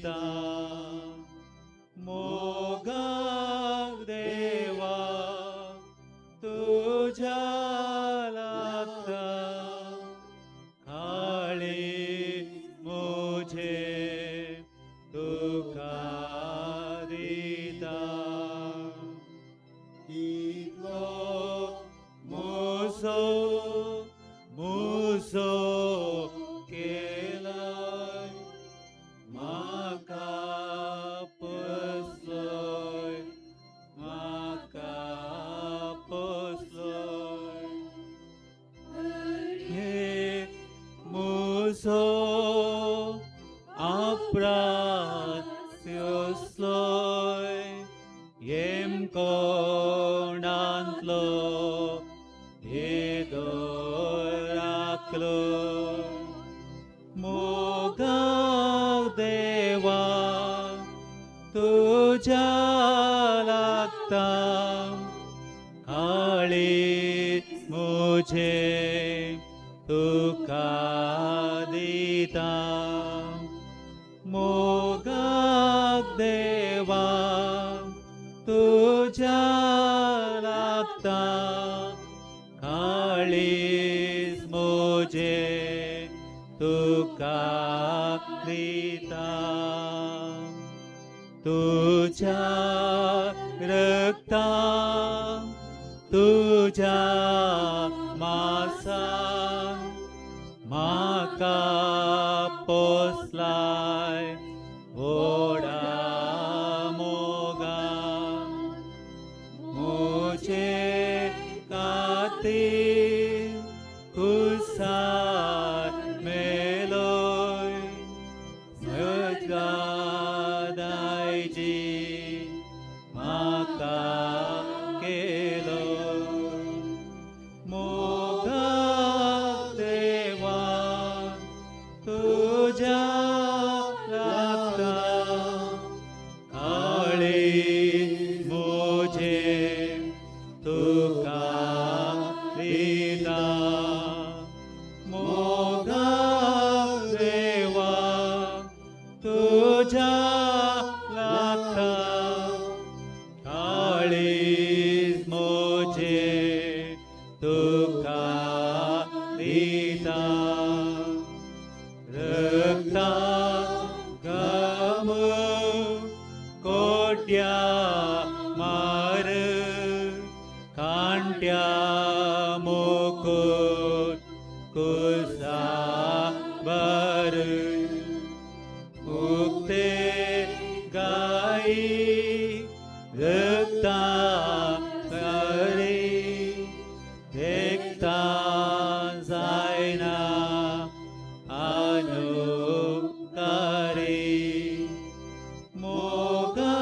दिता मोगाक देवा तुज्या लागता काळीज म्हजें तुका दिता इतलो मुसो मुसो केलाय म्हाका पोसलोय म्हाका पोसलोय हे मुसो आपरात सोसलोय येम कोणांतलो येदो राखलो मोगाक देवा तुज्या लागता काळीज म्हजें तुका दिता मोगाक देवा तुज्या लागता काळीज म्हजें तुका दिता तुज्या रक्ता तुज्या मासान म्हाका पोसलाय व्हडा मोगान म्हजे खातीर खुर्सार मेलोय म्हज्या दायजी म्हाका केलो मोगाक देवा तुज्या लागता काळीज म्हजें तुका दिता मोगाक देवा तुज्या लागता काळीज म्हजें तुका दिता रक्ता गम कोट्या मार कांट्या मुकुट कुसा बर उक्ते गाई रक्ता करे देखता जायना अनुकारी मोगा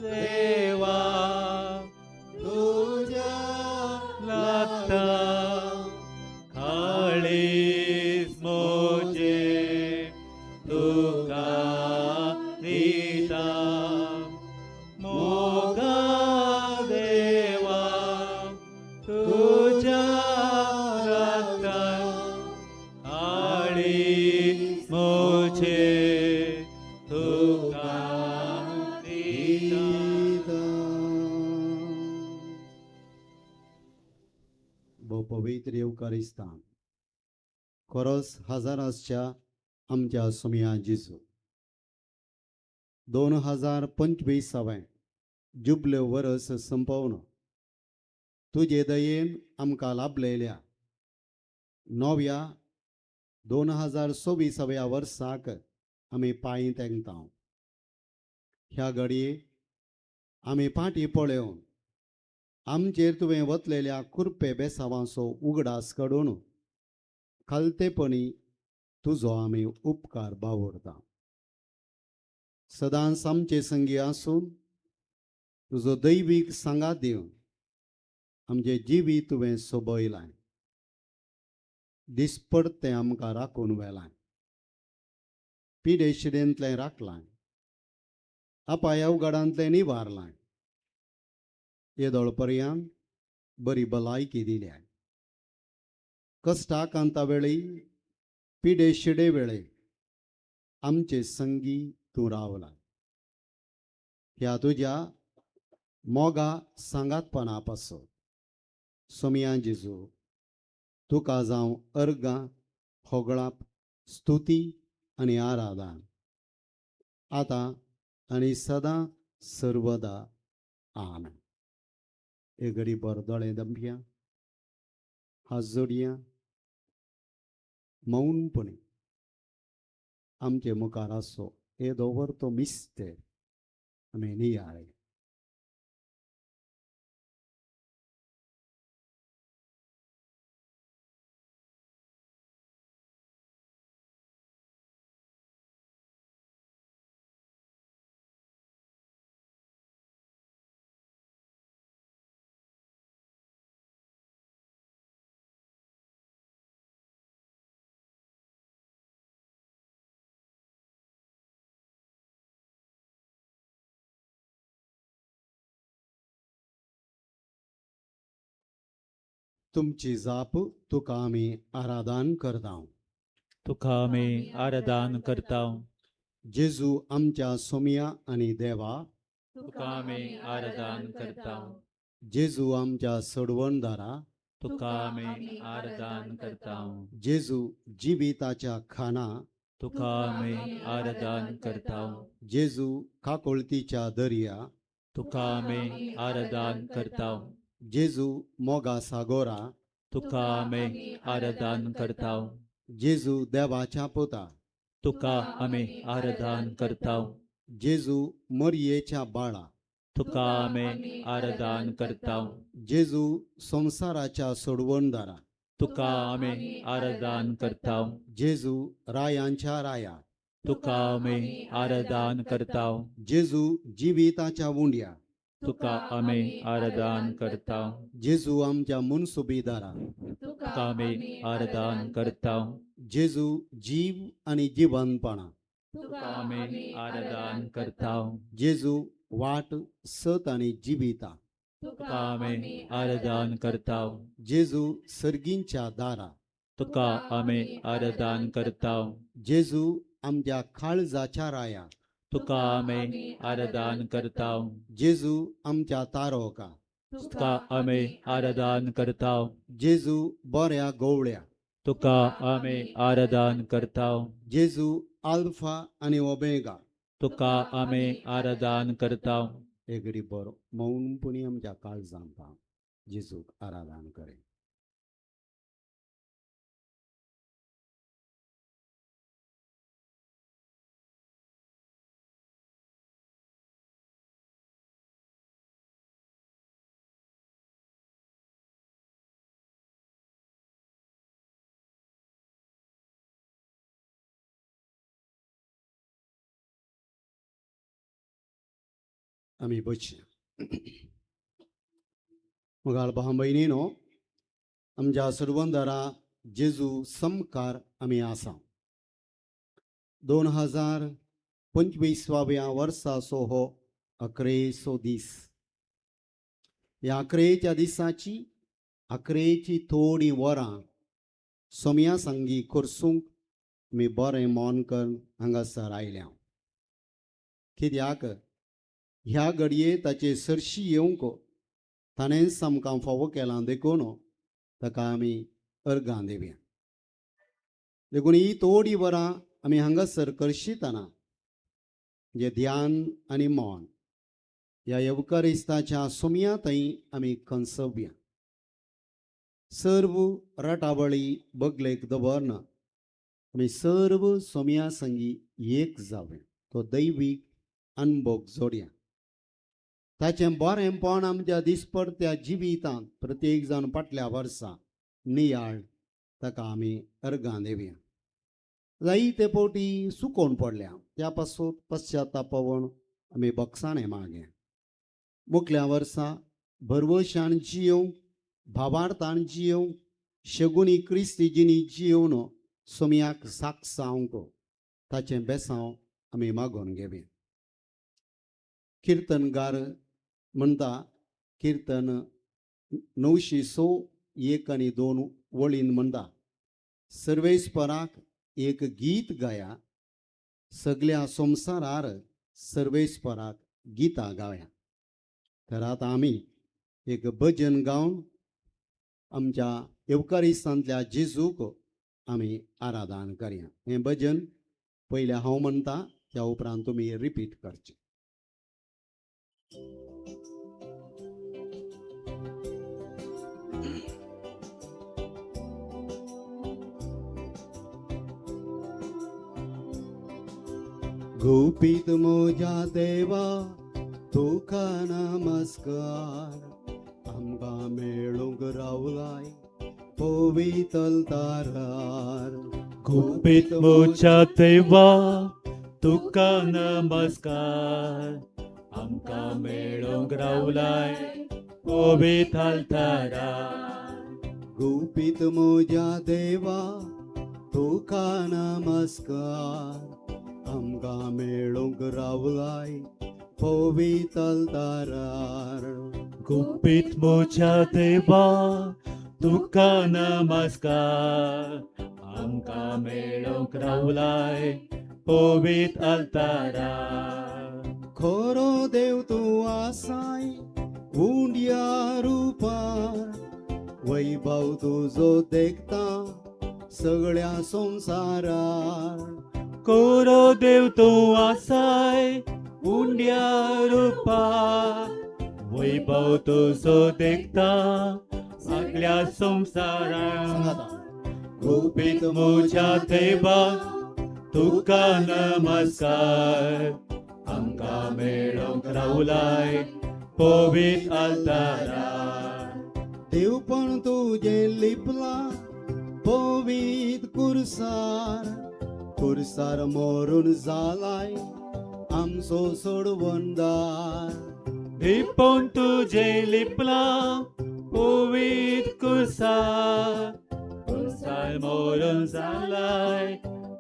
देवा तुज्या लागता काळीज म्हजें तुका दिता मोगा देवा तुज्या लागता काळीज म्हजें तुका दिता. भोव पवित्र येवकारिस्तान खरोच हजारासच्या आमच्या सोमया जेजू 2025 जुबले वरस संपवन तुजे दयेन आमकां लाभलेल्या नव्या 2026 वर्साक आमी पांय तेंकता. ह्या घडये आमी फाटीं पळोवन आमचेर तुवें वतलेल्या कुरपे बेसावांचो उगडास काडून खालतेपणी तुजो आमी उपकार बावडता. सदांच आमचे संगी आसून तुजो दैवीक सांगात दिवन आमचे जिवीत तुवें सोबयलां, दिसपडतें आमकां राखून व्हेलां, पिडेशिडेंतलें राखलां, अपाय अवघडांतलें निवारलां, येदोळ पर्यंत बरी भलायकी दिल्या. कश्टाकांता वेळी पिडे शिडे वेळे आमचे संगी तूं रावला। ह्या तुज्या मोगा सांगातपणा पासत सोमया जेजू तुका जावं अर्गां होगळाप स्तुती आनी आराधन आतां आनी सदां सर्वदा। आमेन। एक घडी बरो दोळे दमया, हात जोडया, मौनपणी आमचे मुखार आसो येदो व्हर तो मिस्तेर आमी नियाळे। तुमची जाप तुका आमी आराधन करता। तुका आमी आराधन करता। जेजू आमच्या सोमया आनी देवा तुका आमी आराधन करता। जेजू आमच्या सोडवणदारा तुका आमी आराधन करता। जेजू जिविताच्या खाना तुका आमी आराधन करता। जेजू काकोळतीच्या दर्या तुका आमी आराधन करता। जेजू मोगा सागोरा तुका आमी आराधन करता। जेजू देवाच्या पुता तुका आमी आराधन करता। जेजू मरियेच्या बाळा तुका आमी आराधन करता। जेजू संवसाराच्या सोडवणदारा तुका आमी आराधन करता। जेजू रायांच्या राया तुका आमी आराधन करता। जेजू जिविताच्या उंड्या तुका आमी आराधन करता। जेजू आमच्या मनसुबीदारा तुका आमी आराधन करता। जेजू जीव आनी जिवनपणा तुका आमी आराधन करता। जेजू वाट सत आनी जिविता तुका आमी आराधन करता। जेजू सर्गींच्या दारा तुका आमी आराधन करता। जेजू आमच्या काळजाच्या राया तुका आमी आराधन करता। जेजू आमच्या तारोका तुका आमी आराधन करता। जेजू बऱ्या गोवळ्या तुका आमी आराधन करता। जेजू आल्फा आनी ओमेगा तुका आमी आराधन करता। एक घडी बरो मौनपणी आमच्या काळजांत जेजूक आराधन करे। आमी बसया। मुखार भाव भयणीनो, आमच्या सर्वंदरा जेजू समकार आमी आसा। 2025व्या वर्साचो हो अकरेचो दीस। ह्या अकरेच्या दिसाची अकरेची थोडीं वरां सोम्या सांगी करसूंक आमी बरें मन करून हांगासर आयल्या। कित्याक ह्या घडये ताचे सरशी येवंक ताणेंच आमकां फावो केलां देखून ताका आमी अर्गां दिवया। देखून ही थोडीं वरां आमी हांगासर करशितना म्हणजे ध्यान आनी मन ह्या येवकारिस्ताच्या सोम्या थंय आमी कंसवया। सर्व रटावळी बगलेक दवरन आमी सर्व सोम्या संगी एक जावया, तो दैवीक अनभोग जोडया। ताचें बरेंपण आमच्या दिसपडत्या जिवितांत प्रत्येक जाण फाटल्या वर्सा नियाळ ताका आमी अर्गां दिवया। जायते फावटी सुकोवन पडल्या त्या पासून पश्चातापवन आमी बक्षाणें मागया। मुखल्या वर्सा भरवशान जियोवंक, भावार्थान जियोवंक, शगुनी क्रिस्ती जिणी जियोवन सोम्याक साक्ष जावंक ताचें बेसांव आमी मागोवन घेवया। किर्तनगार म्हणटा, किर्तन 906 1 आनी 2 वळीन म्हणटा, सर्वेस्पराक एक गीत गाया, सगल्या संवसारार सर्वेस्पराक गितां गावया. तर आतां आमी एक भजन गावन आमच्या येवकारिस्तांतल्या जेजूक आमी आराधन करया. हें भजन पयलें हांव म्हणटा, त्या उपरांत तुमी रिपीट करचें. गुपीत म्हज्या देवा तुका नमस्कार, आमकां मेळूंक रावलाय पवित्र तारार. गुपीत म्हज्या देवा तुका नमस्कार, आमकां मेळूंक रावलाय पवित्र आल्तारार. गुपीत म्हज्या देवा तुका नमस्कार, आमकां मेळूंक रावलाय पवित्र तारार. गुपीत म्हज्या देवा तुका नमस्कार, आमकां मेळूंक रावलाय पवित्र आल्तारार. खरो देव तूं आसाय उंड्या रुपार, वैभव तुजो देखता सगळ्या संवसारार. कोरो देव तूं आसाय उंड्या रुपा, वैभव तुजो देखता सगळ्या संवसारार. सांगाता. गुपीत म्हज्या देवा तुका नमस्कार, आमकां मेळोंक रावलाय पवित्र आल्तारार. देवपण तुजें लिपलां पवित्र कुर्सार, कुर्सार मोरून जालाय आमचो सोडवंदार. दीपण तुजें लिपलां पवित्र कुर्सार, कुर्सार मोरून जालाय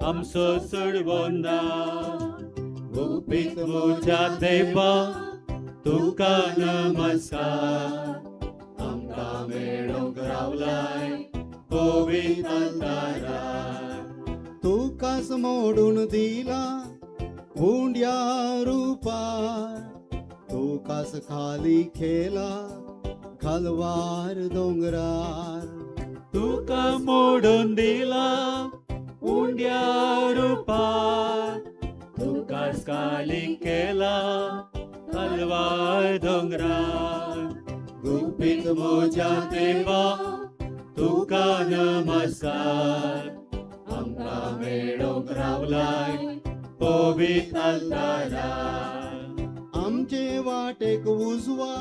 आमचो सोडवंदार. गुपीत म्हज्या देवा तुका नमस्कार, आमकां मेळोंक रावलाय पवित्र आल्तारार. तुकाच मोडून दिला उंड्या रुपार, तुकाच खाली खेला खलवार दोंगरार. तुका मोडून दिला उंड्या रुपार, तुकाच खाली केला तलवार दोंगरार. गुपीत म्हज्या देवा तुका नमस्कार, आमकां मेळोंक रावलाय पवित्र आल्तारार. आमचे वाटेक उजवा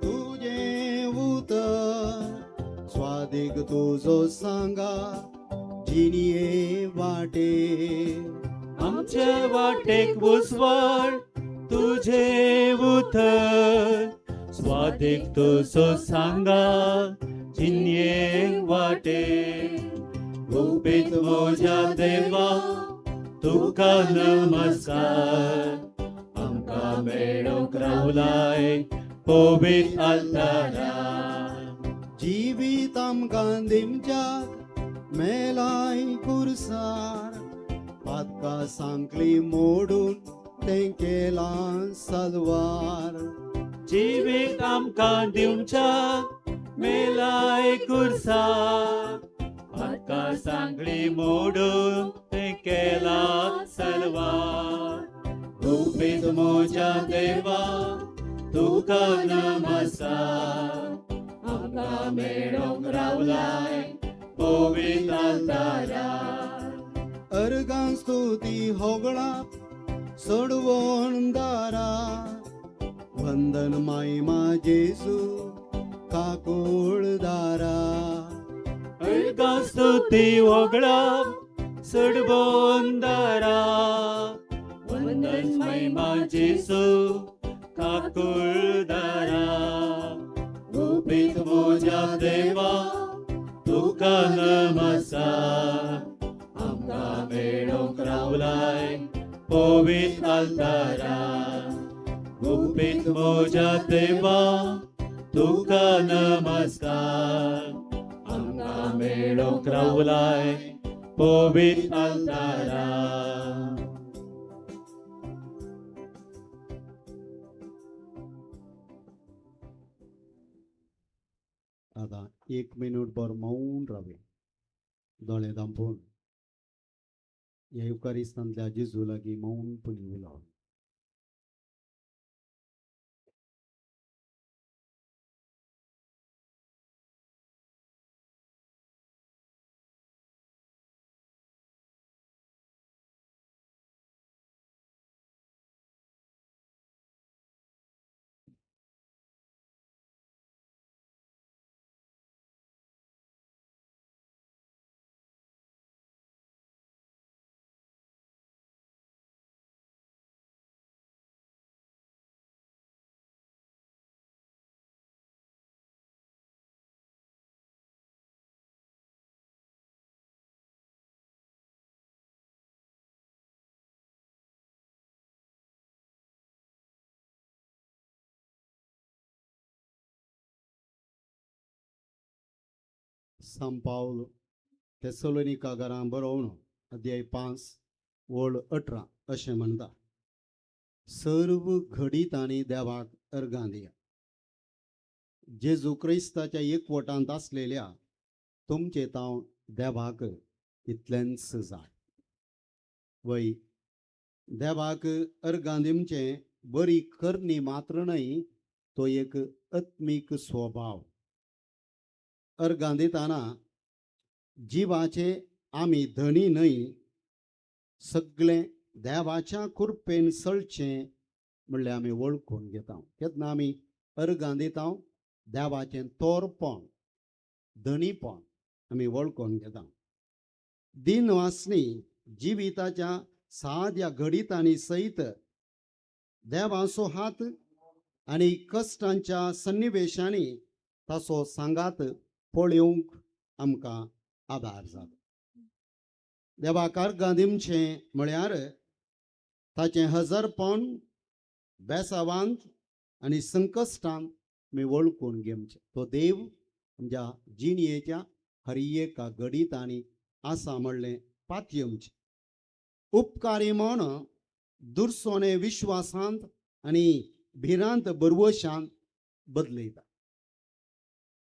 तुजें उतर, स्वादीक तुजो सांगा जिणये वाटे. आमचे वाटेक उजवाड तुझे उतर, स्वादीक तुजो सांगा जिणये वाटे. गुपीत म्हज्या देवा तुका नमस्कार, आमकां मेळोंक रावलाय पवित्र आल्तारार. जिवीत आमकां दिमच्याक मेलाय कुर्सार, पातका सांकली मोडून तें केलां सलवार. जिवीत आमकां दिवच्याक मेलाय कुर्सार, पातका सांगली मोडून तें केला सलवार. गुपीत म्हज्या देवा तुका नमस्कार, आमकां मेळोंक रावलाय पवित्र आल्तारार. अर्गां स्तुती होगळाप सोडवण दारा, वंदन मायमा जेजू काकोळ दारा. अर्गां स्तुती होगळाप सोडवून दारा, वंदन महिमा जेसू काकुळ दारा. गुपीत म्हज्या देवा तुका नमस्कार, आमकां मेळोंक रावलाय पवित्र आल्तारार. गुपीत म्हज्या देवा तुका नमस्कार, आमकां मेळोंक रावलाय पवित्र आल्तारार. एक मिनट भर मौन रावे, दोळे धांपून ह्या युकारिस्तांतल्या जेजू लागीं मौनपणी उलोवप. सांत पावल तेसलोनिका घरां बरोवन अध्याय 5 ओळ 18 अशें म्हणटा, सर्व घडीत आनी देवाक अर्गां दिया. जेजू क्रिस्ताच्या एकवटांत आसलेल्या तुमचे तांव देवाक इतलेंच जाय. वय देवाक अर्गां दिवचें बरी करणी मात्र न्हय, तो एक आत्मीक स्वभाव. अर्गां दितना जिवाचे आमी धनी न्हय, सगळें देवाच्या कृपेन चलचें म्हणल्यार आमी वळखून घेता. केन्ना आमी अर्गां दिता देवाचें तोरपण धनीपण आमी वळखून घेता. दिनवासनी जिविताच्या साद्या घडितांनी सयत देवाचो हात आनी कश्टांच्या सन्निवेशांनी ताचो सांगात पळोवंक आमकां आदार जाता. देवाक अर्गां दिवचें म्हळ्यार ताचें हजरपण बेसावांत आनी संकश्टांत आमी वळखून घेवचें. तो देव आमच्या जिणयेच्या हर एका घडितांनी आसा म्हणलें पातयेवचें. उपकारी म्हण दुरसोने विश्वासांत आनी भिरांत बरवशांत बदलयता.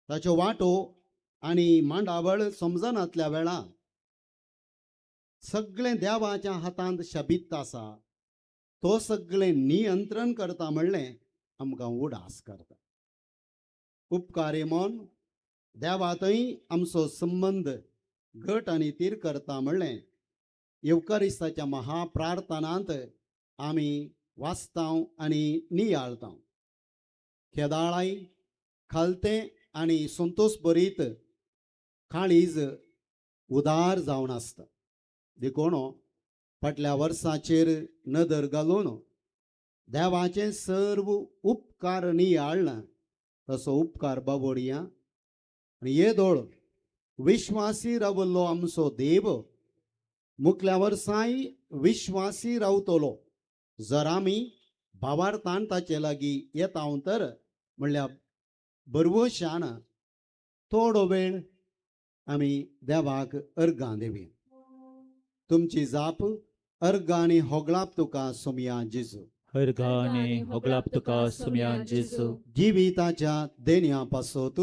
ताच्यो वाटो आनी मांडावळ समजनातल्या वेळार सगळें देवाच्या हातांत शबीत आसा, तो सगळें नियंत्रण करता म्हणलें आमकां उडास करता. उपकारी मन देवातय आमचो संबंद घट आनी तीर करता म्हणलें येवकारिस्ताच्या महाप्रार्थनांत आमी वाचतांव आनी नियाळतांव. खेदाळाय खालतें आनी संतोष भरीत काळीज उदार जावन आसता. देखून फाटल्या वर्साचेर नदर घालून देवाचे सर्व उपकार नियाळना तसो उपकार बाबोडया आनी येदोळ विश्वासी रावल्लो आमचो देव मुखल्या वर्साय विश्वासी रावतलो. जर आमी भावार्थान ताचे लागीं येता तर म्हणल्यार बरवशान थोडो वेळ आमी देवाक अर्गां दिवया. तुमची जाप अर्गां आनी होगळाप तुका सोमया जेजू. अर्गां आनी होगळाप तुका सोमया जेजू. जिविताच्या देण्या पासत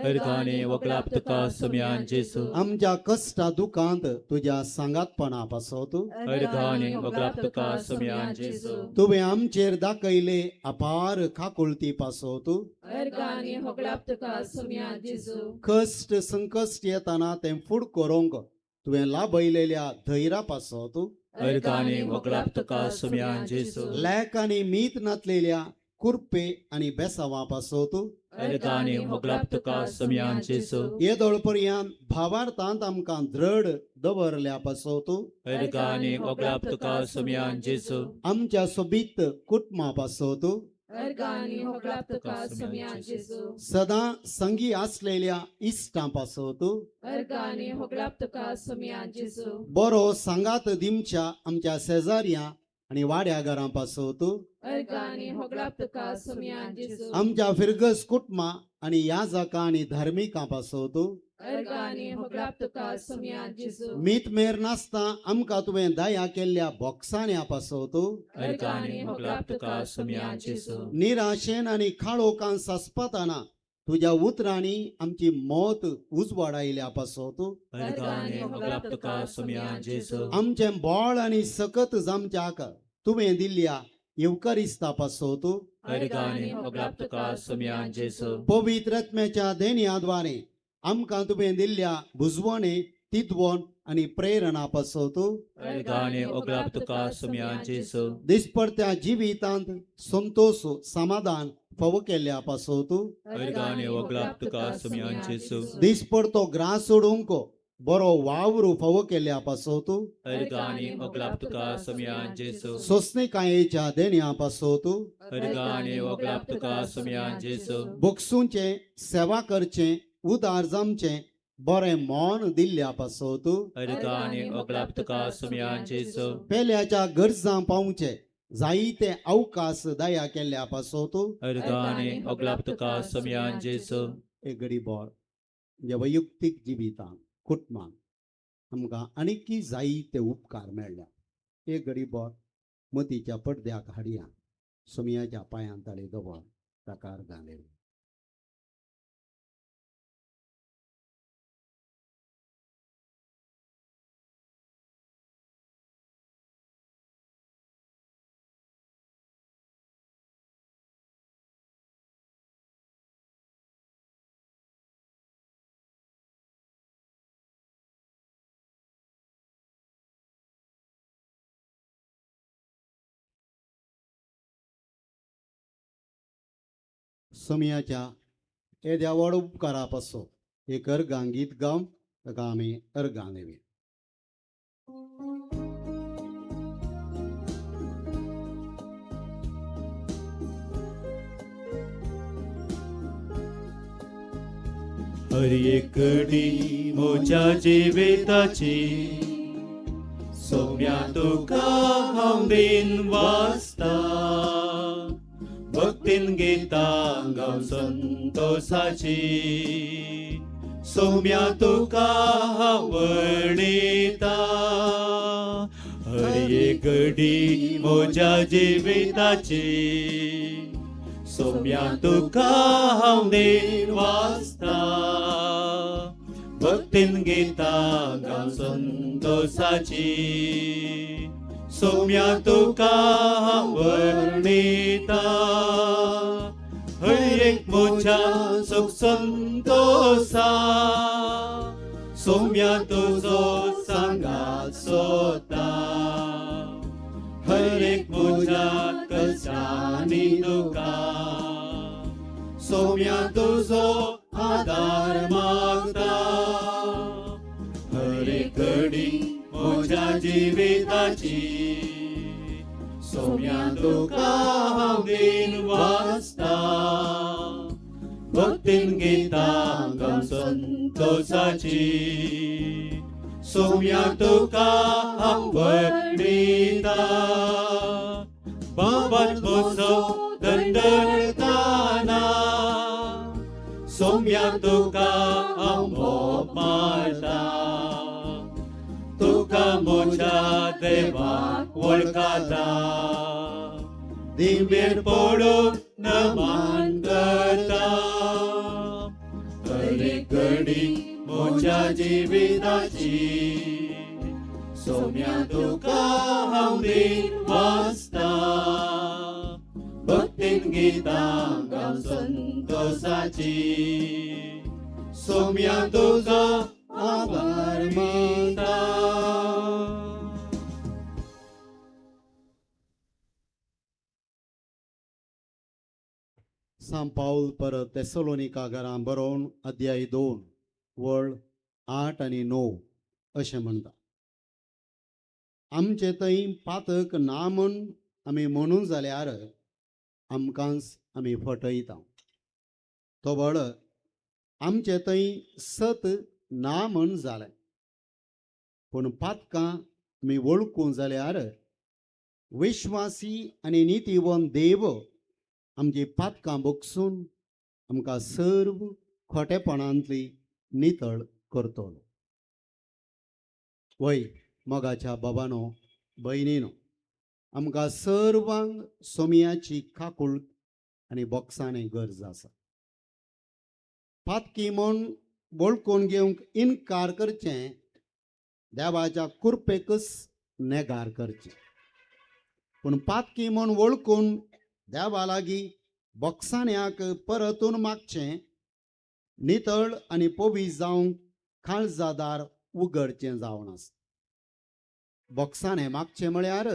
अर्गां आनी होगळाप तुका सोमया जेजू. आमच्या कश्टा दुखांत तुज्या सांगातपणा पासत अर्गां आनी होगळाप तुका सोमया जेजू. तुवें आमचेर दाखयले अपार काकुळती पासत अर्गां आनी होगळाप तुका सोमया जेजू. कश्ट संकश्ट येताना तें फूड करूंक तुवें लाभयलेल्या धैर्या पासत अर्गां आनी होगळाप तुका सोमया जेजू. लेख आनी मीत नातलेल्या कुरपे आनी बेसावा पासत अर्गां आनी होगळाप तुका सोमया जेजू. येदोळ पर्यंत भावार्थांत आमकां दृढ दवरल्या पासत अर्गां आनी होगळाप तुका सोमया जेजू. आमच्या सोबीत कुटुंबा पासत अर्गां आनी होगळाप तुका सोमया जेजू. सदां संगी आसलेल्या इश्टां पासत अर्गां आनी होगळाप तुका सोमया जेजू. बरो सांगात दिमच्या आमच्या शेजाऱ्यां आनी वाड्या घरां पासत अर्गां आनी होगळाप तुका सोमया जेजू. आमच्या फिरगस कुटुंबां आनी याजकां आनी धार्मिकां पासत अर्गां आनी होगळाप तुका सोमया जेजू. मीत मेर नासता आमकां तुवें दया केल्ल्या बोक्साण्या पासत अर्गां आनी होगळाप तुका सोमया जेजू. निराशेन आनी काळोखान सासपताना तुज्या उतरांनी आमची मौत उजवाडायल्या पासत आमचें बळ आनी सकत जामच्याक तुवें दिल्ल्या येवकारिस्ता पासत पवित्र आत्म्याच्या देण्या द्वारे आमकां तुवें दिल्ल्या बुजवणे तितवण आनी प्रेरणा पासत दिसपडत्या जिवितांत संतोष समाधान फावो केल्ल्या पासत दिसपडतो ग्रास सोडूंक बरो वावर फावो केल्ल्या पासत सोंसणीकायेच्या देण्या पासत बोगसूंचे सेवा करचें उदार जामचें बरें मन दिल्ल्या पासत पेल्याच्या गरजां पावचे जायते अवकाश दया केल्ल्या पासत एक घडी बोर म्हणजे वैयक्तीक जिवितान कुटुंबान आमकां आनीकी जायते उपकार मेळ्ळ्या. एक घडी बोर मतीच्या पडद्याक हाडया, सोमयाच्या पांयान ताळे दवर ताका अर्गां दिवया. सोमयाच्या येद्या व्हड उपकारा पासत एक अर्गां गीत गावन ताका आमी अर्गां दिवया. हर एक घडी म्हज्या जिविताची सोम्या तुका हांव दिन वाचता, भक्तीन गितां गावन संतोसाची सोम्या तुका हांव वर्णिता. हर एक घडी म्हज्या जिविताची सोम्या तुका हांव दिन वाचता, भक्तीन गितां गावन संतोसाची सोम्या तुका हांव वर्णिता. हर एक म्हज्या सुख संतोसा सोम्या तुजो सांगात सोता, हर एक म्हज्या कश्टांनी तुका सोम्या तुजो आदार मागता. हर एक घडी म्हज्या जिविताची सोम्या तुका हांव दिन वाचता, भक्तीन गितां गावन संतोसाची सोम्या तुका हांव वर्णिता. बाबान म्हजो दंडळताना सोम्या तुका हांव मोग मारता, तुका म्हज्या देवाक वळखता, दिव्येर पडून नमन करता. हर एक घडी म्हज्या जिविताची सोम्या तुका हांव दिन वाचता, भक्तीन गितां गावन संतोसाची सोम्या तुजो आभार मानता. सांत पावल परत तेसलोनिका घरां बरोवन अध्याय 2 वळ 8 आनी 9 अशें म्हणटा, आमचे थंय पातक ना म्हूण आमी म्हणून जाल्यार आमकांच आमी फटयता. तो वळ आमचे थंय सत ना म्हूण जालें, पूण पातकां आमी वळखूं जाल्यार विश्वासी आनी नितीवन देव आमची पातकां बगसून आमकां सर्व खोटेपणांतली नितळ करतलो. वय मोगाच्या बाबानो भयणीनो, आमकां सर्वांक सोमयाची काकूळ आनी बोक्साणे गरज आसा. पातकी म्हूण वळखून घेवंक इनकार करचें देवाच्या कुरपेकच नेगार करचें. पूण पातकी म्हूण वळखून देवा लागीं बोक्साण्याक परतून मागचें, नितळ आनी पवीज जावंक काळजादार उगडचें जावन आसा. बोक्साणें मागचें म्हळ्यार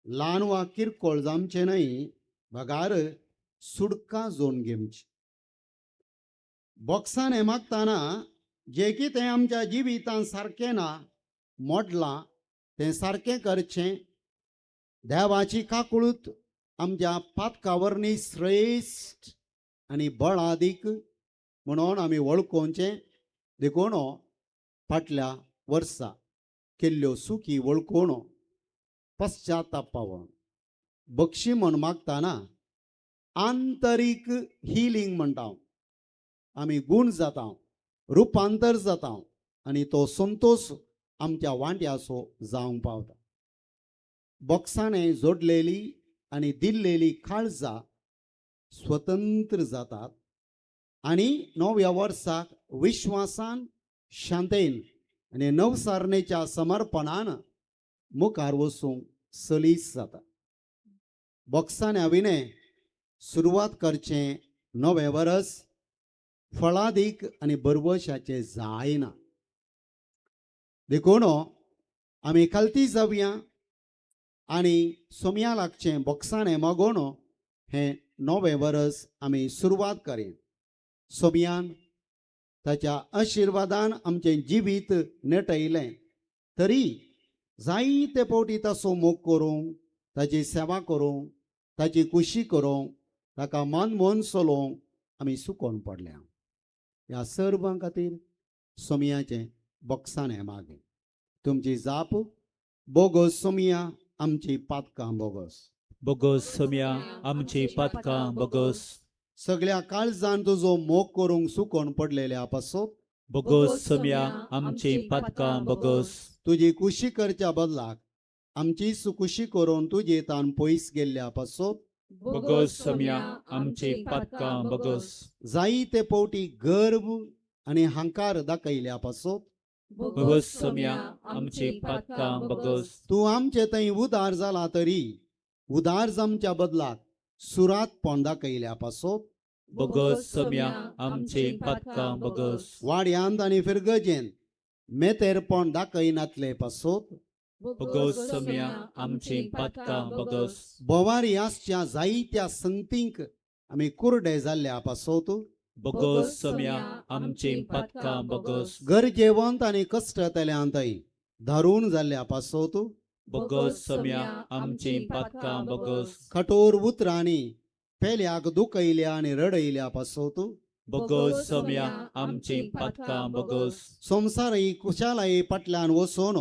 ल्हान वा किरकोळ जावचें न्हय, बगार सुडका जोन घेवची. बोक्साणें मागतना जें कितें आमच्या जिवितांत सारकें ना, मोडलां तें सारकें करचें. देवाची काकूळत आमच्या पातका वरवीं श्रेश्ठ आनी बळादीक म्हणून आमी वळखोवचें. देखून फाटल्या वर्सा केल्ल्यो चुकी वळखून पश्चाताप पावोवन बक्षी म्हूण मागतना आंतरीक हिलींग म्हणटा, आमी गूण जाता, रुपांतर जाता आनी तो संतोश आमच्या वांट्याचो जावंक पावता. बोक्साणें जोडलेली आनी दिल्लेली काळजां स्वतंत्र जातात आनी नव्या वर्साक विश्वासान, शांतेन आनी नवसारणेच्या समर्पणान मुखार वचूंक सलीस जाता. बोक्साण्या विणें सुरवात करचें नवें वरस फळादीक आनी बरवशाचें जायना. देखून आमी खालती जावया आनी सोमया लागचें बोक्साणें मागोवन हें नवें वरस आमी सुरवात करेन. सोमयान ताच्या आशिर्वादान आमचें जिवीत नेटयलें तरी जायते फावटी ताचो मोग करूंक, ताची सेवा करूंक, ताची खुशी करूंक, ताका मान चलोवंक आमी सुकोवन पडल्या. ह्या सर्वां खातीर सोमयाचें बोक्साणें मागें. तुमची जाप बोगस सोमया, आमची पातकां बोगस. बोगस सोमया, आमची पातकां बोगस. सगळ्या काळजान तुजो मोग करूंक सुकोवन पडलेल्या पासत बोगस सोमया, आमची पातकां बोगस. तुजी कुशी करच्या बदलाक आमची सुकुशी करून तुजे तान पयस गेल्ल्या पासत बोगस सोमया, आमची पातकां बोगस. जायते फावटी गर्व आनी हांकार दाखयल्या पासत बोगस सोमया, आमची पातकां बोगस. तूं आमचे थंय उदार जाला तरी उदार जामच्या बदलाक सुरातपण दाखयल्या पासत बोगस सोमया, आमची पातकां बोगस. वाड्यांत आनी फिरगजेन मेतेरपण दाखयनातले पासत बोगस सोमया, आमची पातकां बोगस. बोवारी आसच्या जायत्या संगतींक आमी कुरडे जाल्ल्या पासत बोगस सोमया, आमची पातकां बोगस. गरजेवंत आनी कश्टतल्यांतय धारून जाल्ल्या पासत बोगस सोमया, आमची पातकां बोगस. कठोर उतरांनी पेल्याक दुखयल्या आनी रडयल्या पासत बोगस सोमया, आमची पातकां बोगस. संवसारय कुशालाय फाटल्यान वचून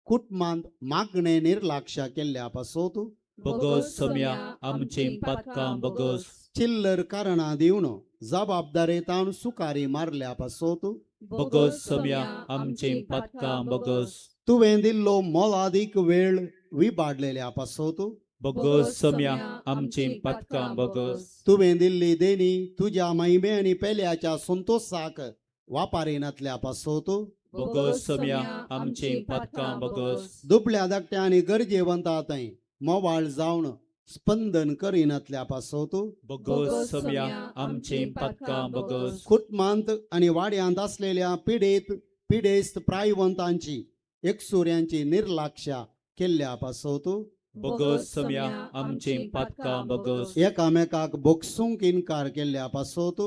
कुटुंबांत मागणें निर्लक्ष केल्ल्या पासत बोगस सोमया, आमची पातकां बोगस. चिल्लर कारणां दिवन जबाबदारेतावन सुकारी मारल्या पासत बोगस सोमया, आमची पातकां बोगस. तुवें दिल्लो मोलादीक वेळ विबाडलेल्या पासत बोगस सोमया, आमची पातकां बोगस. तुवें दिल्ली देणी तुज्या महिमे आनी पेल्याच्या संतोशाक वापारिनातल्या पासत बोगस सोमया, आमची पातकां बोगस. दुबळ्या धाकट्या आनी गरजेवंता थंय मोवाळ जावन स्पंदन करिनातल्या पासत बोगस सोमया, आमची पातकां बोगस. कुटुंबांत आनी वाड्यांत आसलेल्या पिडेत पिडेस्त प्रायवंतांची एकसुऱ्यांची निर्लक्षा केल्ल्या पासत बोगस सोमया, आमची पातकां बोगस. एकामेकाक बोगसूंक इनकार केल्ल्या पासत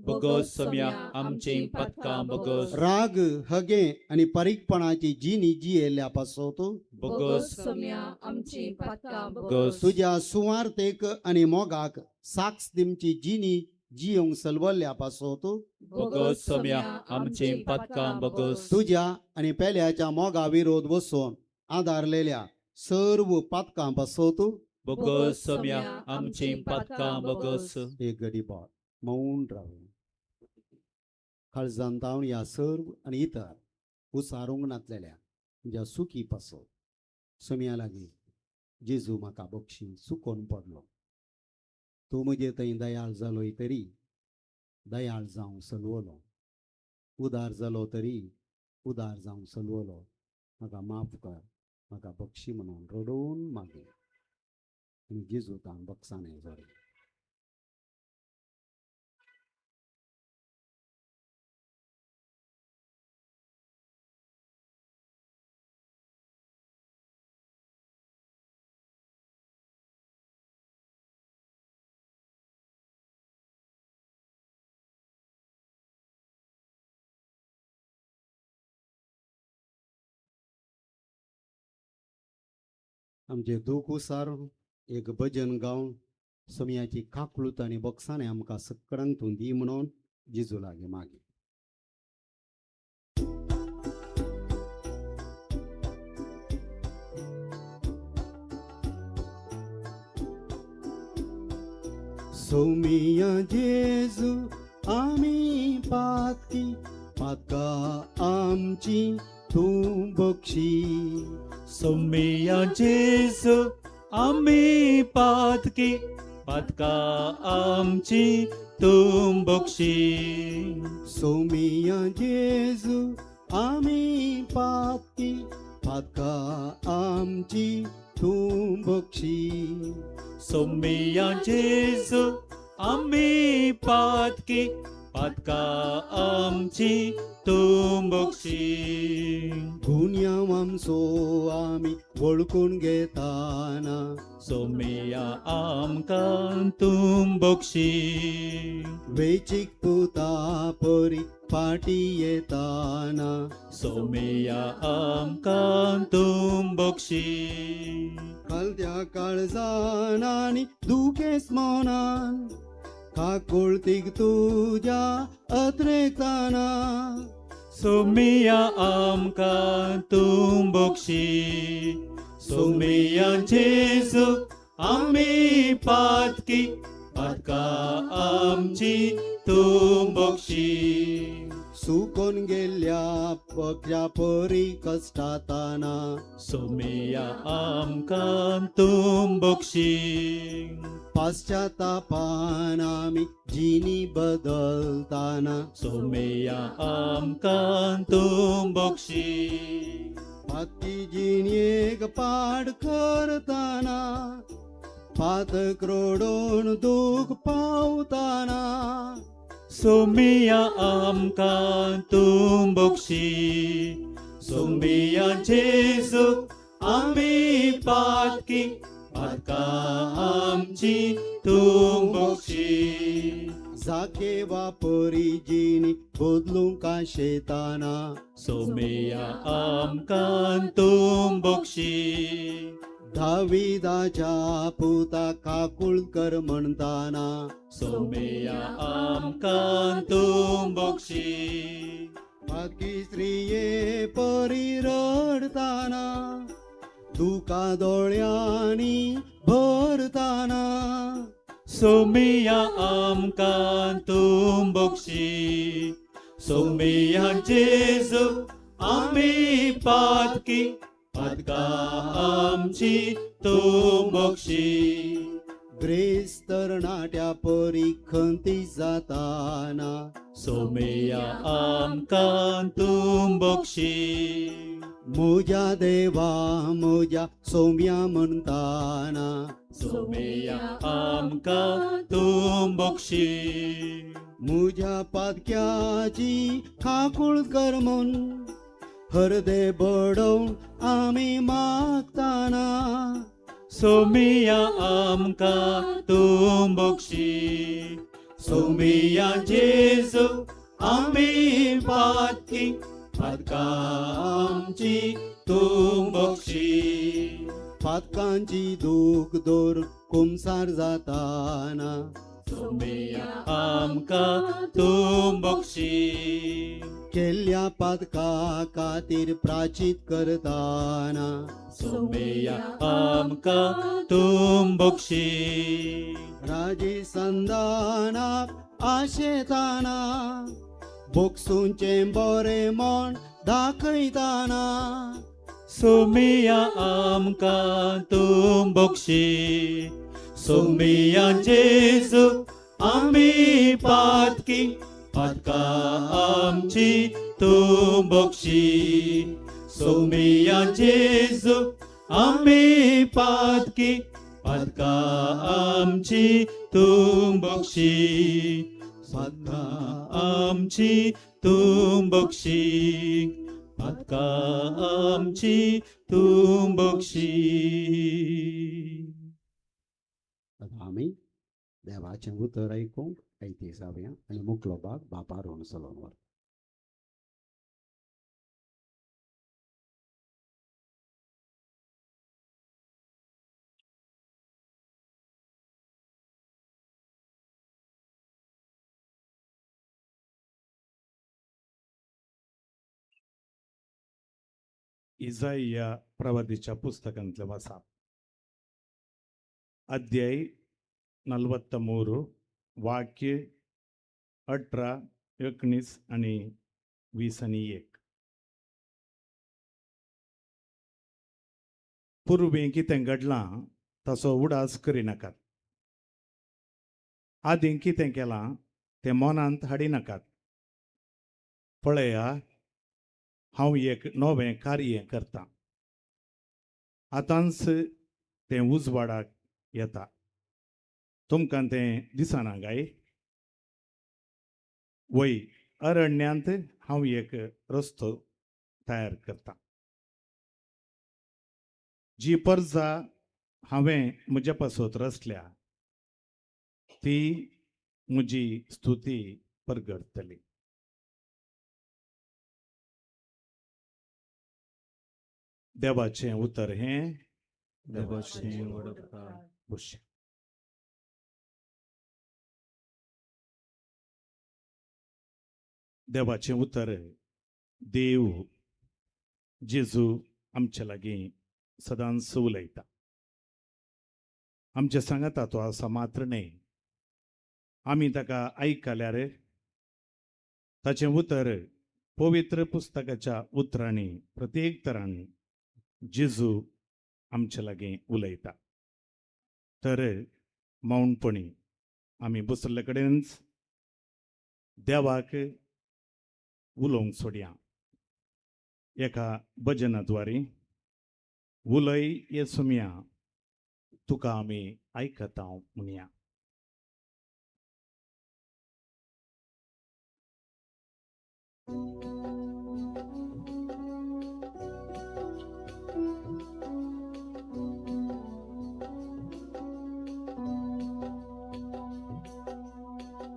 बोगस सोमया, आमची पातकां बोगस. राग हगे आनी परीकपणाची जिणी जियेल्ल्या पासत बोगस सोमया, आमची पातकां बोगस. तुज्या सुवार्थेक आनी मोगाक साक्ष दिवची जिणी जियोंक सलवल्ल्या पासत बोगस सोमया, आमची पातकां बोगस. तुज्या आनी पेल्याच्या मोगा विरोध वचून आदारलेल्या सर्व पातकां पासत बोगस सोमया, आमची पातकां बोगस. एक घडी बोट मौन रावून काळजान तावन ह्या सर्व आनी इतर उसारूंक नातलेल्या तुज्या सुखी पासत सोमया लागीं जेजू म्हाका बक्षी सुकोवन पडलो. तूं म्हजे थंय दयाळ जालोय तरी दयाळ जावं सलवलो, उदार जालो तरी उदार जावं सलवलो, म्हाका माफ कर, म्हाका बक्षी म्हणून रडोवन मागे आनी जेजू तांक बक्षाने जोडे. आमचे दूख उसार एक भजन गावन सोमयाची काकळूत आनी बक्षाने आमकां सगळ्यांक तूं दी म्हणून जेजू लागीं मागी. सोमिया जेजू आमी पातकी, पातका आमची तूं बक्षी. सोमिया जेजू आमी पातकी, पातका आमची तूं बक्षी. सोमिया जेजू आमी पातकी, पातका आमची तूं बक्षी. सोमिया जेजू आमी पातकी, पातका आमची तूं बक्षी. गुन्यांव आमचो आमी वळखून घेताना, सोमिया आमकां तूं बक्षी. वेचीक पुता परी फाटी येताना, सोमिया आमकां तूं बक्षी. कालत्या काळजान आनी दुखेस मनान काकुळतीक तुज्या अत्रेकताना. सोमिया आमकां तूं बक्षी. सोमिया जेजू आमी पातकी, पातका आमची तूं बक्षी. सुकोन गेल्ल्या पक्या परी कश्टाताना, सोमिया आमकां तूं बक्षी. पाश्चातापान आमी जिनी बदलताना, सोमिया आमकां तूं बक्षी. पाती जिणेक पाड करताना, पातक रोडोन दूख पावताना, सोमिया आमकां तूं बक्षी. सोमिया जेजू आमी पातकी, पातका आमची तूं बक्षी. जाके वापरी जिणी बदलूंक आशेताना, सोमिया आमकां तूं बक्षी. दाविदाच्या पुता काकूळ कर म्हणताना, सोमिया आमकां तूं बक्षी. पातकी स्त्रिये परी रडताना, दुका दोळ्यांनी भरताना, सोमिया आमकां तूं बक्षी. सोमिया जेजू आमी पातकी, पातका आमची तूं बक्षी. ग्रेस तरणाट्या परी खंती जाताना, सोमिया आमकां तूं बक्षी. म्हज्या देवा म्हज्या सोम्या म्हणताना, सोमिया आमकां तूं बक्षी. म्हज्या पातक्याची काकूळ कर म्हूण हरदे बडोवन आमी मागताना, सोमिया आमकां तूं बक्षी. सोमिया जेजू आमी पातकी, पातका आमची तूं बक्षी. पातकांची दूख दोर कुमसार जाताना, सोमिया आमकां तूं बक्षी. केल्ल्या पातका खातीर प्राचीत करताना, सोमिया आमकां तूं बक्षी. राजी संदानाक आशेताना, बोक्सूंचें बरें म्हण दाखयताना, सोमिया आमकां तूं बक्षी. सोमिया जेजू आमी पातकी पातका आमची तूं बक्षी सोमिया जेजू आमी पातकी पातका आमची तूं बक्षी पातका आमची तूं बक्षी पातका आमची तूं बक्षी. आतां आमी देवाचें उतर आयकूंक आयते जावया आनी मुकलो भाग बापार चलोवन व्हर. इजाइया प्रवादीच्या पुस्तकांतलें वाचप. अध्याय 43, वाक्य 18, 19 आनी 20 आनी 1. पुर्वी कितें घडलां ताचो उडास करिनाकात, आदीं कितें केलां तें मनांत हाडिनाकात. पळया, हांव एक नवें कार्य करतां, आतांच तें उजवाडाक येता, तुमकां तें दिसना काय? वय, अरण्यांत हांव एक रस्तो तयार करतां. जी परजा हांवें म्हज्या पासत रचल्या ती म्हजी स्तुती परगटतली. देवाचें उतर हें देवाचें व्हडपण. भुशें. देवाचें उतर देव जेजू आमचे लागीं सदांच उलयता. आमचे सांगाता तो आसा मात्र न्हय, आमी ताका आयकल्यार ताचें उतर पवित्र पुस्तकाच्या उतरांनी प्रत्येक तरान जेजू आमचे लागीं उलयता. तर मौनपणी आमी बसले कडेनच देवाक उलोवंक सोडया. एका भजनाद्वारे उलय येसुमिया तुका आमी आयकता म्हणया.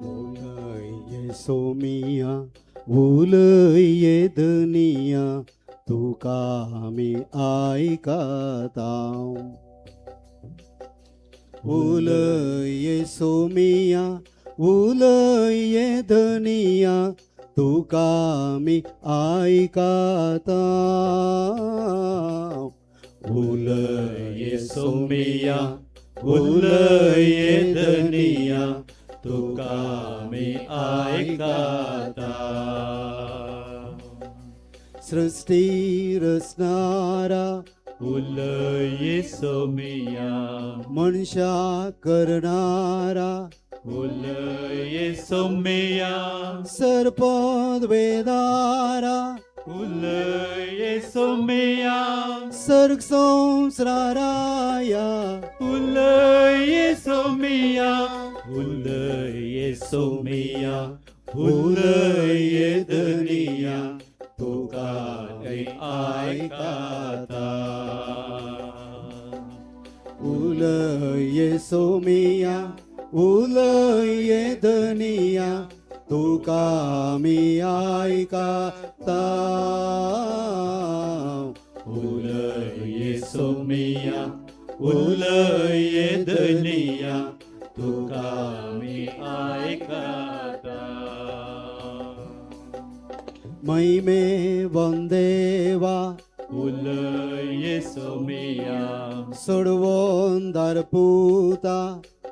उलय सोमिया, उलय धनिया, तुका आमी आयकता. उलय सोमिया, उलय धनिया, तुका आमी आयकता. उलय सोमिया, उलय धनिया, तुका आमी आयकता. सृष्टी रचणारा, उलय सोमिया, मनशा करणारा, उलय सोमिया, सर्पद वेदारा, उलय सोमिया, सर्ग संसाराया, उलय सोमिया, उलय सोमिया, उलय धनिया, तुका आयकता. उलय सोमिया, उलय धनिया, तुका आमी आयकता. उलय सोमिया, उलय धनिया, तुका आमी आयकता. महिमे वंदेवा, उलय सोमिया, सोडवोन दारपुता,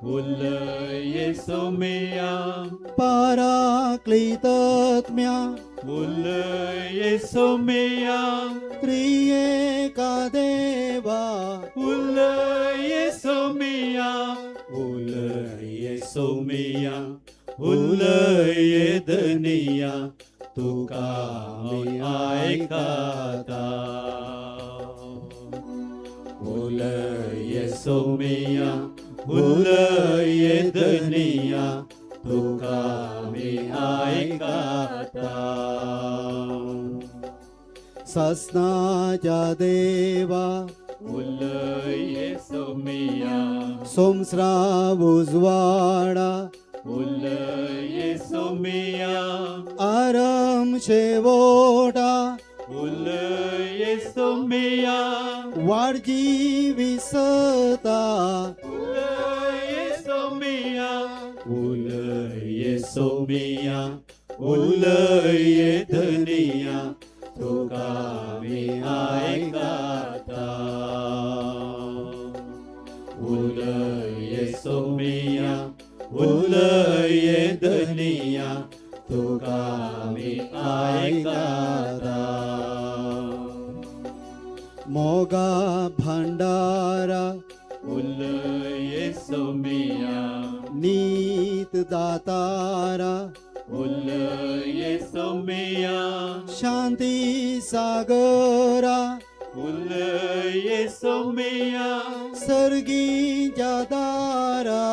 उलय सोमिया, पराक्लितत्म्या, उलय सोमिया, त्रियेका देवा, उलय सोमिया, उलय सोमिया उलय धनिया तुका आमी आयकता. उलय सोमिया उलय धनिया तुका आमी आयकता. सासनाच्या देवा उलय सोमिया सोमस्राव उजवाडा उलय सोमिया आराम शेवोटा उलय सोमिया वाडजी विसता उलय सोमिया उलय सोमिया उलय धनिया तुका आमी आयकता. उलय सोमिया उलय धनिया तुका आमी आयकता. मोगा भंडारा उलय सोमिया नीत दातारा उलय सोमिया शांती सागरा उलय सोमिया सर्गीच्या दारा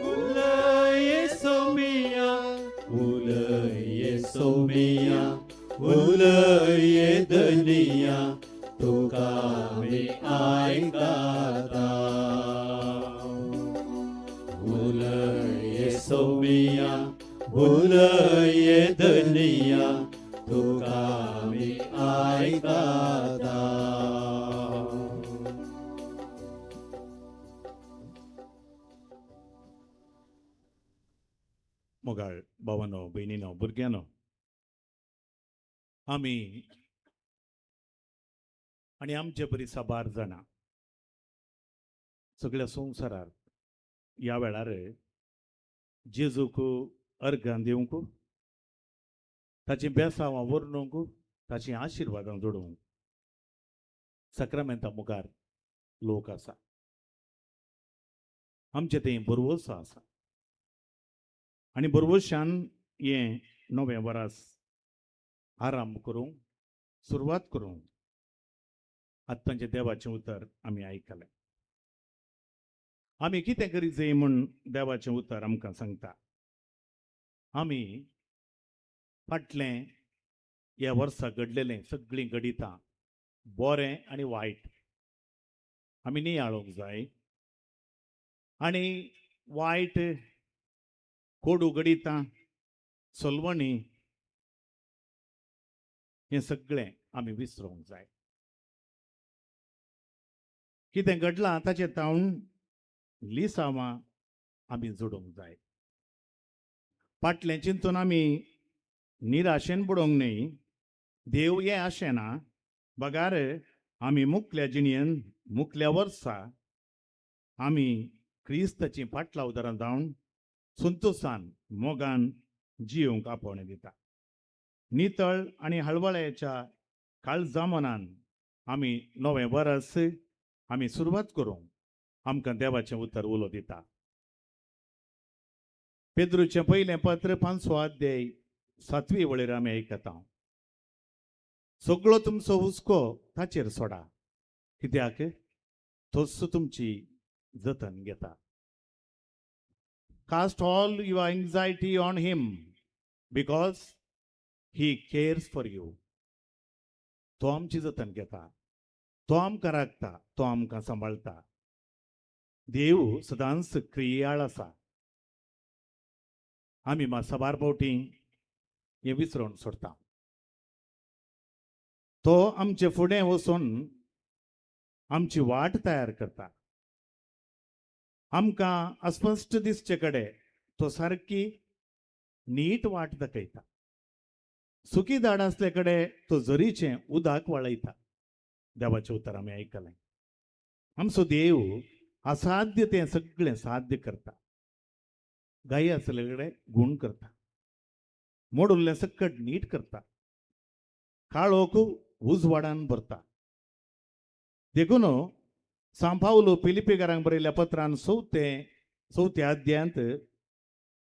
उलय सोमिया उलय सोमिया उलय धनिया तुका आमी आयकता. उलय सोमिया उलय धनिया तुका आमी आयकता. मोगाळ भावानो भयणीनो भुरग्यांनो, आमी आनी आमचे परी साबार जाणां सगळ्या संवसारार ह्या वेळार जेजूक अर्गां दिवंक, ताचीं बेसांवां व्हरूंक, ताचीं आशिर्वादां जोडूंक साक्रामेंता मुखार लोक आसा. आमचे थंय भरवंसो आसा आनी भरवंशान हें नवें वरास आराम करूंक सुरवात करूंक आतांचें देवाचें उतर आमी आयकलें. आमी कितें करीत जाय म्हूण देवाचें उतर आमकां सांगता. आमी फाटलें ह्या वर्सा घडलेलें सगळीं घडितां बरें आनी वायट आमी नियाळूंक जाय आनी वायट कोडू घडितां सलवणी हें सगळें आमी विसरूंक जाय. कितें घडलां ताचें तावन लिसांवां आमी जोडूंक जाय. फाटलें चिंतून आमी निराशेन बुडोवंक न्हय. देव हें आशें ना बगार आमी मुखल्या जिणेन मुखल्या वर्सा आमी क्रिस्ताचीं फाटलावदारां जावन संतोसान मोगान जियोंक आपोवणें दिता. नितळ आनी हळवळ्याच्या काळजा मनान आमी नवें वरस आमी सुरवात करूंक आमकां देवाचें उतर उलो दिता. पेद्रूचें पयलें पत्र 5 अध्याय 7वी वळेर आमी आयकता, सगळो तुमचो हुस्को ताचेर सोडा कित्याक तोच तुमची जतन घेता. Cast all your anxiety on him because he cares for you. तो आमची जतन घेता, तो आमकां राखता, तो आमकां सांबाळटा. देव सदांच क्रियाळ आसा. आमी मात साबार फावटी हें विसरून सोडटा. तो आमचे फुडें वचून आमची वाट तयार करता. आमकां अस्पश्ट दिसचे कडेन तो सारकी नीट वाट दाखयता. सुकी दाड आसले कडेन तो जरीचें उदक वाळयता. देवाचें उतर आमी आयकलें. आमचो देव असाध्य तें सगळें साध्य करता. गाय आसले कडेन गूण करता, मोडुल्लें सकट नीट करता, काळोख उजवाडान भरता. देखून सांपावलो फिलिपेकारांक बरयल्ल्या पत्रान चवथ्या अध्यायांत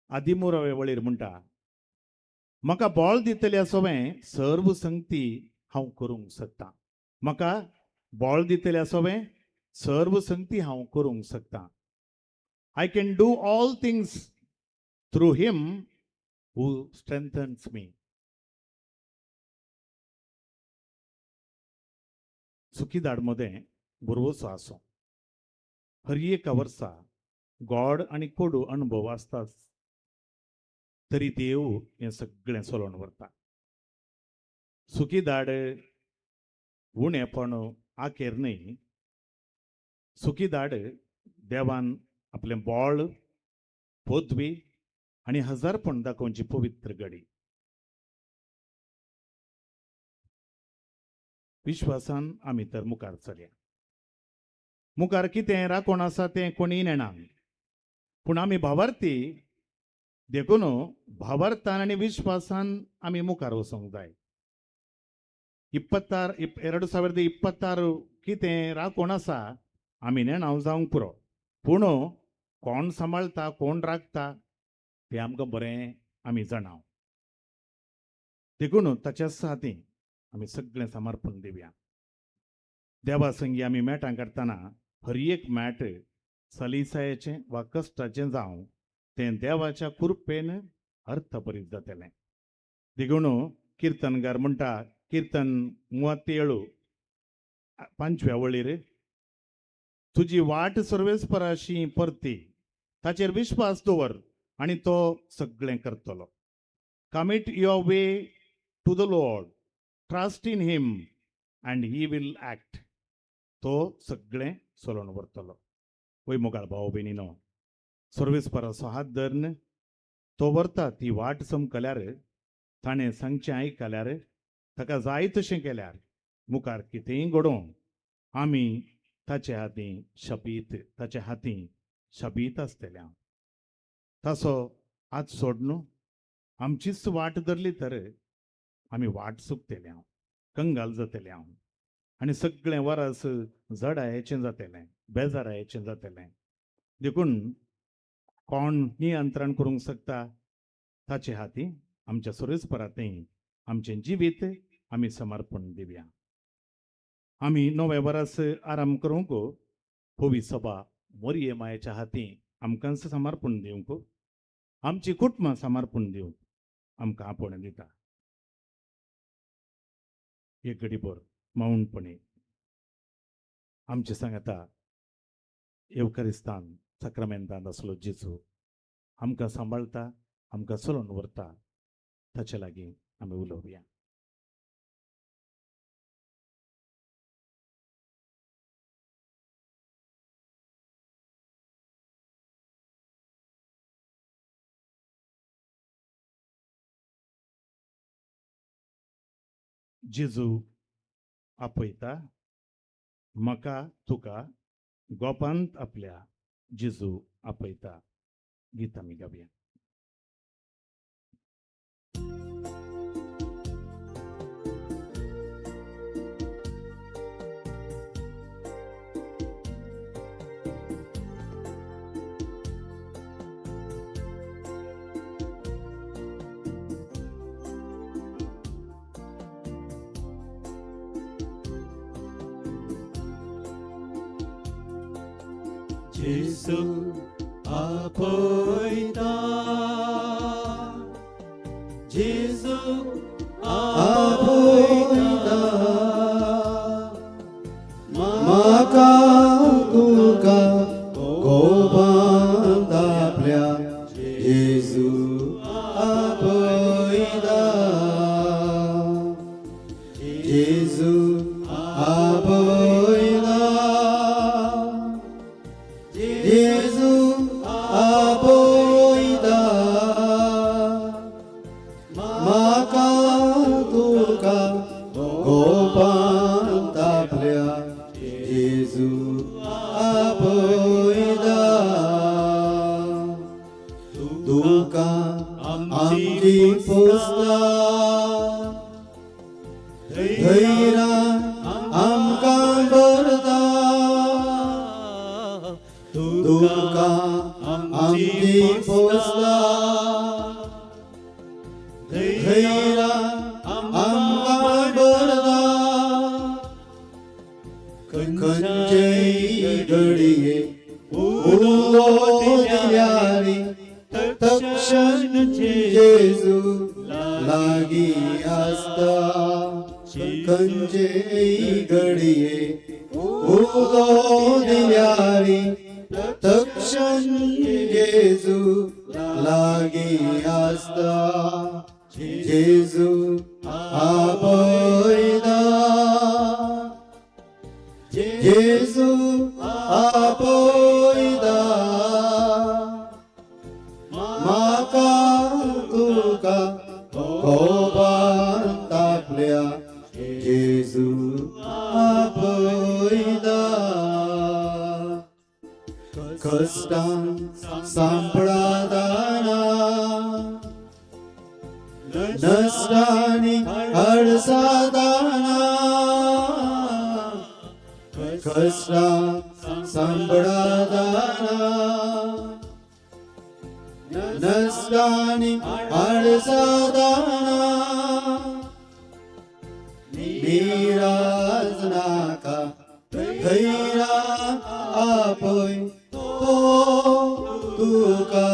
आदिमुरावे वळीर म्हणटा, म्हाका बळ दितल्या सोवें सर्व संगती हांव करूंक शकता. म्हाका बळ दितल्या सोवें सर्व संगती हांव करूंक शकता. I can do all things through him who strengthens me. सुखी धाड मदें भरवसो आसूं. हर एका वर्सा गोड आनी कोडू अणभव आसताच, तरी देव हें सगळें चलोवन व्हरता. सुखी धाड उणेपण आखेर न्हय. सुखी धाड देवान आपलें बळ, पदवी आनी हजारपण दाखोवची पवित्र घडी. विश्वासान आमी तर मुखार चलया. मुखार कितें राखण आसा तें कोणीय नेणा, पूण आमी भावार्थी देखून भावार्थान आनी विश्वासान आमी मुखार वचूंक जाय. 2026 कितें राखण आसा आमी नेणा जावंक पुरो, पूण कोण सांबाळटा कोण राखता तें आमकां बरें आमी जाणा. देखून ताच्या हातीं आमी सगळें समर्पण दिवया. देवा संगी आमी मेटां काडटना हर एक मॅट सलिसायेचें वा कश्टाचें जावं तें देवाच्या कृपेन अर्थभरीत जातलें. देखून किर्तनकार म्हणटा, किर्तन 37 5व्या वळीर, तुजी वाट सर्वेस्पराशी परती, ताचेर विश्वास दवर आनी तो सगळें करतलो. Commit your way to the Lord, trust in him and he will act. तो सगळें चलोवन व्हरतलो. वय मोगाळ भाव भयणीनो, सर्वेस्पराचो हात धरून तो व्हरता ती वाट समकल्यार, ताणें सांगचें आयकल्यार, ताका जाय तशें केल्यार मुखार कितेंय घडोवं आमी ताचे हातीं शबीत, ताचे हातीं शबीत आसतल्या. ताचो हात सोडून आमचीच वाट धरली तर आमी वाट चुकतले, कंगाल जातले आनी सगळें वरस जडायेचें जातलें, बेजारायेचें जातलें. देखून कोण नियंत्रण करूंक शकता ताचे हातीं आमच्या सर्वेस्परांत आमचें जिवीत आमी समर्पण दिवया. आमी नवें वरस आराम करूंक होवी सभा मोरये मायेच्या हातीं आमकां समर्पण दिवंक, आमची कुटुंबां समर्पण दिवंक आमकां आपोवणें दिता. एक घडीभर मौनपणे आमचे सांगाता येवकारिस्तान साक्रामेंतांत आसलो जेजू आमकां सांबाळटा, आमकां चलोवन व्हरता, ताचे लागीं आमी उलोवया. जेजू आपयता म्हाका तुका गोपांत आपल्या, जेजू आपयता गीत आमी गावया. जेजू आपयता, जेजू आपयता, म्हाका तुका गोपांत आपल्या, जेजू आपयता, जेजू आपयता, जेजू आपयता, म्हाका तुका गोपांत आपल्या, जेजू आपयता. तुका आमची पुस्ता, धैर्यान आमकां भरता, तुका आमची पुस्ता, घडये उलो दिल्यारी तक्षण जेजू लागीं आसता. खंयचेय घडये उलो दिल्यारी तक्षण जेजू लागीं आसता. जेजू आपयता, जेजू आपयता, म्हाका तुका कोपान तापल्या जेजू आपयता. कश्टान सांपडादाना नश्टानी अडसादाना, कश्टान सांपडादाना नश्टानी अडसादाना, निराज नाका धैरा आपय तो तुका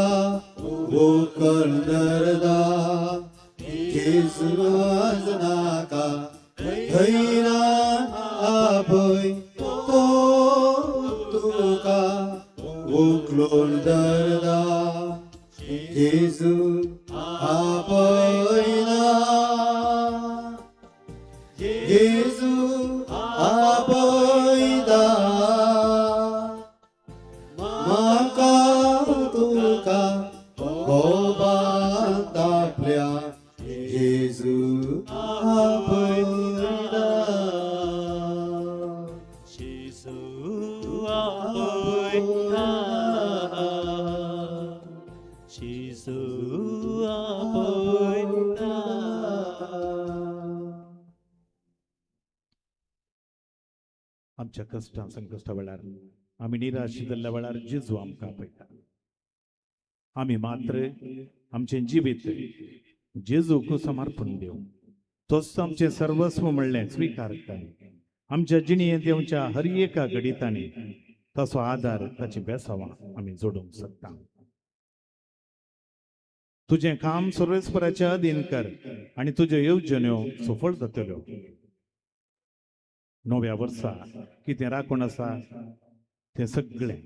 वोकल दरदा. जेजू नाका धैरा आपय तो तुका वोकलोन दरदा. जेजू आपयना, जेजू आपयता, म्हाका तुका कोपान तापल्या जेजू आपयता. जेजू आपयता, जेजू आपयता. आमच्या कश्टां संकश्टा वेळार आमी निराश जाल्ल्या वेळार जेजू आमकां आपयता. आमी मात्र आमचें जिवीत जेजूक समर्पण दिवं, तोच आमचें सर्वस्व म्हणलें स्विकारता. आमच्या जिणेंत येवच्या हर एका घडितांनी ताचो आदार, ताची बेसावां आमी जोडूंक शकता. तुजें काम सर्वेस्पराच्या अधीन कर आनी तुज्यो येवजण्यो सफळ जातल्यो. नव्या वर्सा कितें राखून आसा तें सगळें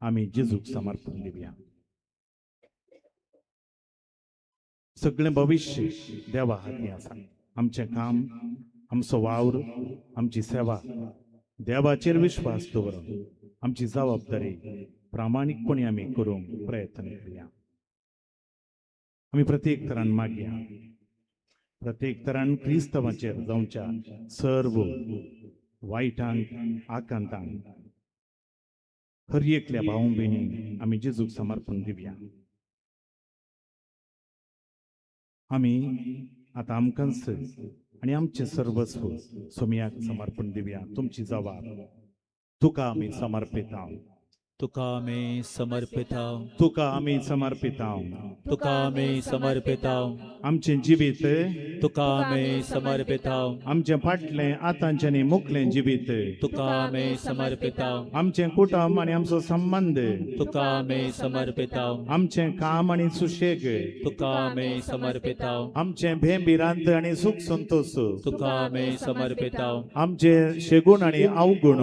आमी जेजूक समर्पण दिवया. सगळें भविश्य देवा हातीं आसा. आमचें काम, आमचो वावर, आमची सेवा देवाचेर विश्वास दवरून आमची जबाबदारी प्रामाणीकपणी आमी करूंक प्रयत्न करुया. आमी प्रत्येक तरान मागया, प्रत्येक तरान क्रिस्तांवाचेर जावच्या सर्व वायटांक, आकांतांक हर एकल्या भाव भयणींक आमी जेजूक समर्पण दिवया. आमी आतां आमकांच आनी आमचें सर्वस्व सोमयाक समर्पण दिवया. तुमची जबाब तुका आमी समर्पिता, तुका आमी समर्पिता, तुका आमी समर्पिता. तुका आमी समर्पिता. आमचें जिवीत तुका आमी समर्पिता, आमचें फाटलें आतांचें आनी मुखलें जिवीत तुका आमी समर्पिता. आमचें कुटुंब आनी आमचो संबंद तुका आमी समर्पिता. आमचें काम आनी सुशेग तुका आमी समर्पिता. आमचें भेंभिरांत आनी सुख संतोष तुका आमी समर्पिता. आमचें शेगूण आनी अवगुण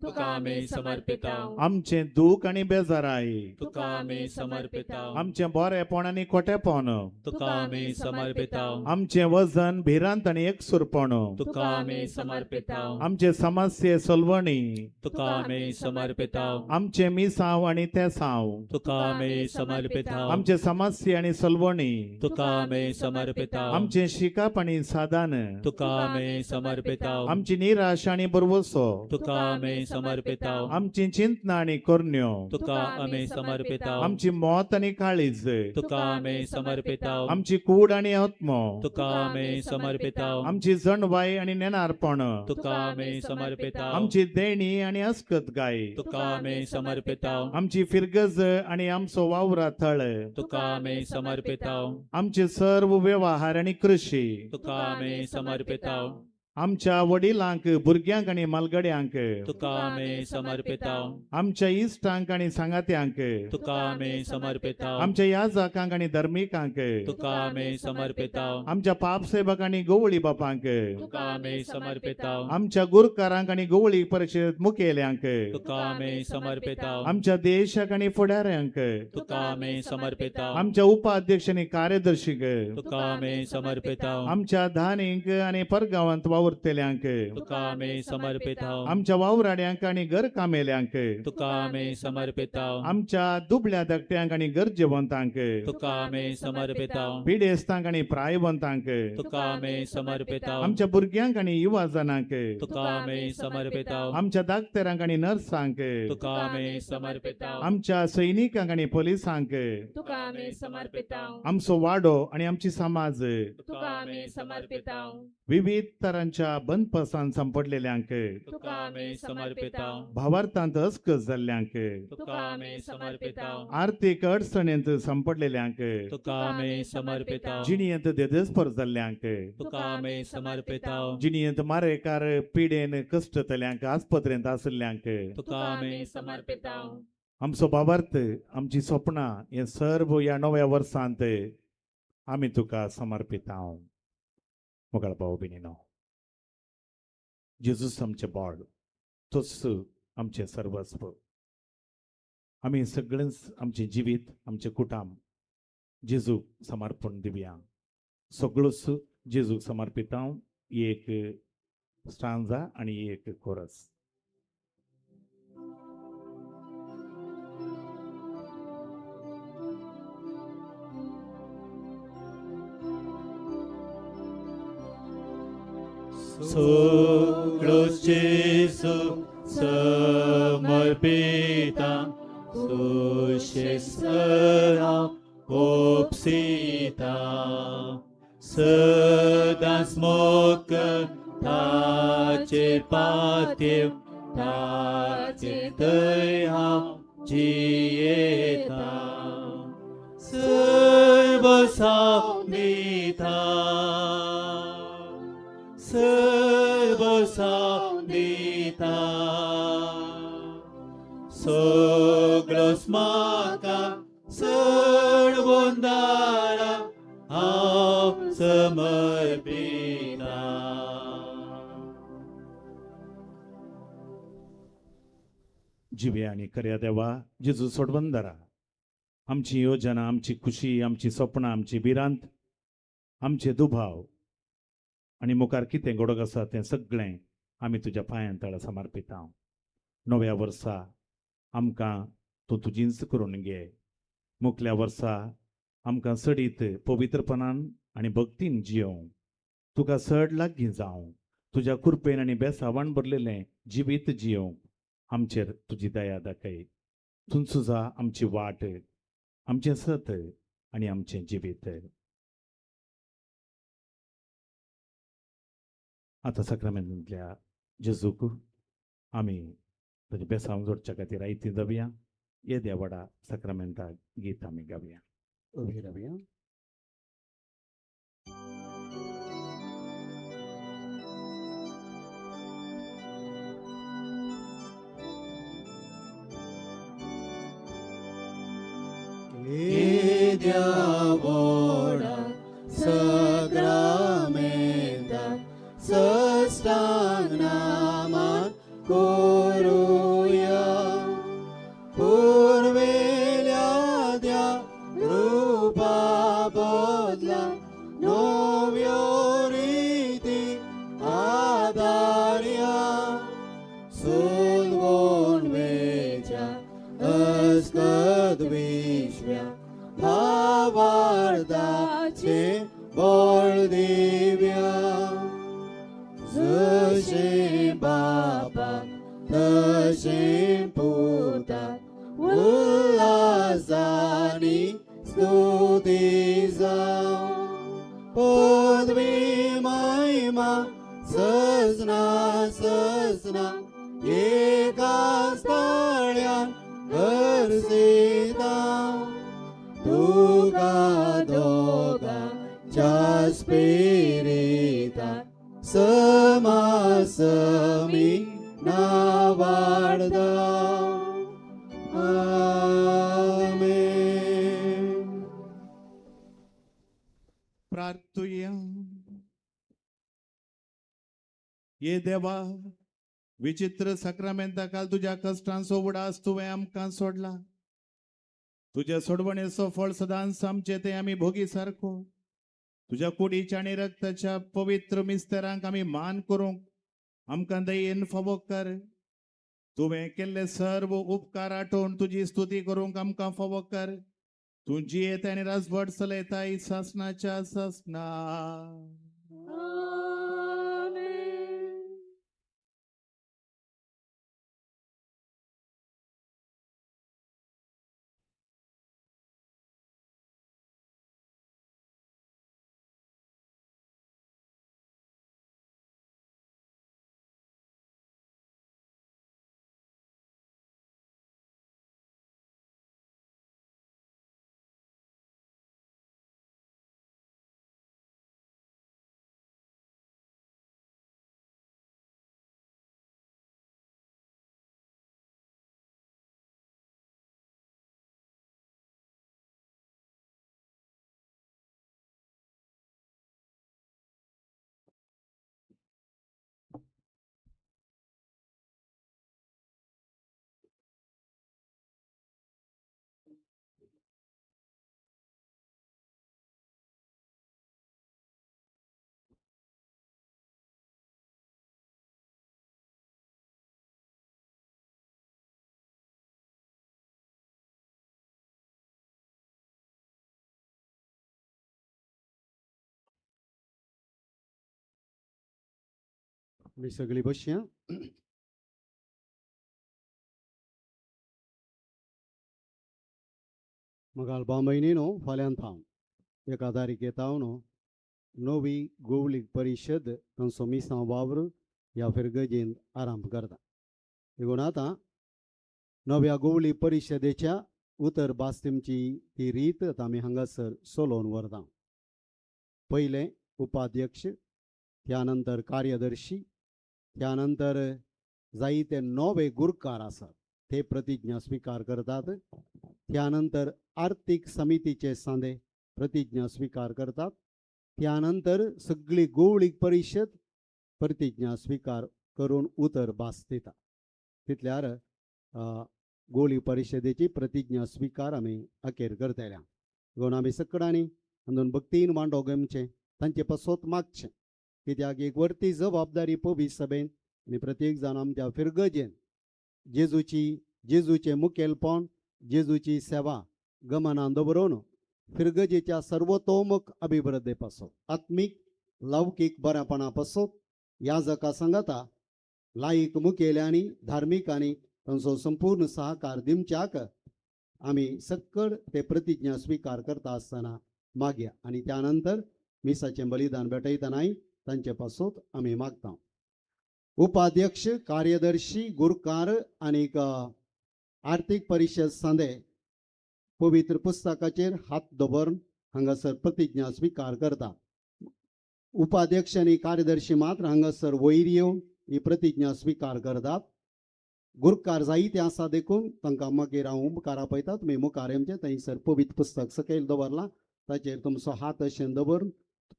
तुका आमी समर्पिता. आमचें दूख आनी बेजाराय तुका आमी समर्पिता. आमचें बरेपण आनी खोटेपण तुका आमी समर्पिता. आमचें वजन भिरांत आनी एकसुरपण तुका आमी समर्पिता. आमचे समस्ये सोलवणी तुका आमी समर्पिता. आमचें मिसांव आनी तेसांव तुका आमी समर्पिता. आमचे समस्ये आनी सोलवणी तुका आमी समर्पिता. आमचें शिकप आनी साधन तुका आमी समर्पिता. आमची निराश आनी भरवसो तुका आमी समर्पिता. आमची चिंतना आनी करण्यो तुका आमी समर्पिता. आमची मौत आनी काळीज तुका आमी समर्पिता. आमची कूड आनी आत्मो तुका आमी समर्पिता. आमची जणवाय आनी नेणारपण तुका आमी समर्पिता. आमची देणी आनी अस्कत गाय तुका आमी समर्पिता. आमची फिरगज आनी आमचो वावरा थळ तुका आमी समर्पिता. आमचे सर्व व्यवहार आनी कृशी तुका आमी समर्पिता. आमच्या वडिलांक, भुरग्यांक आनी मालगड्यांक तुका आमी समर्पिता। आमच्या इश्टांक आनी सांगात्यांक तुका आमी समर्पिता। आमच्या याजकांक आनी धर्मिकांक तुका आमी समर्पिता। आमच्या पापसेवक आनी गोवळी बापांक तुका आमी समर्पिता। आमच्या गुरकारांक आनी गोवळी परिशद मुखेल्यांक तुका आमी समर्पिता। आमच्या देशाक आनी फुडाऱ्यांक तुका आमी समर्पिता। आमच्या उपाध्यक्ष आनी कार्यदर्शीक तुका आमी समर्पिता। आमच्या धानींक आनी परगांवांत वावुरतल्यांक तुका आमी समर्पिता। आमच्या वावराड्यांक आनी घरकामेल्यांक तुका आमी समर्पिता। आमच्या दुबळ्या धाकट्यांक आनी गरजेवंतांक तुका आमी समर्पिता। पिडेस्तांक आनी प्रायवंतांक तुका आमी समर्पिता। आमच्या भुरग्यांक आनी युवाजनांक तुका आमी समर्पिता। आमच्या डाक्टरांक आनी नर्सांक तुका आमी समर्पिता। आमच्या सैनिकांक आनी पोलिसांक तुका आमी समर्पिता। आमचो वाडो आनी आमची समाज तुका आमी समर्पिता। विविध तरांच्या बंदपसान सांपडलेल्यांक तुका आमी समर्पिता। भावार्थांत अस्कस जाल्ल्यांक तुका आमी समर्पिता। आर्थीक अडचणेंत सांपडलेल्यांक तुका आमी समर्पिता। जिणयेंत देदेस्पर जाल्ल्यांक तुका आमी समर्पिता। जिणयेंत मारेकार पिडेन कश्टतल्यांक आस्पत्रेंत आशिल्ल्यांक तुका आमी समर्पिता। आमचो भावार्थ, आमची सपनां हें सर्व ह्या नव्या वर्सांत आमी तुका समर्पिता। मोगाळ भाव भयणीनो, जेजूस आमचें बोड, तोच आमचें सर्वस्व। आमी सगळेंच आमचें जिवीत, आमचें कुटाम जेजूक समर्पण दिवया। सगळोच जेजूक समर्पिता। एक स्टांजा आनी एक कोरस। सगळो जेजू समर्पिता, सुशेसरा ओपसिता, सदांच मोग ताचे पातेव, ताचे थंय हांव जियेता, सर्वसांव दिता, सर्वसांव दिता, सगळोच म्हाका सर्वोंदारा हांव समर्पिता। जिवे आनी खऱ्या देवा, जेजू सोडवंदरा, आमची योजना, आमची खुशी, आमची सपनां, आमची भिरांत, आमचे दुबाव आनी मुखार कितें घडोवंक आसा तें सगळें आमी तुज्या पांयां तळा समर्पिता। नव्या वर्सा आमकां तूं तुजींच करून घे। मुखल्या वर्सा आमकां सडीत पवित्रपणान आनी भक्तीन जियोवंक, तुका चड लागीं जावंक, तुज्या कृपेन आनी बेसावान भरलेलें जिवीत जियोवंक आमचेर तुजी दया दाखय। तूंच जा आमची वाट, आमचें सत आनी आमचें जिवीत। आतां साक्रामेंतांतल्या जेजूक आमी ताजें बेसांव जोडच्या खातीर आयती जावया। येद्या व्हडा साक्रामेंताक गीत आमी गावया। उबी रावया। येद्या व्हडा साक्रामेंताक सष्टांग नामान करुया, पुर्वेल्या त्या कृपा बदला नव्यो रिती आदार्या, सुलवण वेच्या अस्कद विश्व्या भावार्दाचे बळ दिव्या, जशें बापाक तशें पुताक उल्हासांनी स्तुती जावं, पदवी महिमा सजना सजना एका स्थळ्यान गरजेता, तुका दोगांच्या स्पिरितान समान समी नावाडदा. आमेन. प्रार्थुया. ये देवा, विचित्र साक्रामेंता काल तुज्या कश्टांचो उडास तुवें आमकां सोडला. तुज्या सोडवणेचो फळ सदांच आमचे ते आमी भोगी सारको. तुज्या कुडीच्या आनी रक्ताच्या पवित्र मिस्तरांक आमी मान करूंक आमकां दयेन फावो कर. तुवें केल्ले सर्व उपकार आठोवन तुजी स्तुती करूंक आमकां फावो कर. तूं जियेता आनी राजवट चलयताय सासनाच्या सासना. आमी सगळीं बसया. मगाल बांबयनी न्हू फाल्यां थावन 1 तारखे थावन नवी गोवलीक परिशद तांचो मिसांव वावर ह्या फिरगजेन आरंभ करता. देखून आतां नव्या गोवली परिशदेच्या उतर बास्तिमची ती रीत आतां आमी हांगासर सोलोवन व्हरता. पयलें उपाध्यक्ष, त्यानंतर कार्यदर्शी, त्यानंतर जायते नवे गुरकार आसात ते प्रतिज्ञा स्विकार करतात. त्यानंतर आर्थीक समितीचे सांदे प्रतिज्ञा स्विकार करतात. त्यानंतर सगळी गोवळीक परिशद प्रतिज्ञा स्विकार करून उतर भास दिता. तितल्यार गोवळी परिशदेची प्रतिज्ञा स्विकार आमी अखेर करतले. देखून आमी सगळ्यांनी अंदून भक्तीन मांडो घेवचें, तांचे पासत मागचें, कित्याक एक वरती जबाबदारी पवी सभेन आनी प्रत्येक जाण आमच्या फिरगजेन जेजूचें मुखेलपण, जेजूची सेवा गमनान दवरून फिरगजेच्या सर्वतोमुख अभिवृद्धे पासत, आत्मीक लौकीक बरेपणा पासत याजका सांगाता लायक मुखेल्यांनी धार्मिकांनी तांचो संपूर्ण सहकार दिवच्याक आमी सक्कड ते प्रतिज्ञा स्विकार करता आसतना मागया आनी त्यानंतर मिसाचें बलिदान भेटयतनाय तांचे पासत आमी मागता. उपाध्यक्ष, कार्यदर्शी, गुरकार आनीक आर्थीक परिशद सांदे पवित्र पुस्तकाचेर हात दवरून हांगासर प्रतिज्ञा स्विकार करता. उपाध्यक्ष आनी कार्यदर्शी मात्र हांगासर वयर येवन ही प्रतिज्ञा स्विकार करतात. गुरकार जायते आसा देखून तांकां मागीर हांव मुखार आपयता. तुमी मुखार येवचें, थंयसर पवित्र पुस्तक सकयल दवरलां ताचेर तुमचो हात अशें दवरून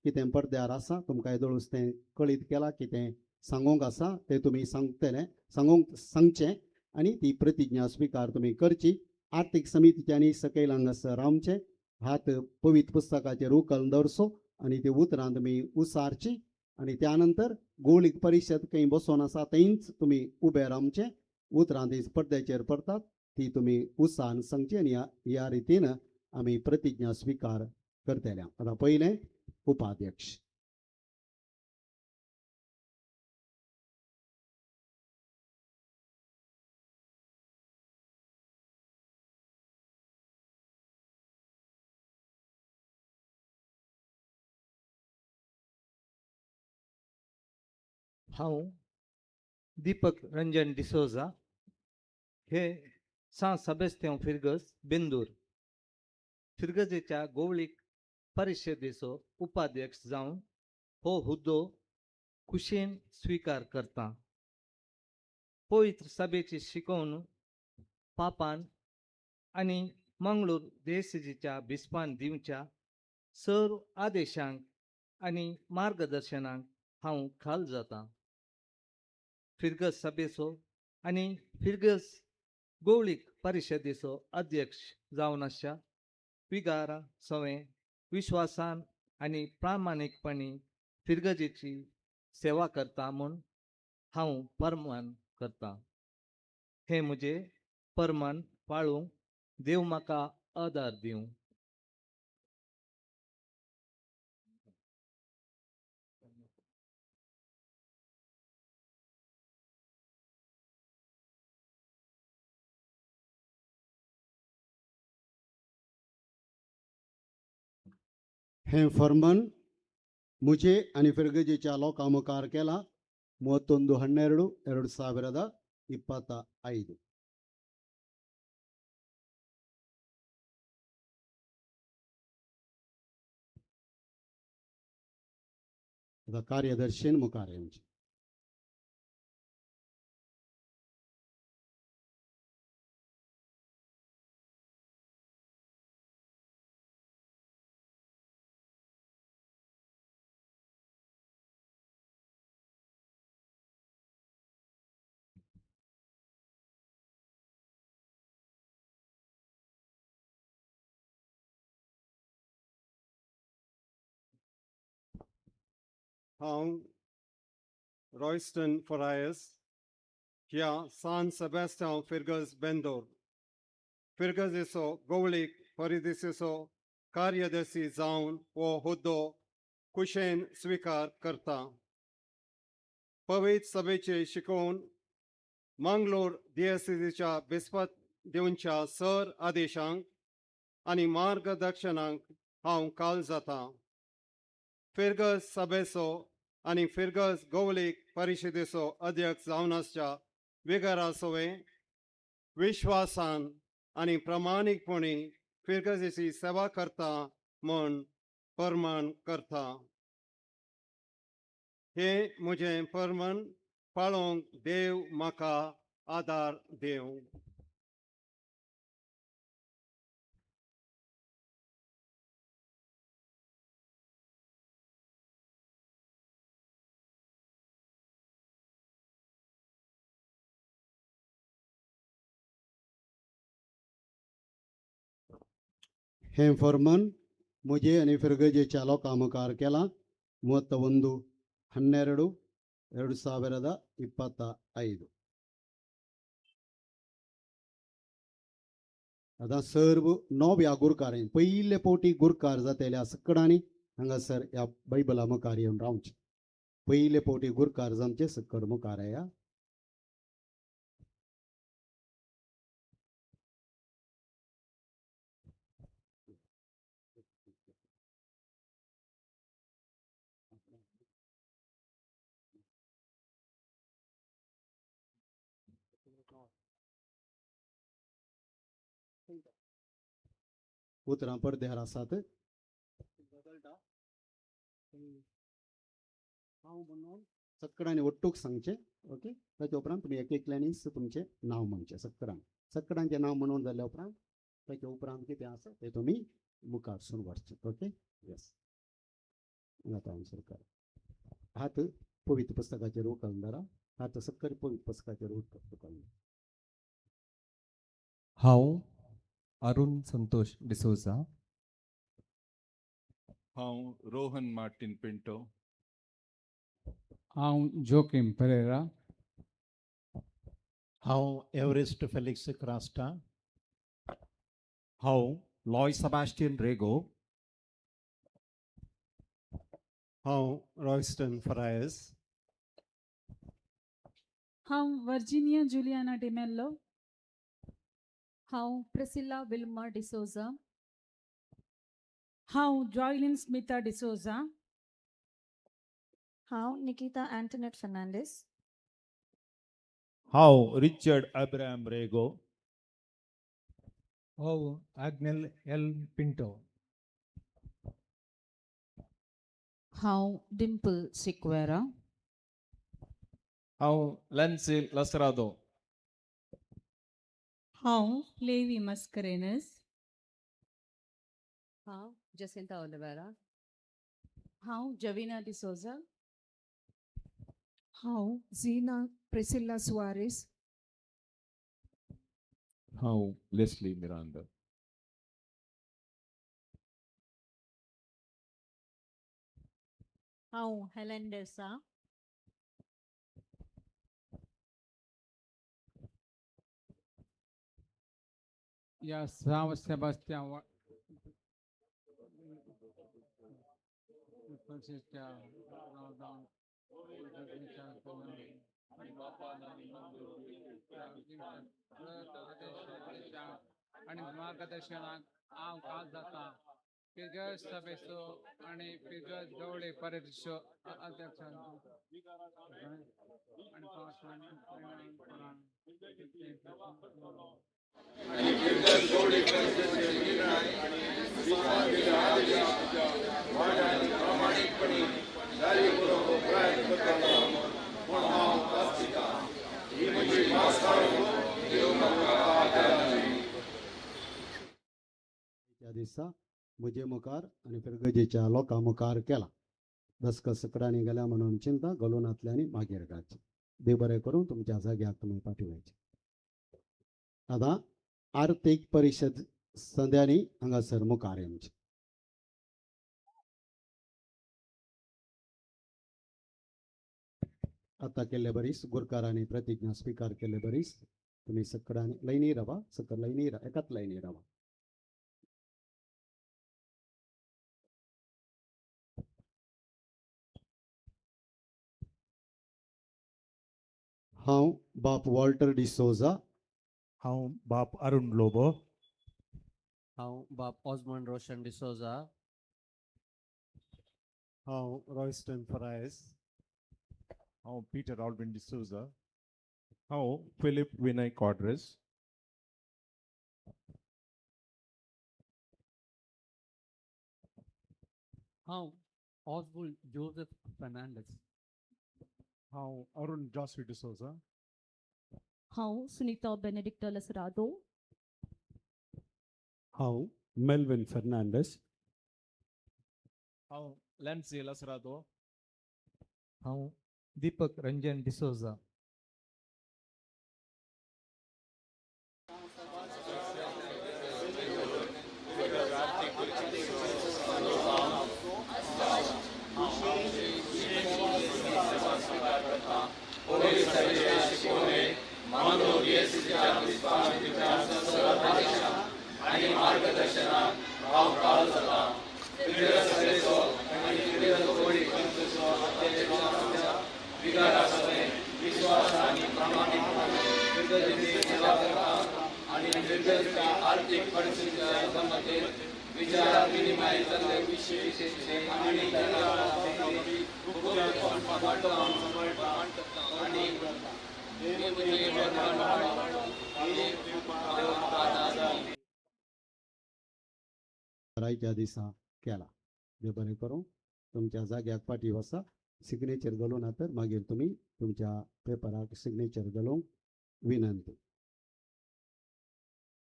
कितें पडद्यार आसा तुमकां येदोळूच तें कळीत केलां, कितें सांगूंक आसा तें तुमी सांगतले, सांगूंक सांगचें आनी ती प्रतिज्ञा स्विकार तुमी करची. आर्थीक समितीच्यांनी सकयल हांगासर रावचें, हात पवित्र पुस्तकाचेर उखल दवरचो आनी ती उतरां तुमी उसारची आनी त्यानंतर गोवळीक परिशद खंय बसोन आसा थंयच तुमी उबे रावचें. उतरां ती पडद्याचेर पडतात ती तुमी उसान सांगची आनी ह्या रितीन आमी प्रतिज्ञा स्विकार करतले. आतां पयलें उपाध्यक्ष. हांव दीपक रंजन डिसोजा हे सां सेबेस्त्यांव फिरगज बेंदूर फिरगजेच्या गोवळीक परिशदेचो उपाध्यक्ष जावन हो हुद्दो खुशयेन स्विकार करता. पवित्र सभेची शिकोवन पापान आनी मंगळूर देसजीच्या बिस्पान दिवच्या सर्व आदेशांक आनी मार्गदर्शनाक हांव खाल जाता. फिरगज सभेचो आनी फिरगज गौळीक परिशदेचो अध्यक्ष जावन आसच्या विगारा सवें विश्वासान आनी प्रामाणीकपणी फिरगजेची सेवा करता म्हूण हांव परमान करता. हें म्हजें परमान पाळूंक देव म्हाका आदार दिवं. हें फर्मान मुझे आनी फिरगजेच्या लोकां मुखार केला 31-12-2025. आतां कार्यदर्शीन मुखार येवचें. हांव रॉयस्टन फरायस ह्या सान सेबास्तियांव फिरगज बेंदोर फिरगजेचो गवळीक परिदेसेचो कार्यदर्शी जावन हो हुद्दो कुशेन स्विकार करता. पवित्र सभेचे शिकोवन मंगलोर दियसिच्या बिस्पत दिवच्या सर आदेशांक आनी मार्गदर्शनाक हांव काल जाता. फिरगज सभेचो आनी फिरगज गौलीक परिशदेचो अध्यक्ष जावन आसच्या विगारा सवें विश्वासान आनी प्रामाणीकपणी फिरगजेची सेवा करता म्हूण परमाण करता. हें म्हजें परमाण पाळोवंक देव म्हाका आदार दिवं. हें फर्मान मुझे आनी फिरगजेच्या लोकां मुखार केलां 31-12-2025. आतां सर्व नव्या गुरकारांनी पयले फावटी गुरकार जातल्या सकडांनी हांगासर ह्या बायबला मुखार येवन रावचें. पयले फावटी गुरकार जावचे सकड मुखार येया. उतरां पडद्यार आसात. हांव म्हणून सकडांनी ओट्टूक सांगचें. ओके, ताच्या उपरांत तुमी एक एकल्यांनीच तुमचें नांव म्हणचें. सकडांचें नांव म्हणून जाल्या उपरांत ताच्या उपरांत कितें आसा तें तुमी मुखारसून व्हरचें. ओके, येस. आतां सरकार हात पवित्र पुस्तकाचेर उखलून धरा. हात सक्कर पवित्र पुस्तकाचेर उखलून. हांव अरुण संतोष डिसोजा. हांव रोहन मार्टिन पिंटो. हांव जोकीम परेरा. हांव एवरेस्ट फेलिक्स क्रास्टा. हांव लॉय सेबास्टियन रेगो. हांव रॉयस्टन फरायस. हांव वर्जिनिया जुलियाना डिमेल्लो. हांव प्रिसिला विल्मा डिसोजा. हांव जॉयलिन स्मिता डिसोजा. हांव निकिता अँटोनेट फर्नांडीस. हांव रिचर्ड अब्राहम रेगो. हांव आग्नेल एल पिंटो. हांव डिम्पल सिक्वेरा. हांव लॅन्सी लसरादो. हांव लेवी मस्करेनस. हांव जसिंता ओलिवेरा. हांव जवीना डिसोजा. हांव झिना प्रिसिल्ला सुआरेस. हांव लेस्ली मिरांदा. हांव हेलन डेसा. या São Sebastião आणि मार्गदर्शनाक हांव काल जाता पिगर्स सभेचो आनी पिगर्स गवळे परिशो अध्यक्ष त्या दिसा म्हजे मुखार आनी फिरगजेच्या लोकां मुखार केला. दसक सकडांनी गेल्या म्हणून चिंता घालूनातल्यांनी मागीर घालची. देव बरें करूं तुमच्या जाग्याक तुमी फाटीं वयचे. आतां आर्थीक परिशद संद्यांनी हांगासर मुखार येवचें. आतां केल्ले बरीच गुरकारांनी प्रतिज्ञा स्विकार केल्ले बरीच तुमी सकडांनी लायनी रावा, सकल लायनी रावा, एकाच लायनी रावा. हांव बाप वॉल्टर डिसोजा. हांव बाप अरुण लोबो. हांव बाप ऑजमंड रोशन डिसोजा. हांव रॉयस्टन फरायस. हांव पीटर ऑल्विन डिसोजा. हांव फिलीप विनय कॉड्रेस. हांव ऑजबुल जोसेफ फर्नांडीस. हांव अरुण जॉस्वी डिसोजा. हांव सुनीता बेनेडिक्टा लसरादो. हांव मेल्विन फर्नांडीस. हांव लॅन्सी लसरादो. हांव दीपक रंजन डिसोजा. रायच्या दिसा केला. देव बरें करूं तुमच्या जाग्याक फाटीं वसा. सिग्नेचर घालूं ना तर मागीर तुमी तुमच्या पेपराक सिग्नेचर घालूंक विनंती.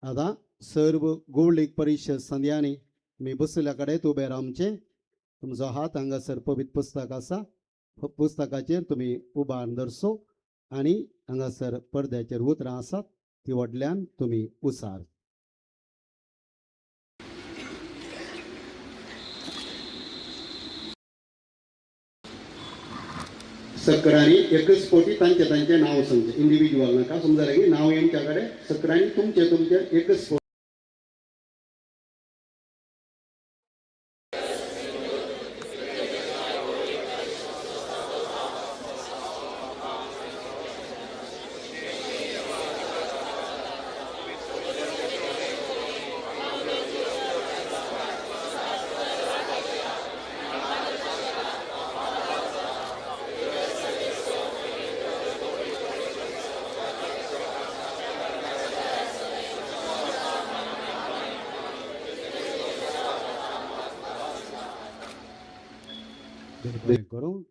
आतां सर्व गोवळीक परिशद संद्यांनी तुमी बसल्या कडेन उबे रावचें. तुमचो हात हांगासर पवित्र पुस्तक आसा, पुस्तकाचेर तुमी उबार दरसो आनी हांगासर पडद्याचेर उतरां आसात ती व्हडल्यान तुमी उसार. सकरांनी एकच फावटी तांचे तांचें नांव सांगचें, इंडिविज्युअल नाका. समजा लागीं नांव येमच्या कडेन सकरांनी तुमचें तुमचें एकच फावटी.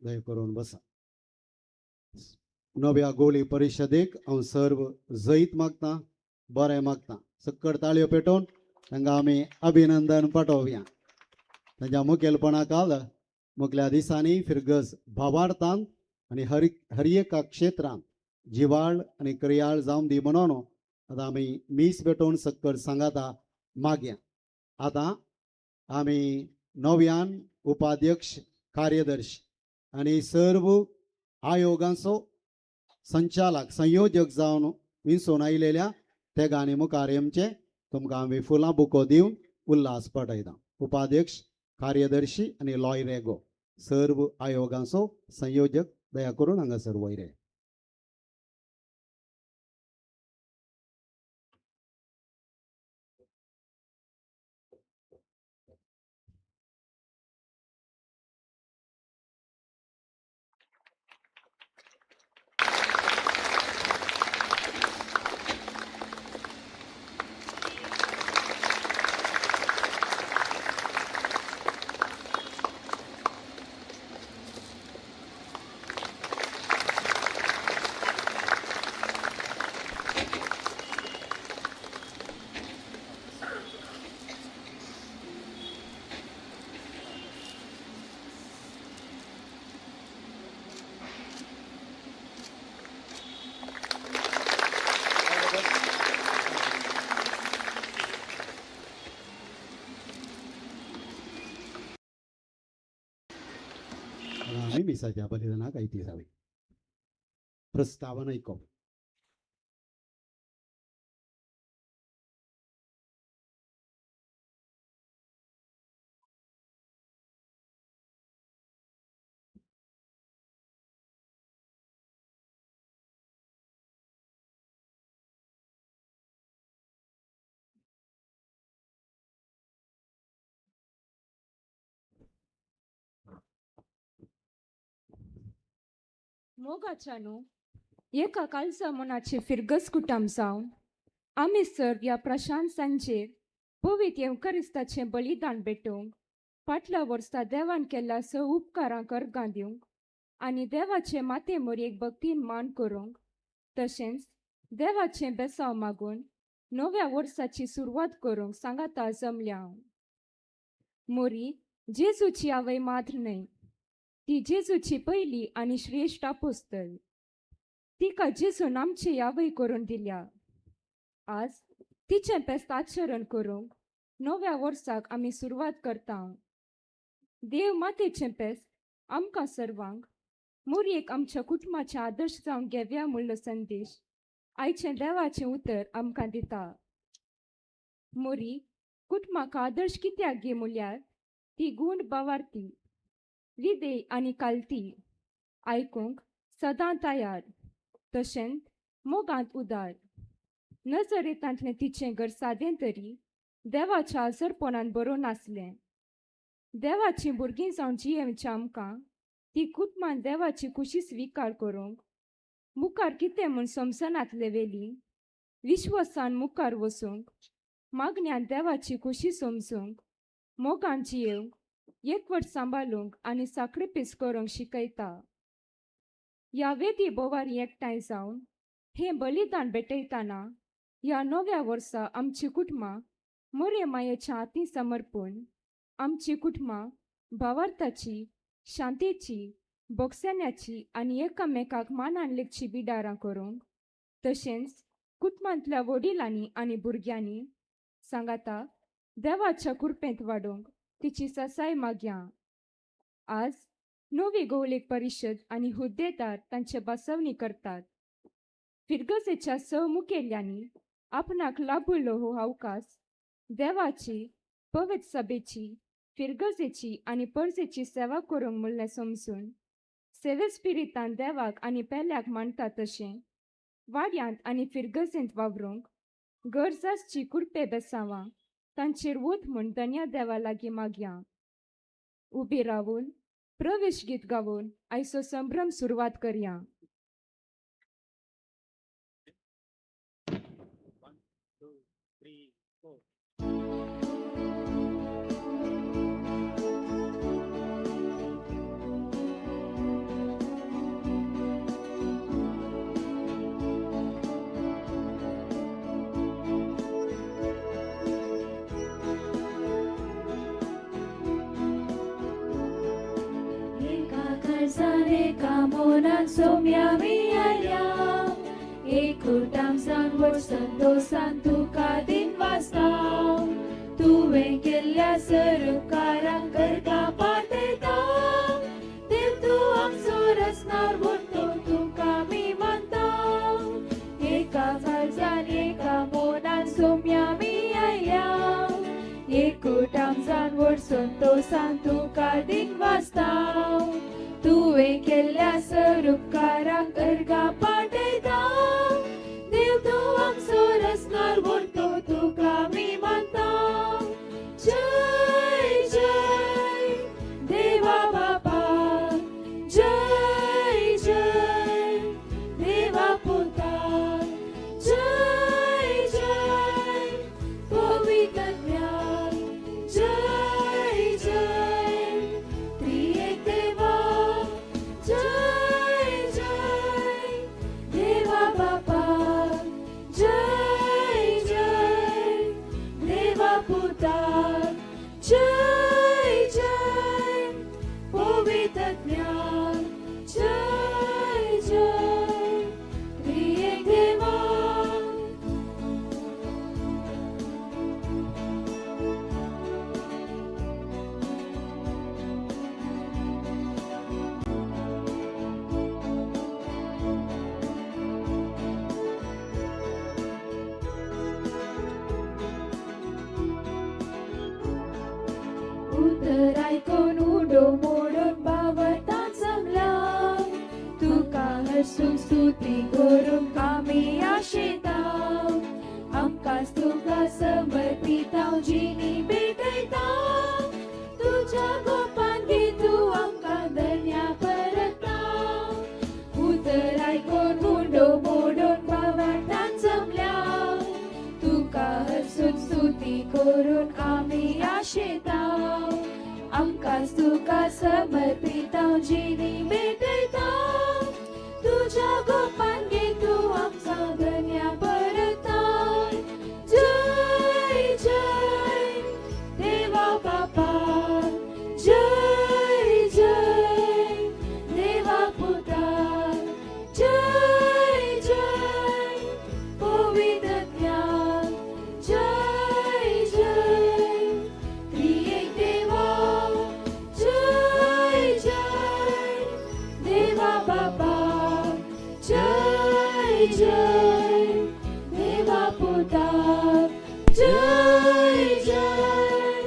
दया करून बसा. नव्या गोली परिशदेक हांव सर्व जैत मागता, बरें मागता. सक्कड ताळयो पेटोवन तांकां आमी अभिनंदन पाठोवया. तांच्या मुखेलपणा काल मुखल्या दिसांनी फिरगज भावार्थान आनी हर एका क्षेत्रांत जिवाळ आनी क्रियाळ जावन दी म्हणून आतां आमी मीस पेटोवन सक्कड सांगाता मागया. आतां आमी नव्यान उपाध्यक्ष, कार्यदर्शी आनी सर्व आयोगांचो संचालक, संयोजक जावन विंचून आयिल्ल्या तेगांनी मुखार येवचें. तुमकां आमी फुलां बुको दिवन उल्हास पडयता. उपाध्यक्ष, कार्यदर्शी आनी लॉय रेगो सर्व आयोगांचो संयोजक दया करून हांगासर वयर. मिसाच्या बलिदानाक आयती जावी. प्रस्तावन आयकप. मोगाच्यानू एका कालचा मनाचे फिरगस कुटुंब जावन आमी सर ह्या प्रशांत सांजेर पवित्र येवकरिस्ताचें बलिदान भेटोवंक फाटल्या वर्सा देवान केल्ल्या स उपकारांक अर्गां दिवंक आनी देवाचे माते मोरयेक भक्तीन मान करूंक तशेंच देवाचें बेसांव मागून नव्या वर्साची सुरवात करूंक सांगाता जमल्या हांव. मोरी जेजूची आवय मात्र न्हय, ती जेजूची पयली आनी श्रेश्ठ आपोस्तल. तिका जेजून आमची आवय करून दिल्या. आज तिचें पेस्त आचरण करूंक नव्या वर्साक आमी सुरवात करता. देव मातेचें पेस्त आमकां सर्वांक मोरयेक आमच्या कुटुंबाचे आदर्श जावन घेवया म्हणलो संदेश आयचें देवाचें उतर आमकां दिता. मोरी कुटुंबाक आदर्श कित्याक गे म्हळ्यार ती गूण बावारती, विदेय आनी कालती, आयकूंक सदां तयार, तशेंच मोगांत उदार. नजरेतांतलें तिचें घर सादें तरी देवाच्या आसरपणान बरोवन नासलें. देवाचीं भुरगीं जावन जियेवचें आमकां ती कुटुंबान देवाची खुशी स्विकार करूंक मुखार कितें म्हूण समजनातले वेली विश्वासान मुखार वचूंक, मागण्यान देवाची खुशी समजूंक, मोगान जियेवंक, एकवट सांबाळूंक आनी साक्रिफीस करूंक शिकयता. ह्या वेदी बोवारी एकठांय जावन हें बलिदान भेटयतना ह्या नव्या वर्सा आमची कुटुंबां मोरे मायेच्या हातीं समर्पून आमची कुटुंबां भावार्थाची, शांतेची, बोगसण्याची आनी एकामेकाक मानान लेखची बिडारां करूंक तशेंच कुटुंबांतल्या वडिलांनी आनी भुरग्यांनी सांगाता देवाच्या कुरपेंत वाडोवंक तिची सासाय मागया. आज नवी गोवलेक परिशद आनी हुद्देदार तांचे बसवणी करतात. फिरगजेच्या स मुखेल्यांनी आपणाक लाभलो हो अवकाश देवाची, पवित्र सभेची, फिरगजेची आनी परजेची सेवा करूंक म्हणलें समजून सेवे स्पिरितान देवाक आनी पेल्याक मानता तशें वाड्यांत आनी फिरगजेंत वावरूंक गरज आसची कुडपे बेसांवां तांचेर वत म्हूण धन्या देवा लागीं मागया. उबी रावून प्रवेश गीत गावून आयचो संभ्रम सुरवात करया. 1 2 3 4. काळजान एका मनान सोम्या मी आयल्या एकूटाम जावन व्हड संतोसान तुका दिनवासता तुवें केल्ल्या सर उपकारांक करता पाठयता देव तूं आमचो रचणार म्हणतो तुका आमी मानता एका काळजान एका मनान सोम्या मी आयल्या एकूटाम जावन व्हड संतोसान तुका दिनवासता तुवें केल्ल्या सर उपकारांक अर्गां पाठयता देव तूं आमचो रचणार म्हणतो तुका आमी मानता जय जय देवा बापा जय जय देवा पुता जय जय पवित्र जय जय त्रिएक देवा जय जय देवा बापा जय जय देवा पुता जय जय पवित्र जय जय त्रिएक देवा. उतर आयकून उडो मोडून पावता जमला तुका हरसून स्तुती करूंक आमी आशेता आमकांच तुका समर्पिता जिणी भेटयता तुज्या गोपान घे तूं आमकां धन्या परता उतर आयकून उडो मोडून पावता जमल्या तुका हरसून स्तुती करून आमी आशेता आमकांच तुका समर्पिता जिणी भेटयता तुज्या गोपान घे तूं आमकां धन्या परता जय जय देवा बापा जय जय देवा पुता जय जय पवित्र जय जय त्रिएक देवा जय जय देवा बापा जय जय देवा पुता जय जय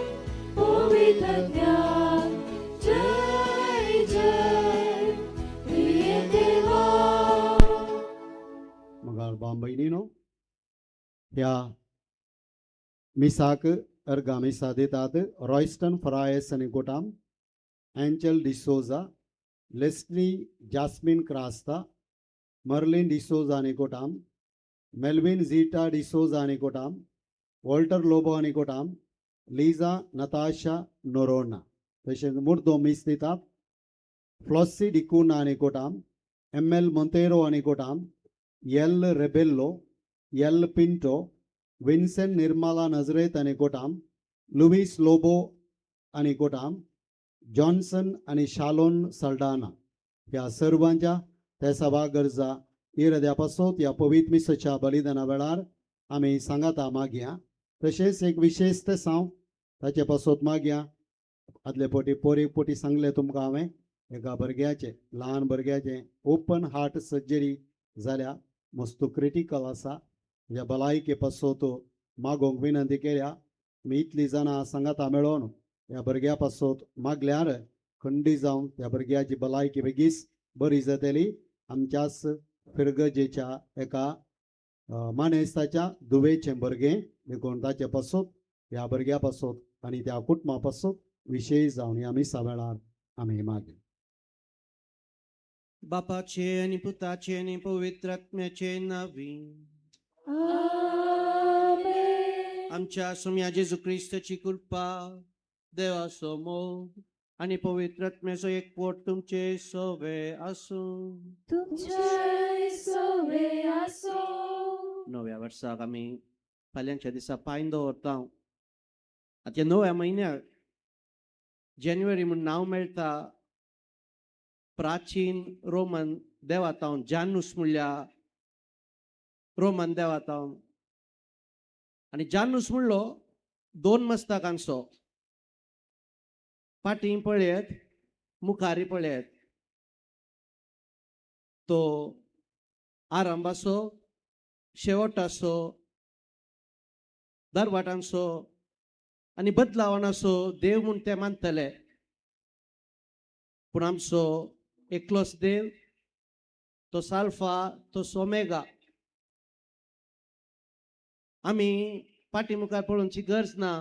पवित्र जय जय त्रिएक देवा. मगाळ भाव भयणीनो, ह्या मिसाक अर्गा मिसा दितात रॉयस्टन फरायस आनी गोटाम, Angel D'Souza, Leslie Jasmine Crasta, Merlin D'Souza आनी गोटाम, मेल्विन झीटा डिसोजा आनी गोटाम, वॉल्टर लोबो आनी गोटाम, लिजा नताशा नोरोना. तशेंच मुर्दो मीस दितात फ्लॉसी डिकूना आनी गोटाम, एम एल मोंतेरो आनी गोटाम, L Rebello, L Pinto, Vincent Nirmala Nazareth आनी गोटाम, लुईस लोबो आनी गोटाम, जॉन्सन आनी शालोन सल्डाना. ह्या सर्वांच्या त्या सभा गरजा इरद्या पासत ह्या पवित्र मिसाच्या बलिदाना वेळार आमी सांगाता मागया. तशेंच एक विशेश ते सांव ताचे पासत मागया. आदले पटी पोर एक पटी सांगलें तुमकां हांवें, एका भुरग्याचें ल्हान भुरग्याचें ओपन हार्ट सर्जरी जाल्या, मस्त क्रिटिकल आसा. ह्या भलायके पासत मागोवंक विनंती केल्या. आमी इतलीं जाणां सांगाता मेळोन ह्या भुरग्या पासत मागल्यार खंडी जावन त्या भुरग्याची भलायकी बेगीच बरी जातली. आमच्याच फिरगजेच्या एका मानेस्ताच्या दुवेचें भुरगें देखून ताचे पासत ह्या भुरग्या पासत आनी त्या कुटुंबा पासत विशेश जावन ह्या मिसा वेळार आमी मागया. बापाचे आनी पुताचे आनी पवित्र आत्म्याचे नांवी आमेन. आमच्या सोम्या जेजू क्रिस्ताची कृपा, देवाचो मोग आनी पवित्र आत्म्याचो एकवट तुमचे सवे आसूं. तुमचे सवे आसूं. नव्या वर्साक आमी फाल्यांच्या दिसा पांय दवरता. आतां नव्या म्हयन्याक जानेवारी म्हूण नांव मेळटा. प्राचीन रोमन देवातावन जानूस म्हणल्या रोमन देवातावन आनी जानूस म्हणलो दोन मस्तकांचो, फाटीं पळयत मुखारी पळयत. तो आरंभाचो शेवटाचो दरवाटांचो आनी बदलावणाचो देव म्हूण ते मानतले, पूण आमचो एकलोच देव तो साल्फा तो सोमेगा. आमी फाटी मुखार पळोवची गरज ना,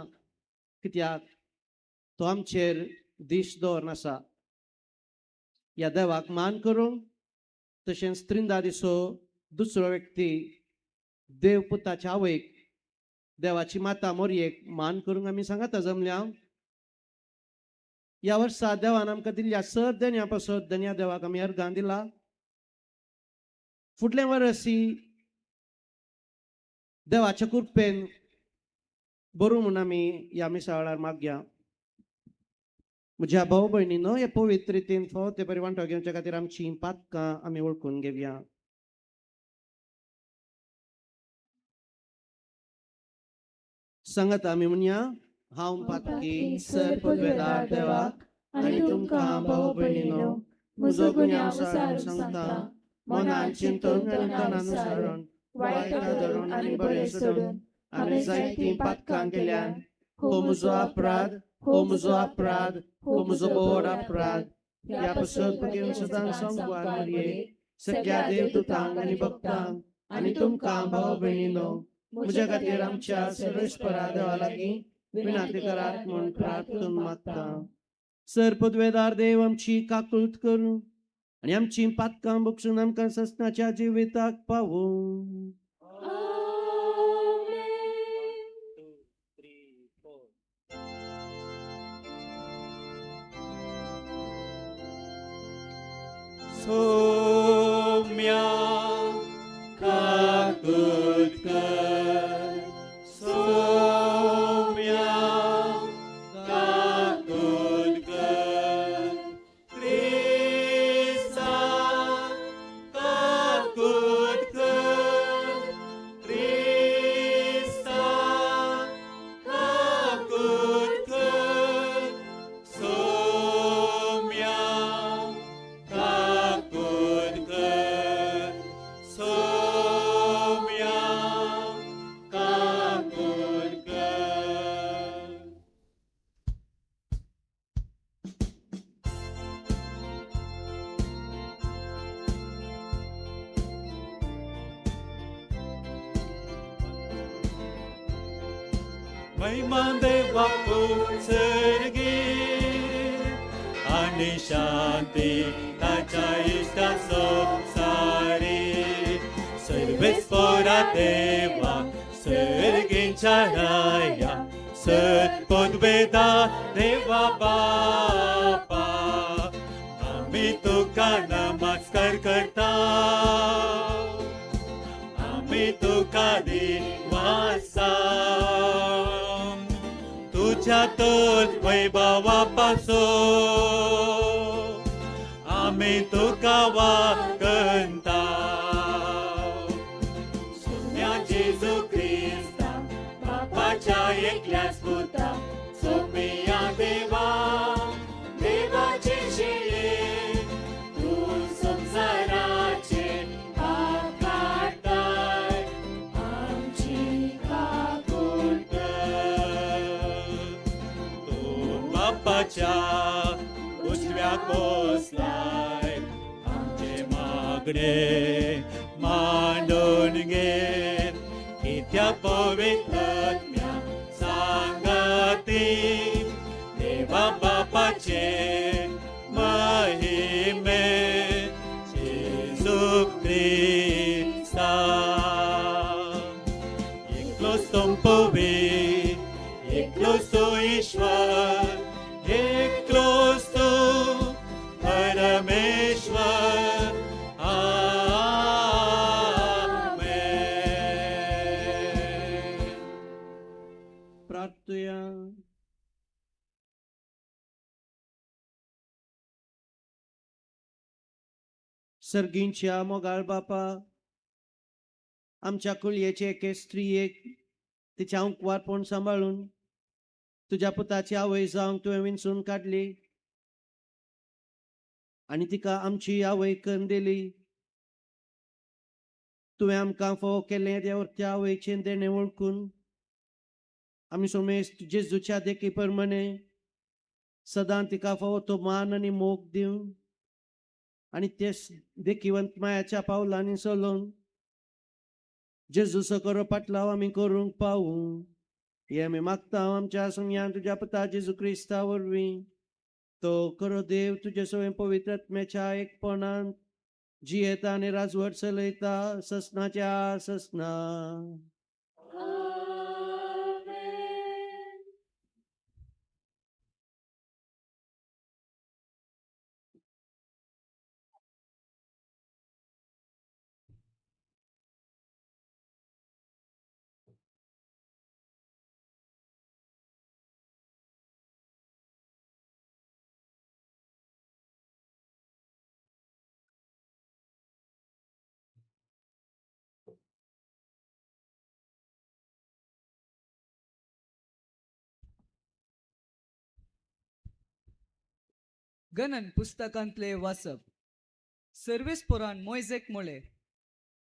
कित्याक तो आमचेर दीस दवरून आसा. ह्या देवाक मान करूंक तशेंच त्रिंदादीचो दुसरो व्यक्ती देव पुताच्या आवयक देवाची माता मोरयेक मान करूंक आमी सांगाता जमल्या. ह्या वर्सा देवान आमकां दिल्ल्या सर देण्या पासत धन्या देवाक आमी अर्गां दिला. फुडलें वर्सी देवाच्या कृपेन बरो म्हूण आमी ह्या मिसा वेळार मागया. म्हज्या भाव भयणीनो, हे पवित्र रितीन फावो ते बरी वांटो घेवच्या खातीर आमची पातकां आमी वळखून घेवया. सांगात आमी म्हणया, हांव पातकी सर पदवेदार देवाक आनी तुमकां भाव भयणीनो म्हजो गुन्यांव सारून सांगता, मनान चिंतून आनी तनानुसारून वायट धरून आनी बरें सोडून हांवें जायतीं पातकां केल्यान. हो म्हजो अपराध, हो म्हजो अपराध, हो म्हजो व्हड अपराध. ह्या पासत भगेवन सदां संगवार मरये सगळ्या देवदूतांक आनी भक्तांक आनी तुमकां भाव भयणीनो म्हज्या खातीर आमच्या सर्वेस्परा देवा लागीं विनंती करात म्हूण प्रार्थना मागता. सर पदवेदार देव आमची काकूत करूं आनी आमची पातकां बक्षून आमकां ससनाच्या जिविताक पावूं. सोम्या काकूत कर, सोम्या काकूत कर, क्रिस्ता काकूत कर, क्रिस्ता काकूत कर, सोम्या काकूत कर, सोम्या काकूत कर. महिमा देवाकू सर्गी आनी शांती ताच्या इश्टा संवसारी. सर्वेस्परा देवा सर्गींच्या राया सत्पदवेदा देवा बापा, आमी तुका नमस्कार करता, आमी तुका दिवासा. तुझ्या तर वैभवा पासून आमी तुका वागंता. सोम्या जेजू क्रिस्ता बापाच्या एकल्याच पुता, सोम्या देवा देवाचे शिये, तूं संवसाराचे पाप काडटाय, आमची काकूट कर. तूं बापाच्या उजव्याक बसलाय, आमचे मागणे मांडून घे, कित्याक पवित्र आत्म्या सांगाती देवा बापाचे महिमे जेजू क्रिस्ता. एकलोच संपवी, एकलोच तो ईश्वर, एकलोच तो परमेश्वर. आमेन. प्रार्थुया. सर्गींच्या मोगाळ बापा, आमच्या कुळयेचे एके स्त्रियेक तिच्या अंकवारपण सांबाळून तुज्या पुताची आवय जावंक तुवें विंचून काडली आनी तिका आमची आवय करून दिली. तुवें आमकां फावो केलें देवरच्या आवयचें देणें वळखून आमी सोमेस्त जेजूच्या देखी प्रमाणे सदां तिका फावो तो मान आनी मोग दिवन आनी ते देखिवंत मायाच्या पावलांनी चलोवन जेजूचो करो पाटलाव आमी करूंक पावूं हें आमी मागता आमच्या सोमयान तुज्या पुता जेजू क्रिस्ता वरवीं. तो करो देव तुजे सवय पवित्र आत्म्याच्या एकपणान जियेता आनी राजवट चलयता ससनाच्या ससना. गणन पुस्तकांतले वाचप. सर्वेस्पोरान मोयजेक म्हळें,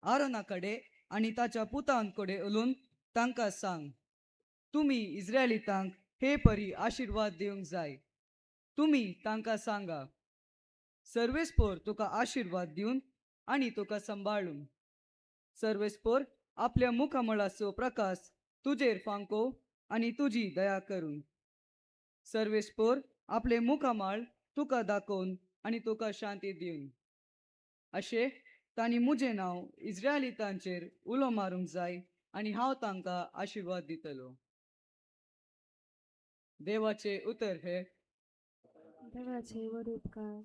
आरोना कडेन आनी ताच्या पुतां कडेन उलोवन तांकां सांग, तुमी इस्रायलितांक हे परी आशिर्वाद दिवंक जाय. तुमी तांकां सांगा, सर्वेस्पोर तुका आशिर्वाद दिवन आनी तुका सांबाळून. सर्वेस्पोर आपल्या मुखामळाचो प्रकाश तुजेर फांको आनी तुजी दया करून. सर्वेस्पोर आपले मुखामळ तुका दाखोवन आनी तुका शांती दिवन. अशें तांणी म्हजें नांव इस्रायलितांचेर उलो मारूंक जाय आनी हांव तांकां आशिर्वाद दितलो. देवाचें उतर हें. देवाचे व्हड उपकार.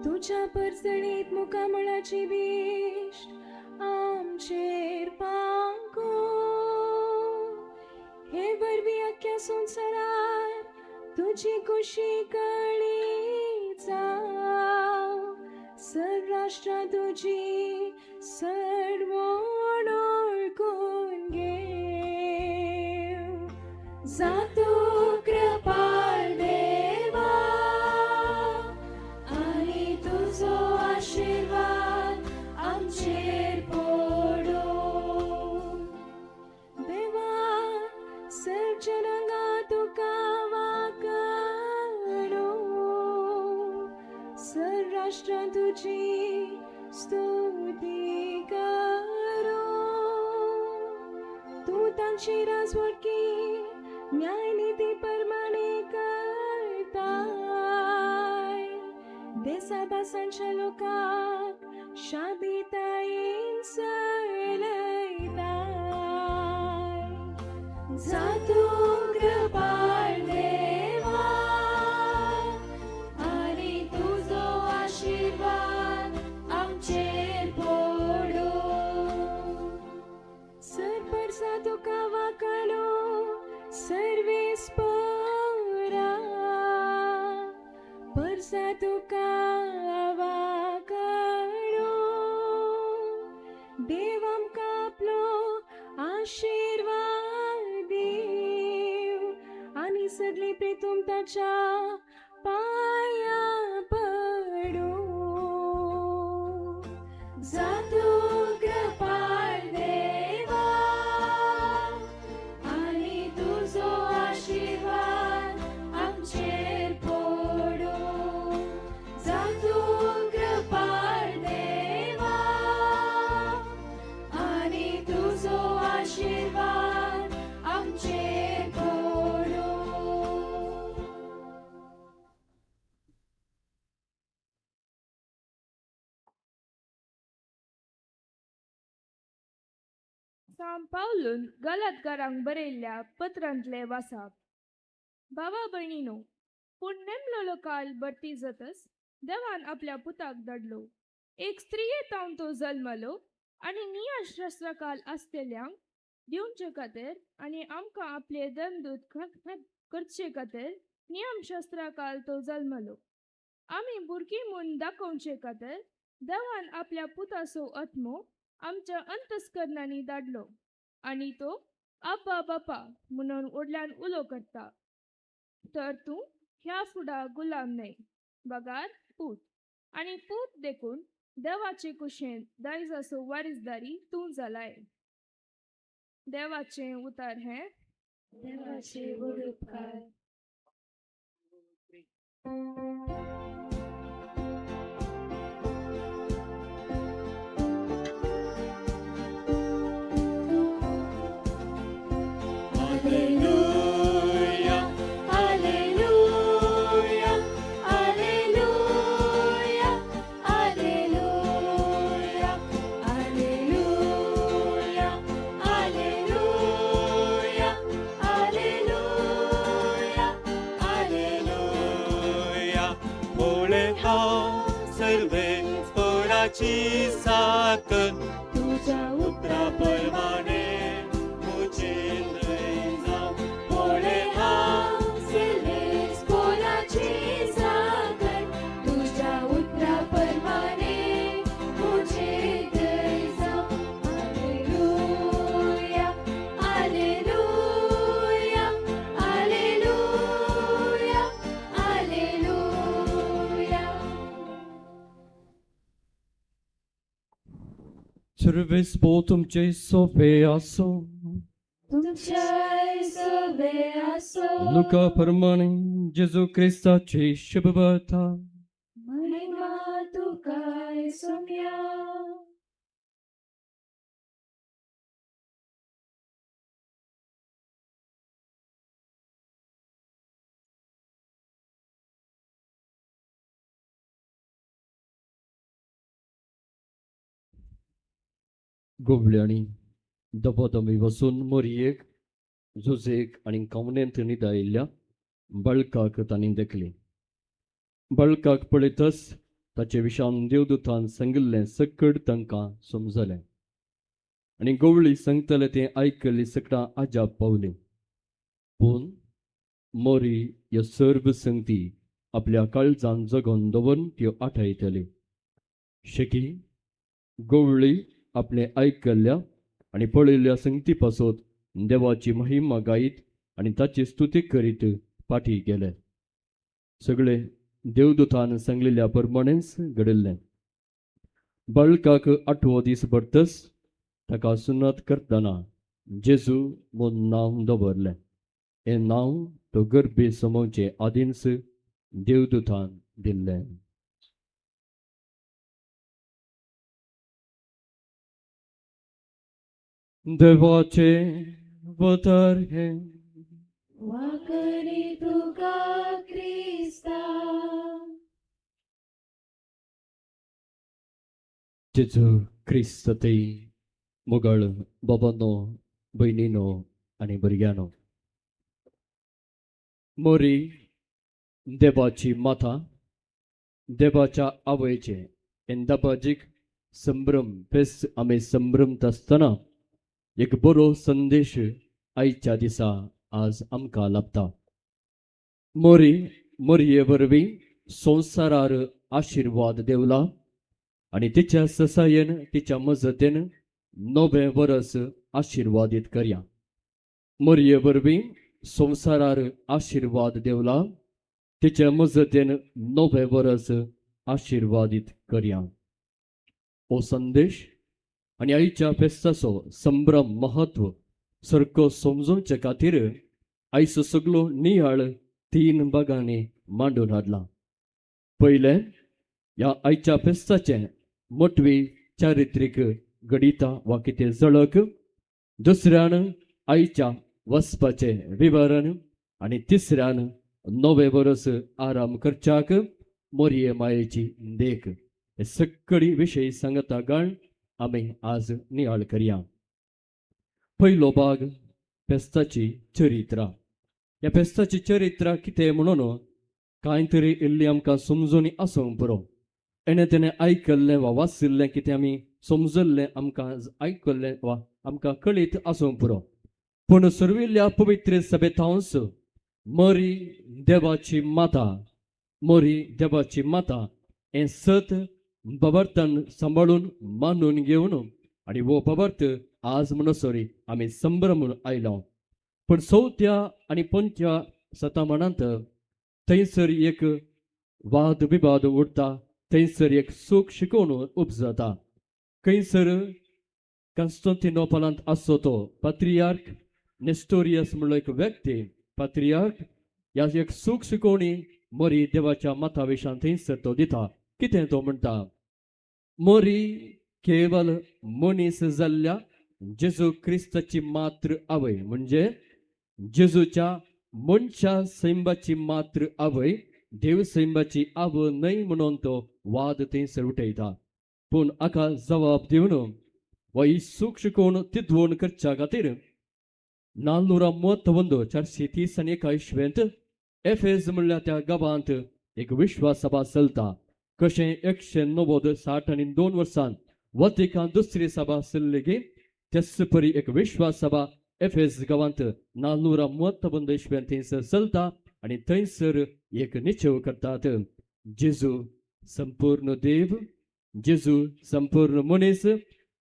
तुज्या परजणीत मुखामळाची दिश्ट आमचेर पांको. हे वरवीं अख्ख्या संवसारार तुजी खुशी कळी जावं. सर्व राष्ट्रां तुजी सरवण वळखून घेव. जातू कृपाळ देवा आनी तुजो आशिर्वाद आमचेर पडूं. देवा सर्व जनांगा तुका वाकडूं. सर्व राष्ट्रां तुजी स्तुती करूं. तूं तांची राजवटकी न्यायनिती प्रमाणे करताय. देसा भासांच्या लोकांक शांतीतायेन चलयताय. जातूं कृपाळ देवा आनी तुजो आशिर्वाद आमचेर पडूं. सरपरसा तुका वाकालो सर्वेस्पोरा. परसा तुका वाकालो. देव आमकां आपलो आशिर्वाद दीव आनी सगळीं प्रेतूम ताच्या पांया पडूं. जातूं कृपाळ देवा आनी तुजो सांत पावलून गलातकारांक बरयल्ल्या पत्रांतलें वाचप. भावा भयणीनो, पूण नेमलेलो काल भरती जातच देवान आपल्या पुताक धाडलो. एक स्त्रिये तावन तो जल्मलो आनी नियाशास्त्राकाल आसतल्यांक दिवचे खातीर आनी आमकां आपले दमदूत करचे खातीर नियमशास्त्राकाल तो जल्मलो. आमी भुरगीं म्हूण दाखोवचे खातीर देवान आपल्या पुताचो आत्मो आमच्या अंतस्करणांनी धाडलो आनी तो आब्बा बापा म्हणून व्हडल्यान उलो करता. तर तूं ह्या फुडा गुलाम न्हय बगार पूत, आनी पूत देखून देवाचे कुशेन दायजाचो वारीसदारी तूं जालाय. देवाचें उतार हें. देवाचे व्हड उपकार. Alleluia, Alleluia, Alleluia, Alleluia, Alleluia, Alleluia, Alleluia, Alleluia. पोळे हांव सर्वे स्पोराची साकर तुझ्या उतरा प्रमाणे म्हजे थंय जावं. पोळे हांव सिल्वेस कोराची साकर तुझ्या उतरा प्रमाणे म्हजे थंय जावं. आलेलुया, आलेलुया, आलेलुया, आलेलुया. सर्वेस्पो तुमचे सोपे आसो. तुमच्या सोबे आसो. लुका प्रमाणे जेजू क्रिस्ताची शुभवार्ता. महिमा तुकाय सोम्या. गोबल्यांनी दबोदमी वचून मोरयेक जुजेक आनी कवनेंत न्हिदायिल्ल्या बळकाक तांणी देखली. बळकाक पळयतच ताचे विशान देवदूतान सांगिल्लें सकड तांकां समजलें आनी गवळी सांगतले तें आयकल्ली सकटां आजाप पावली. पूण मोरी ह्यो सर्व संगती आपल्या काळजान जगोवन दवरून त्यो आठयतली. शेकी गवळी आपले आयकल्ल्या आनी पळयल्ल्या संगती पासत देवाची महिमा गायत आनी ताची स्तुती करीत फाटी गेले. सगळे देवदूतान सांगलेल्या प्रमाणेच घडिल्लें. बाळकाक आठवो दीस भरतच ताका सुन्नत करतना जेजू म्हूण नांव दवरलें. हें नांव तो गर्भी समोवचे आदींच देवदूतान दिल्लें. देवाचे वतर हें. वाकरी तुका क्रिस्ता. जेजू क्रिस्त ते मोगाळ बाबांनो, भयणीनो आनी भुरग्यांनो, मोरी देवाची माता, देवाच्या आवयचे येंदाबाजीक संभ्रम फेस्त आमी संभ्रमता आसतना एक बरो संदेश आयच्या दिसा आज आमकां लाभता. मोरी मोरये वरवीं संवसारार आशिर्वाद देवला आनी तिच्या ससायेन तिच्या मजतीन नवें वरस आशिर्वादीत करया. मोरये वरवीं संवसारार आशिर्वाद देवला, तिच्या मजतीन नवें वरस आशिर्वादीत करया. हो संदेश आनी आयच्या फेस्ताचो संभ्रम महत्व सारको समजोवचे खातीर आयचो सगलो नियाळ 3 भागांनी मांडून हाडला. पयलें, ह्या आयच्या फेस्ताचें मोटवी चारित्रीक घडिता वा कितें झळक, दुसऱ्यान आयच्या वचपाचें विवरण आनी तिसऱ्यान नवें वरस आराम करच्याक मोरये मायेची देख. हे सगळी विशय सांगता गाण आमी आज नियाळ करया. पयलो भाग फेस्ताची चरित्रां. ह्या फेस्ताची चरित्रां कितें म्हणून कांय तरी इल्ली आमकां समजून आसूंक पुरो. एणे तेणें आयकल्लें वा वाचिल्लें कितें आमी समजल्लें आमकां आयकल्लें वा आमकां कळीत आसूंक पुरो. पूण सुर्विल्ल्या पवित्र सभेतांस मरी देवाची माता, मरी देवाची माता हें सत बाबार्थान सांबाळून मानून घेवन आनी हो बाबार्थ आज म्हणसरी आमी संभ्रमून आयलो. पूण चवथ्या आनी पंचव्या शतमानांत थंयसर एक वाद विवाद उरता, थंयसर एक सूख शिकोवन उपजता. खंयसर कॉन्स्टंटिनोपलांत आसचो तो पात्रियार्क नेस्टोरियस म्हणलो एक व्यक्ती, पात्रियार्क ह्या एक सूख शिकोवणी मरी देवाच्या माता विशान थंयसर तो दिता. कितें तो म्हणटा, मरी केवल मनीस जाल्ल्या जेजू क्रिस्ताची मात्र आवय, म्हणजे जेजूच्या मनशा सैंबाची मात्र आवय, देव सैंबाची आवय न्हय म्हणून तो वाद थंयसर उठयता. पूण हाका जबाब दिवन वा ही सूख शिकोवन तिदवण करच्या खातीर 431 431 इस्वेंत एफेज म्हणल्यार त्या गांवांत एक विश्वास सभा चलता. कशें 190 62 वर्सान वतिकान दुसरी सभा चल्ली तेच परी एक विश्वास सभा एफेज गांवांत 431 इस्वेंत थंयसर चलता आनी थंयसर एक निश्चय करतात, जेजू संपूर्ण देव, जेजू संपूर्ण मनीस,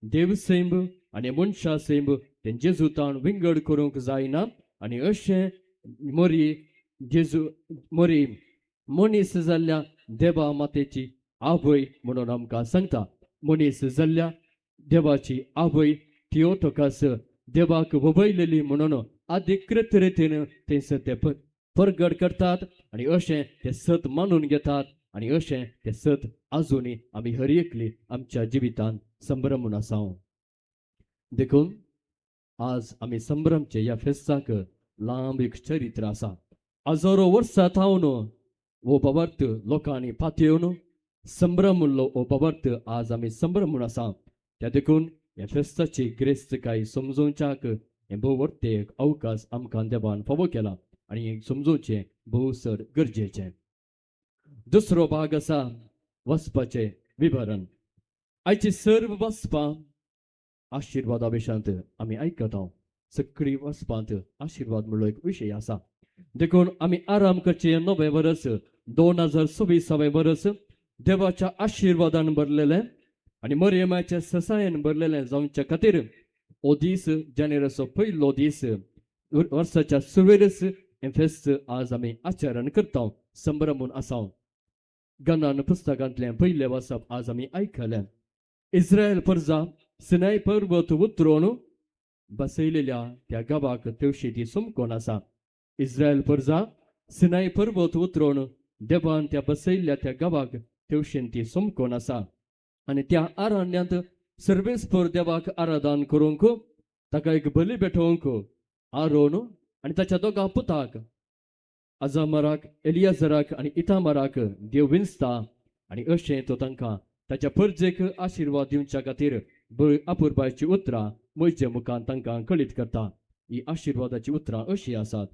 देव सैंब आनी मनशा सैंब तें जेजू ताण विंगड करूंक जायना आनी अशें मरी जेजू मरी मनीस जाल्ल्या देवा मातेची आवय म्हणून आमकां सांगता. मनीस जाल्ल्या देवाची आवय थियोटोकस देवाक वबयलेली म्हणून अधिकृत रितीन थंयसर ते परगट करतात आनी अशें ते सत मानून घेतात आनी अशें ते सत आजुनूय आमी हर एकली आमच्या जिवितांत संभ्रमून आसा. देखून आज आमी संभ्रमचे ह्या फेस्ताक लांब एक चरित्र आसा. हजारो वर्सां थावन हो बाबार्थ लोकांनी पातयेवन संभ्रमुल्लो हो बाबार्थ आज आमी संभ्रमून आसा. त्या देखून ह्या फेस्ताची ग्रेस्तकाय समजोवच्याक हें भोव व्हडलें एक अवकाश आमकां देवान फावो केला आनी हें समजोवचें भोव चड गरजेचें. दुसरो भाग आसा वचपाचें विवरण. आयची सर्व वचपां आशिर्वादा विशयांत आमी आयकता. सगळीं वचपांत आशिर्वाद म्हणलो एक विशय आसा. देखून आमी आराम करचें नवें वर्स 2026 वर्स देवाच्या आशिर्वादान भरलेलें आनी मरियमाच्या ससायेन भरलेलें जावच्या खातीर हो दीस जानेवारीचो पयलो दीस वर्साच्या सुरवेरच हें फेस्त आज आमी आचरण करता, संभ्रमून आसा. गणान पुस्तकांतलें पयलें वाचप आज आमी आयकलें. इस्रायल परजा सिनाय पर्वत उतरून बसयलेल्या त्या गांवाक तेवशी ती समकोन आसा. इस्रायल परजा सिनाय पर्वत उतरून देवान त्या बसयल्ल्या त्या गांवाक तेवशीन ती समकोन आसा आनी त्या आरण्यांत सर्वेस्पर देवाक आराधन करूंक ताका एक बली भेटोवंक आरोन आनी ताच्या दोगां पुताक अजामराक एलियाजराक आनी इतामराक देव विंचता आनी अशें तो तांकां ताच्या परजेक आशिर्वाद दिवच्या खातीर बळी अपुरबायची उतरां म्हजे मुखान तांकां कळीत करता. ही आशिर्वादाची उतरां अशीं आसात.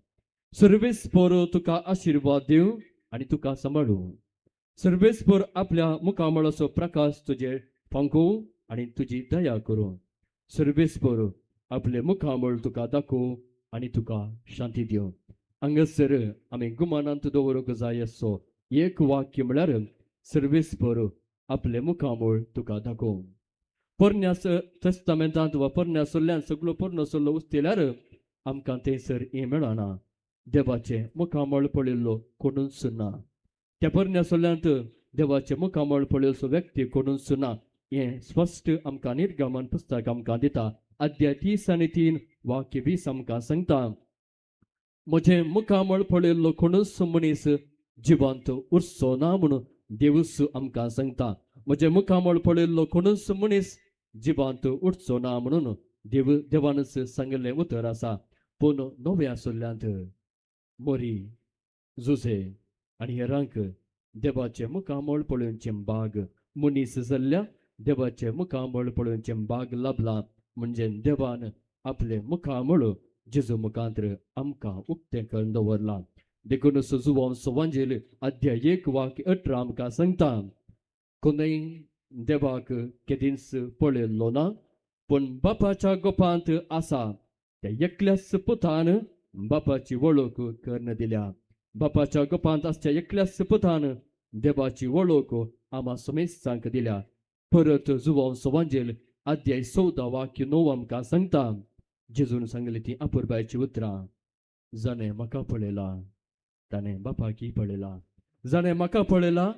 सर्वेस्पर तुका आशिर्वाद दिवं आनी तुका सांबाळूं. सर्वेस्पर आपल्या मुखामळाचो प्रकाश तुजेर फांकूं आनी तुजी दया करूं. सर्वेस्पर आपले मुखामळ तुका दाखोवं आनी तुका शांती दिवं. हांगासर आमी गुमानांत दवरूंक जाय असो एक वाक्य म्हळ्यार सर्वेस्पर आपले मुखामळ तुका दाखोवं. पोरण्या तेस्तामेंतांत वा पोरण्या सल्ल्यान सगळो पोरणो सल्लो उस्तिल्यार आमकां थंयसर हें मेळना. देवाचें मुखामळ पळयल्लो कोणूच ना. त्या पोरण्या सल्ल्यांत देवाचें मुखामळ पळयल्लो व्यक्ती कोणूच ना हें स्पश्ट आमकां निर्गमन पुस्तक आमकां दिता. अध्याय 30 आनी 3 वाक्य 20 आमकां सांगता, म्हजें मुखामळ पळयल्लो कोणूच मनीस जिवंत उरचो ना म्हणून देवूच आमकां सांगता. म्हजें मुखामळ पळयल्लो कोणूच मनीस जिवंत उरचो ना म्हणून देवानच सांगिल्लें उतर आसा. पूण नव्या सल्ल्यांत मोरी जुझे आनी हेरांक देवाचें मुखामळ पळोवचें बाग मनीस जाल्ल्या देवाचें मुखामळ पळोवचें बाग लाभलां. म्हणजे देवान आपले मुखामळ जेजू मुखांत्र आमकां उक्तें करून दवरलां. देखून जुवांव सवांजेल अध्याय 1 वाक्य 18 आमकां सांगता, कोणय देवाक केदींच पळयल्लो ना, पूण बापाच्या गोपांत आसा त्या एकल्याच पुतान बापाची वळख करून दिल्या. बापाच्या गोपांत आसच्या एकल्याच पुतान देवाची वळख आमा समेस्तांक दिल्या. परत जुवांव सवांजेल अध्याय 14 वाक्य 9 आमकां सांगता, जेजून सांगली ती अपुरबायची उतरां, जाणें म्हाका पळयला ताणें बापाकी पळयला, जाणें म्हाका पळयला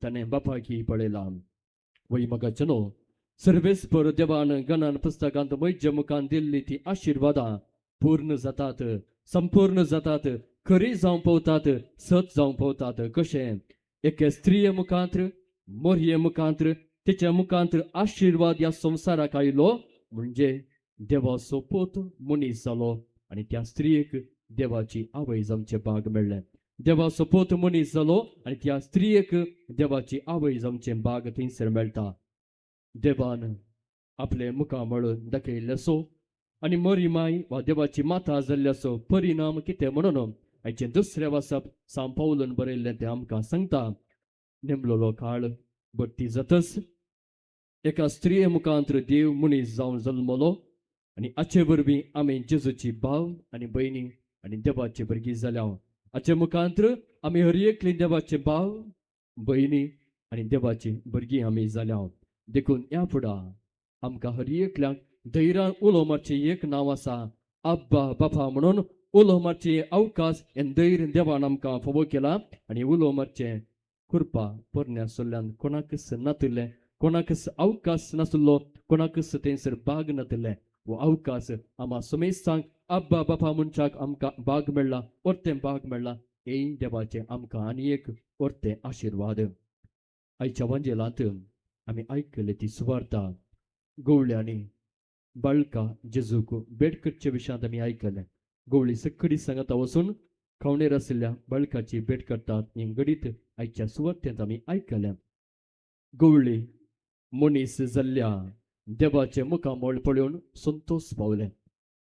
ताणें बापाकी पळयला. वय म्हाका न्हू सर्वेस्पर देवान गणान पुस्तकांत म्हज्या मुखान दिल्ली ती आशिर्वादां पूर्ण जातात, संपूर्ण जातात, खरी जावंक पावतात, सत जावंक पावतात. कशें? एके स्त्रिये मुखांत्र, मोरये मुखांत्र, तिच्या मुखांत्र आशिर्वाद ह्या संवसाराक आयलो, म्हणजे देवाचो पूत मनीस जालो आनी त्या स्त्रियेक देवाची आवय जावचें भाग मेळ्ळें. देवाचो पूत मनीस जालो आनी त्या स्त्रियेक देवाची आवय जावचें भाग थंयसर मेळटा. देवान आपले मुखामळ दाखयल्ल्याचो आनी मरी माय वा देवाची माता जाल्ल्याचो परिणाम कितें म्हणून आयचें दुसरें वाचप सांव पावलून बरयल्लें तें आमकां सांगता. नेमलोलो काळ बडटी जातच एका स्त्रिये मुखांत्र देव मनीस जावन जल्मलो आनी हाचे वरवीं आमी जेजूची भाव आनी भयणी आनी देवाचे भुरगीं जाल्या. हाचे मुखांत्र आमी हर एकली देवाचे भाव भयणी आनी देवाची भुरगीं आमी जाल्या. देखून ह्या फुडां आमकां हर एकल्याक धैर्यान उलो मारचें एक नांव आसा, आब्बा बापा म्हणून उलो मारचें अवकाश हें धैर्य देवान आमकां फावो केला. आनी उलो मारचें कृपा पोरण्या सोल्ल्यान कोणाकच नातिल्लें, कोणाकच अवकाश नासलो, कोणाकच थंयसर भाग नातिल्लें. हो अवकाश आमा समेस्तांक आब्बा बापा मनशाक आमकां भाग मेळ्ळा, परतें भाग मेळ्ळा. हें देवाचें आमकां आनी एक परतें आशिर्वाद. आयच्या वांजेलांत आमी आयकले ती सुवार्ता गवळ्यांनी बाळका जेजूक भेट करचे विशयांत आमी आयकलें. गवळी सकडी सांगाता वचून खावणेर आशिल्ल्या बाळकाची भेट करतात हें घडीत आयच्या सुवार्तेंत आमी आयकलें. गवळी मनीस जाल्ल्या देवाचें मुखामळ पळोवन संतोश पावलें.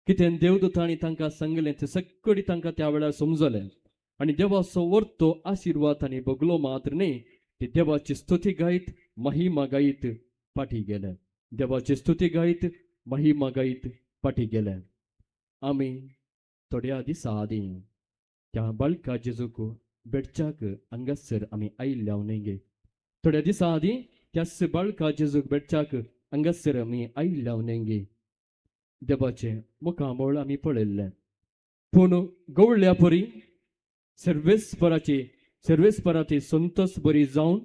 कितें देवदूतांनी तांकां सांगलें तें सगळी तांकां त्या वेळार समजलें आनी देवाचो वर्तो आशिर्वाद तांणी भोगलो मात्र न्ही, ते देवाची स्तुती गायत महिमा गायत फाटीं गेले. देवाची स्तुती गायत महिमा गायत फाटीं गेले. आमी थोड्या दिसां आदीं त्या बाळका जेजूक भेटच्याक हांगासर आमी आयिल्ल्या न्ही गे. थोड्या दिसां आदीं त्याच बाळका जेजूक भेटच्याक हांगासर आमी आयिल्ल्या न्ही गे. देवाचें मुखामळ आमी पळयल्लें, पूण गवळ्या परी सर्वेस्पराची सर्वेस्पराची संतोष बरी जावन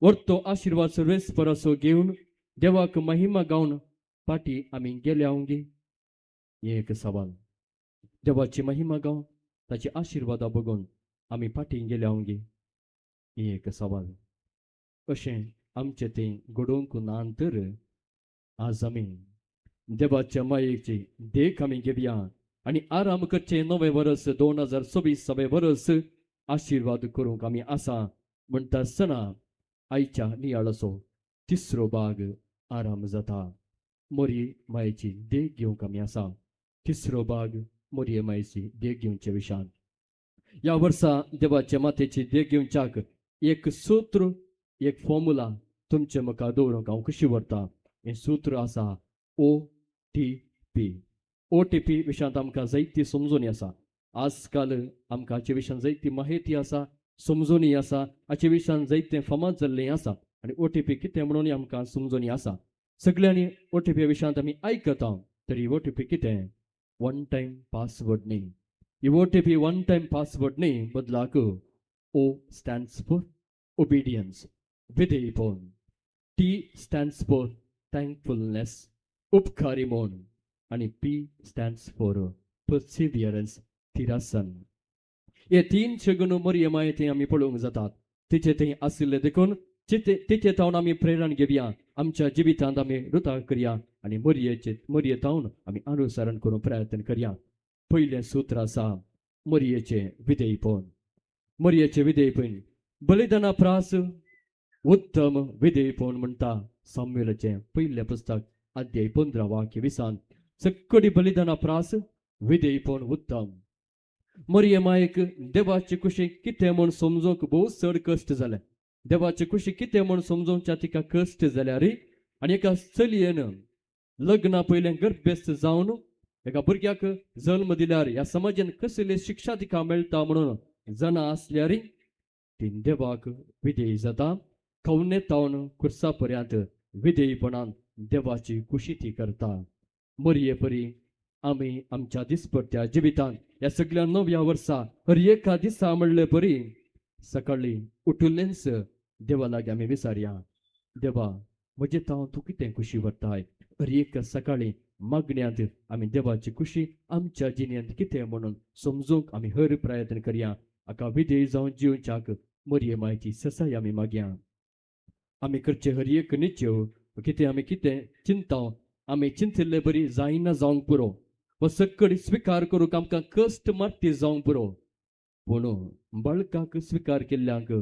वर्तो आशिर्वाद सर्वेस्पराचो घेवन देवाक महिमा गावन फाटीं आमी गेल्या गे. हें एक सवाल. देवाची महिमा गावन ताची आशिर्वादां बगून आमी फाटीं गेल्या गे, हें एक सवाल. अशें आमचें तें घडोवंक ना तर आज आमी देवाच्या मायेची देख आमी घेवया आनी आराम करचें नवें वर्स 2026 वर्स आशिर्वाद करूंक आमी आसा म्हणटा आसतना आयच्या नियाळाचो तिसरो भाग आराम जाता. मोरये मायेची देख घेवंक आमी आसा. तिसरो भाग मोरये मायेची देख घेवचे विशयान ह्या वर्सा देवाचे मातेची देख घेवच्याक एक सूत्र, एक फॉर्मुला तुमचे मुखार दवरूंक हांव खुशी व्हरता. हें सूत्र आसा OTP. OTP विशयांत आमकां जायती समजूनी आसा. आजकाल आमकां हाचे विशयान जायती माहिती आसा, समजूनी आसा, हाचे विशयान जायतें फामाद जाल्लें आसा आनी OTP कितें म्हणून आमकां समजूनी आसा. सगळ्यांनी OTP विशयांत आमी आयकता, तरी OTP कितें? वन टायम पासवर्ड न्ही. ही OTP one time password न्ही, बदलाक O stands for obedience, विधेयपण, T stands for thankfulness, उपकारी म्हूण, आनी P stands for perseverance, थिरासन. हे तीन शगुन मरियम मायें आमी पळोवंक जातात. तिचे थंय आशिल्ले देखून तिचे तावन आमी प्रेरण घेवया, आमच्या जिवितांत आमी रुता करया आनी मरिये तावन आमी अनुसरण करूंक प्रयत्न करया. पयलें सूत्र आसा मरियेचें विधेयपण. मरियेचें विधेयपण बलिदाना प्रास उत्तम विधेयपण म्हणटा सामुएलाचें पयलें पुस्तक अध्याय 15 वाक्य 20. सक्कडी बलिदाना प्रास विधेयपण उत्तम. मरिये मायक देवाचे कुशी कितें म्हूण समजूंक भोव चड कश्ट जाले. देवाचे कुशी कितें म्हूण समजोवच्या तिका कश्ट जाल्यार आनी एका चलयेन लग्ना पयलें गर्भेस्त जावन एका भुरग्याक जल्म दिल्यार ह्या समाजान कसली शिक्षा तिका मेळटा म्हणून जाणा आसल्यार ती देवाक विधेय जाता. खवणे तावन कुर्सा पर्यंत विधेयपणान देवाची कुशी ती करता. मरिये परी आमी आमच्या दिसपट्ट्या जिवितान ह्या सगळ्या नव्या वर्सा हर एका दिसा म्हणले परी सकाळी उठुल्लेंच देवा लागीं आमी विचारया, देवा म्हजे तांव तूं कितें खुशी व्हरताय. हर एक सकाळी मागण्यांत आमी देवाची खुशी आमच्या जिणेंत कितें म्हणून समजूंक आमी हर प्रयत्न करया. हाका विधेय जावन जिवच्याक मरिये मायची ससाय आमी मागया. आमी करचे हर एक निश्चेव कितें आमी कितें चिंता आमी चिंतिल्ले बरी जायना जावंक पुरो व सक्कडी स्विकार करूंक आमकां कश्ट मारती जावंक पुरो, पूण बाळकाक स्विकार केल्ल्यांक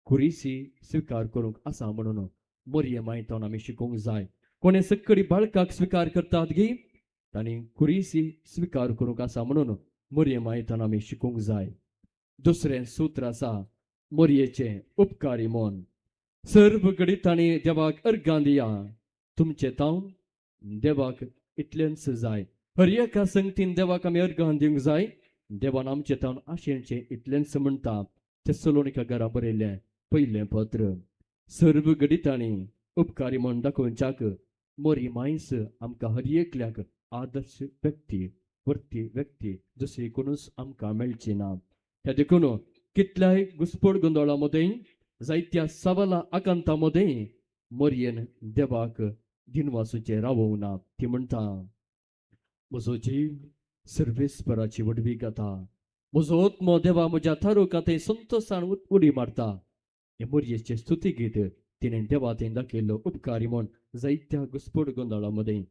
कुरिसी स्विकार करूंक आसा म्हणून मरिये मायतान आमी शिकोवंक जाय. कोणे सक्कडी बाळकाक स्विकार करतात गी तांणी कुरिसी स्विकार करूंक आसा म्हणून मरिये मायतान आमी शिकोवंक जाय. दुसरें सूत्र आसा मरियेचें उपकारी मन. सर्व घडितांनी देवाक अर्गां दिया, तुमचें तावन देवाक इतलेंच जाय. हर एका संगतीन देवाक आमी अर्गां दिवंक जाय. देवान आमचें तावन आशेचें इतलेंच म्हणटा. तेसलोनिका घरा बरयल्लें पयलें पत्र. सर्व घडितांनी उपकारी म्हण दाखोवच्याक मरी मायस आमकां हर एकल्याक आदर्श व्यक्ती वर्ती व्यक्ती दुसरी कोणूच आमकां मेळची ना. ह्या देखून कितल्याय घुसपड गोंदळा मदें जायत्या सवाला आकांता मदें मरियेन देवाक दिनवासूचें रावोवंक ना. ती म्हणटा, म्हजो जीव सर्वेस्पराची व्हडवी गाता, म्हजो आत्मो देवा म्हज्या थारूका थंय संतोशान उडी मारता. हें मरियेचें स्तुती गीत तिणें देवा थंय दाखयल्लो उपकारी म्हूण जायत्या घुसपड गोंदळा मदें.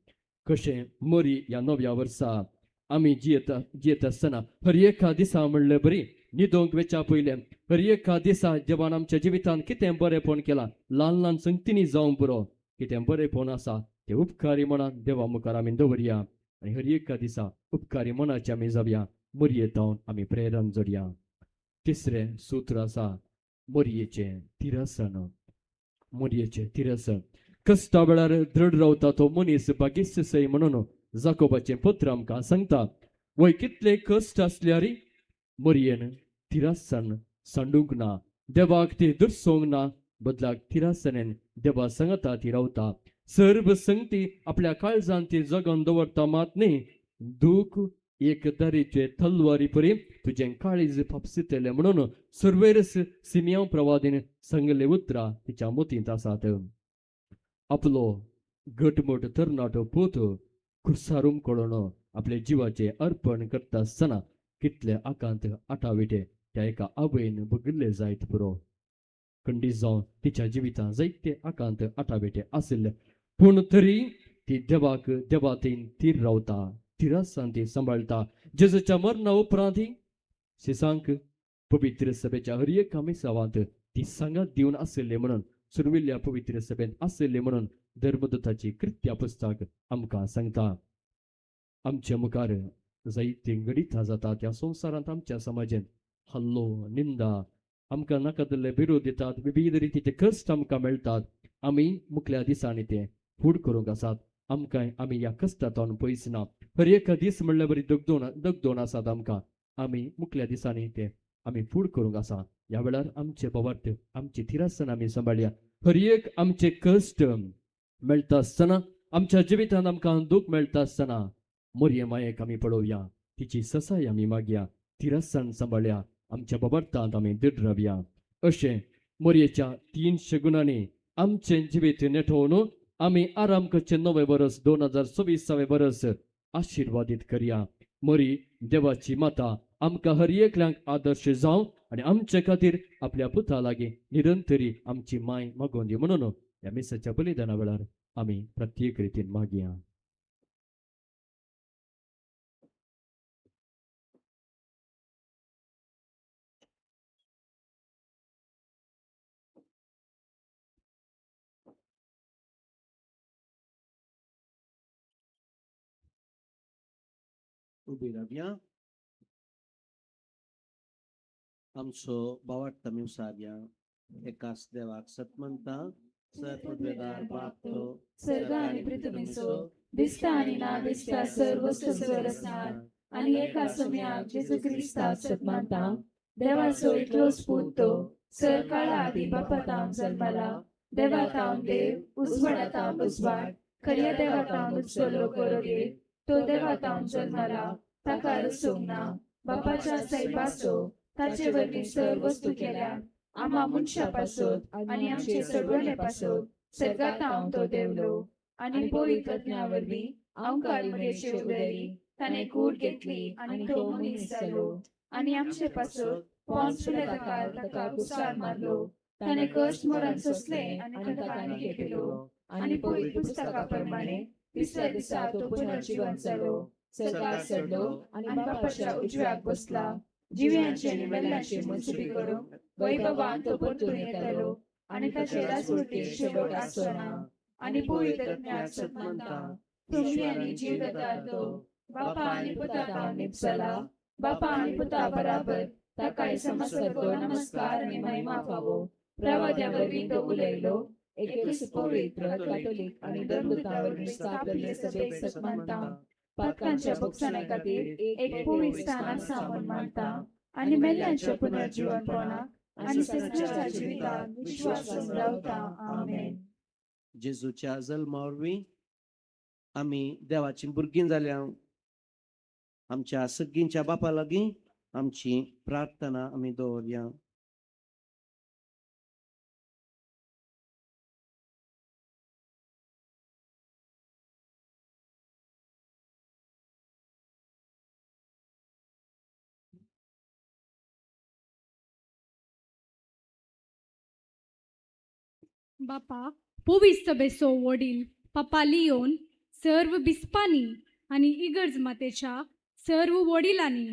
कशें मरी ह्या नव्या वर्सा आमी जियेत आसतना हर एका दिसा म्हणले बरी न्हिदोंक वेच्या पयलें हर एका दिसा देवान आमच्या जिवितांत कितें बरेंपण केलां, ल्हान ल्हान संगतींनी जावंक पुरो, कितें बरेंपण आसा तें उपकारी मनान देवा मुखार आमी दवरया आनी हर एका दिसा उपकारी मनाचे आमी जावया. मरिये तावन आमी प्रेरण जोडया. तिसरें सूत्र आसा मरियेचें तिरसन. मरियेचें तिरसन. कश्टा वेळार दृढ रावता तो मनीस भागेस्त सय म्हणून जाकोबाचें पत्र आमकां सांगता. वय कितले कश्ट आसल्यार मरियेन तिरासन सांडूंक ना, देवाक ती दुरसोंक ना, बदलाक तिरासनेन देवा सांगता ती रावता. सर्व संगती आपल्या काळजान ती जगोवन दवरता मात न्ही, दूख एक दारीचे तलवारी परी तुजें काळीज फापसितलें म्हणून सुरवेरस सिमियांव प्रवादीन सांगले उतरां तिच्या मतींत आसात. आपलो घटमूट तरणाटो पूत खुर्सारूम कळोन आपल्या जिवाचें अर्पण करता आसतना कितले आकांत आटाविटे त्या एका आवयन भोगिल्ले जायत पुरो. खंडीत जावन तिच्या जिवितांत जायते आकांत आटाविटे आशिल्ले, पूण तरी ती देवाक देवातीन तीर रावता, तिरासान ती सांबाळटा. जेजूच्या मरणा उपरांत शिसांक पवित्र सभेच्या हर एका मिसावांत ती सांगात दिवन आशिल्ली म्हणून सुरविल्ल्या पवित्र सभेंत आशिल्ली म्हणून धर्मदूताची कृत्या पुस्तक आमकां सांगता. आमच्या मुखार जायतीं घडितां जाता त्या संवसारांत आमच्या समाजांत हल्लो निंदा आमकां नाका जाल्ले विरोध दितात, विविध रितीचे कश्ट आमकां मेळटात. आमी मुखल्या दिसांनी ते फूड करूंक आसात. आमकां आमी ह्या कश्टांतल्यान पयस ना. हर एका दीस म्हणल्यार बरी दगदोण आसात आमकां. आमी मुखल्या दिसांनी ते आमी फूड करूंक आसा. ह्या वेळार आमचे बाबत आमची थिरासन आमी सांबाळया. हर एक आमचे कश्ट मेळटा आसतना आमच्या जिवितांत आमकां दूख मेळटा आसतना मरिये मायेक आमी पळोवया, तिची ससाय आमी मागया, तिरसान सांबाळया, आमच्या बाबर्तांत आमी दृढ रावया. अशें मरियेच्या 3 शगुनांनी आमचें जिवीत नेटोवन आमी आराम करचें नवें बरस 2024 बरस आशिर्वादीत करया. मरी देवाची माता आमकां हर एकल्यांक आदर्श जावं आनी आमचे खातीर आपल्या पुता लागीं निरंतरी आमची माय मागोवन दी म्हणून ह्या मिसाच्या बलिदाना वेळार आमी प्रत्येक रितीन मागया. उबी रावया. आमचो बावार्थ आमी उसारया. एकाच देवाक सतमंता सर्वदार बाप तो सर्ग आनी पृथ्वीचो दिसता आनी ना दिसता सर्व वस्तूंचो आनी एका सोम्याक जेजू क्रिस्ताक सतमानता देवाचो एकलोच पूत तो सर काळा आदी बापा तावन जल्मला देवा तावन देव उजवाडा तावन उजवाड खऱ्या देवा तावन उजवलो करोगे तो देवा तावन जल्मला ताका रसूंक ना बापाच्या सैबाचो ताचे वरवीं सर वस्तू केल्या आमा मनशा पासत आनी आमचे सडवणे पासत सर्गातावन तो देवलो आनी पवित्र आत्म्या वरवीं अहंकार मरेचे उदरी ताणें कूड घेतली आनी तो मनीस जालो आनी आमचे पासत पोन्स पिलाताकार ताका कुसार मारलो ताणें कश्ट मरण सोंसलें आनी ताका निखेपिलो आनी पवित्र पुस्तका प्रमाणे तिसऱ्या दिसा तो पुनर्जिवन जालो सर्गार चडलो आनी बापाच्या उजव्याक बसला जिव्यांचे आनी मेल्ल्यांचे मुनसुबी करूंक वैभवान तो परतून येतलो आनी ताचे राजवटीक शेवट आसचो ना आनी पवित्र आत्म्याक सतमानता तुमी आनी जीव दातार तो बापा आनी पुता तावन निपसला बापा आनी पुता बराबर ताकाय समजतो नमस्कार आनी महिमा फावो प्रवाद्या वरवीं तो उलयलो एकूच पवित्र कॅथोलिक आनी धर्मदूता वरवीं स्थापलेले सभेक सतमानता पातकांच्या भोगसणे खातीर एक पवित्र स्थान आसा म्हूण मानता आनी मेल्ल्यांच्या पुनर्जीवनपणाक आनी सगळ्याच्या जिवितांत विश्वासान रावता. आमेन. जेजूच्या जल्मा वरवीं आमी देवाचीं भुरगीं जाल्या. आमच्या सगळींच्या बापा लागीं आमची प्रार्थना आमी दवरया. बापा पवित्र बेसो वडील पापा लियोन सर्व बिस्पांनी आनी इगर्ज मातेच्या सर्व वडिलांनी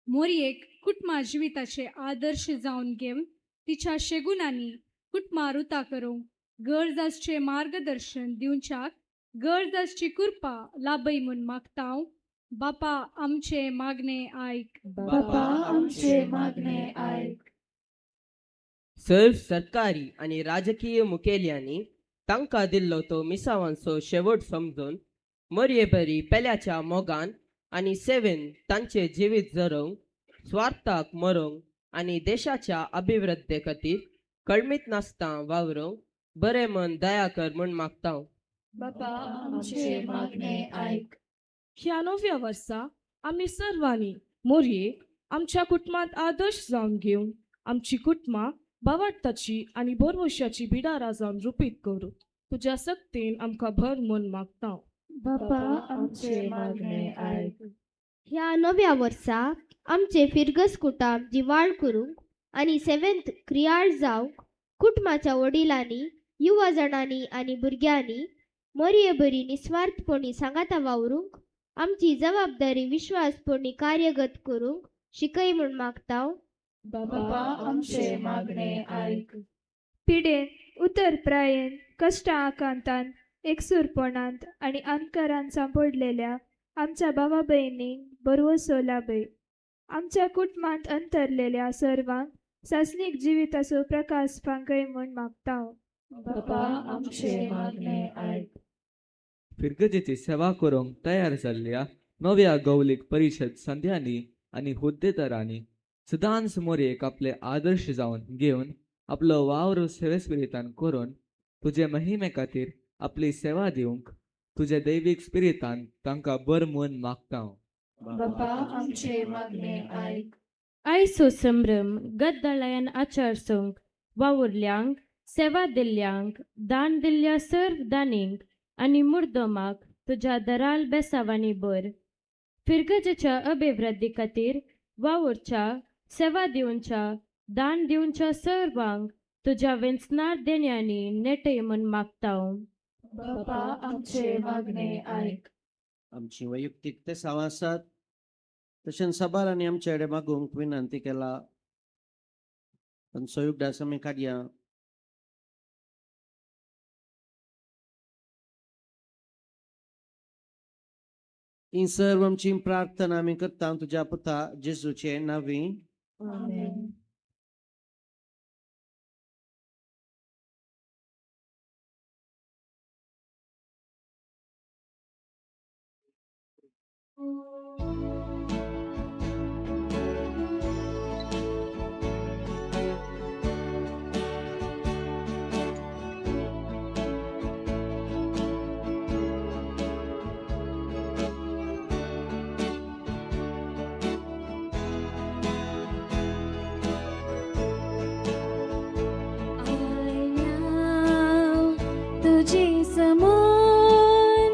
मोरयेक कुटुंबा जिविताचे आदर्श जावन घेवन तिच्या शेगुनांनी कुटुंबा रुता करूंक गरज आसचें मार्गदर्शन दिवच्याक गरज आसची कृपा लाभय म्हूण मागता. बापा आमचे मागणे आयक. बापा आमचे मागणे आयक. सर्व सरकारी आनी राजकीय मुखेल्यांनी तांकां दिल्लो तो मिसावांचो शेवट समजून मरयेबरी पेल्याच्या मोगान आनी सेवेन तांचे जिवीत जरोवंक स्वार्थाक मरोवंक आनी देशाच्या अभिवृद्धे खातीर कळमीत नासता वावरूंक बरें मन दया कर म्हूण मागता. बापा आमचे मागणे आयक. ह्या नव्या वर्सा आमी सर्वांनी मोरयेक आमच्या कुटुंबांत आदर्श जावन घेवन आमची कुटुंबां बावडताची आनी भरवशाची बिडारां जावन रुपीत करूं तुज्या सक्तीन आमकां भर म्हूण मागता. बापा आमचे मागणे आयक. ह्या नव्या वर्सा आमचे फिरगस कुटाम जिवाळ करूंक आनी सेवेंत क्रियाळ जावंक कुटुंबाच्या वडिलांनी युवा जाणांनी आनी भुरग्यांनी मोरये बरी निस्वार्थपणी सांगाता वावरूंक आमची जबाबदारी विश्वासपणी कार्यगत करूंक शिकय म्हूण मागता. बापा आमचे मागणे आयक. पिडेन उतर प्रायेन कश्टां आकांतान एकसूरपणांत आनी अंधकारान सांपडलेल्या आमच्या भावा भयणींक बरवसो लाभय. आमच्या कुटुंबांत अंतरलेल्या सर्वांक सासणीक जिविताचो प्रकाश फांकय म्हूण मागता. बापा आमचे मागणे आयक. फिरगजेची सेवा करूंक तयार जाल्ल्या नव्या गौलीक परिशद संध्यांनी आनी हुद्देदारांनी सदांच मोरयेक आपले आदर्श जावन घेवन आपलो वावर सेवेस्पिरितान करून तुजे महिमे खातीर आपली सेवा दिवंक तुजे दैवीक स्पिरितान तांकां बर म्हूण मागता. बापा आमचे मागणे आयक. आयचो संभ्रम गद्दळायन आचारसूंक वावुरल्यांक सेवा दिल्ल्यांक दान दिल्ल्या सर्व दानींक आनी मुर्दोमाक तुज्या दराल बेसावांनी भर. फिरगजेच्या अभिवृद्धी खातीर वावुरच्या सेवा दिवच्या दान दिवच्या सर्वांक तुज्या वेंचनार देण्यांनी नेटय म्हूण मागता. बापा आमचे मागणे आयक. आमची वैयक्तीक तेसांव आसात तशेंच साबारांनी आमचे कडेन मागूंक विनंती केला. तांचो उगडास आमी काडया. हीं सर्व आमची प्रार्थना आमी करता तुज्या पुता जेजूचे नांवी. आमेन. तुझे समोर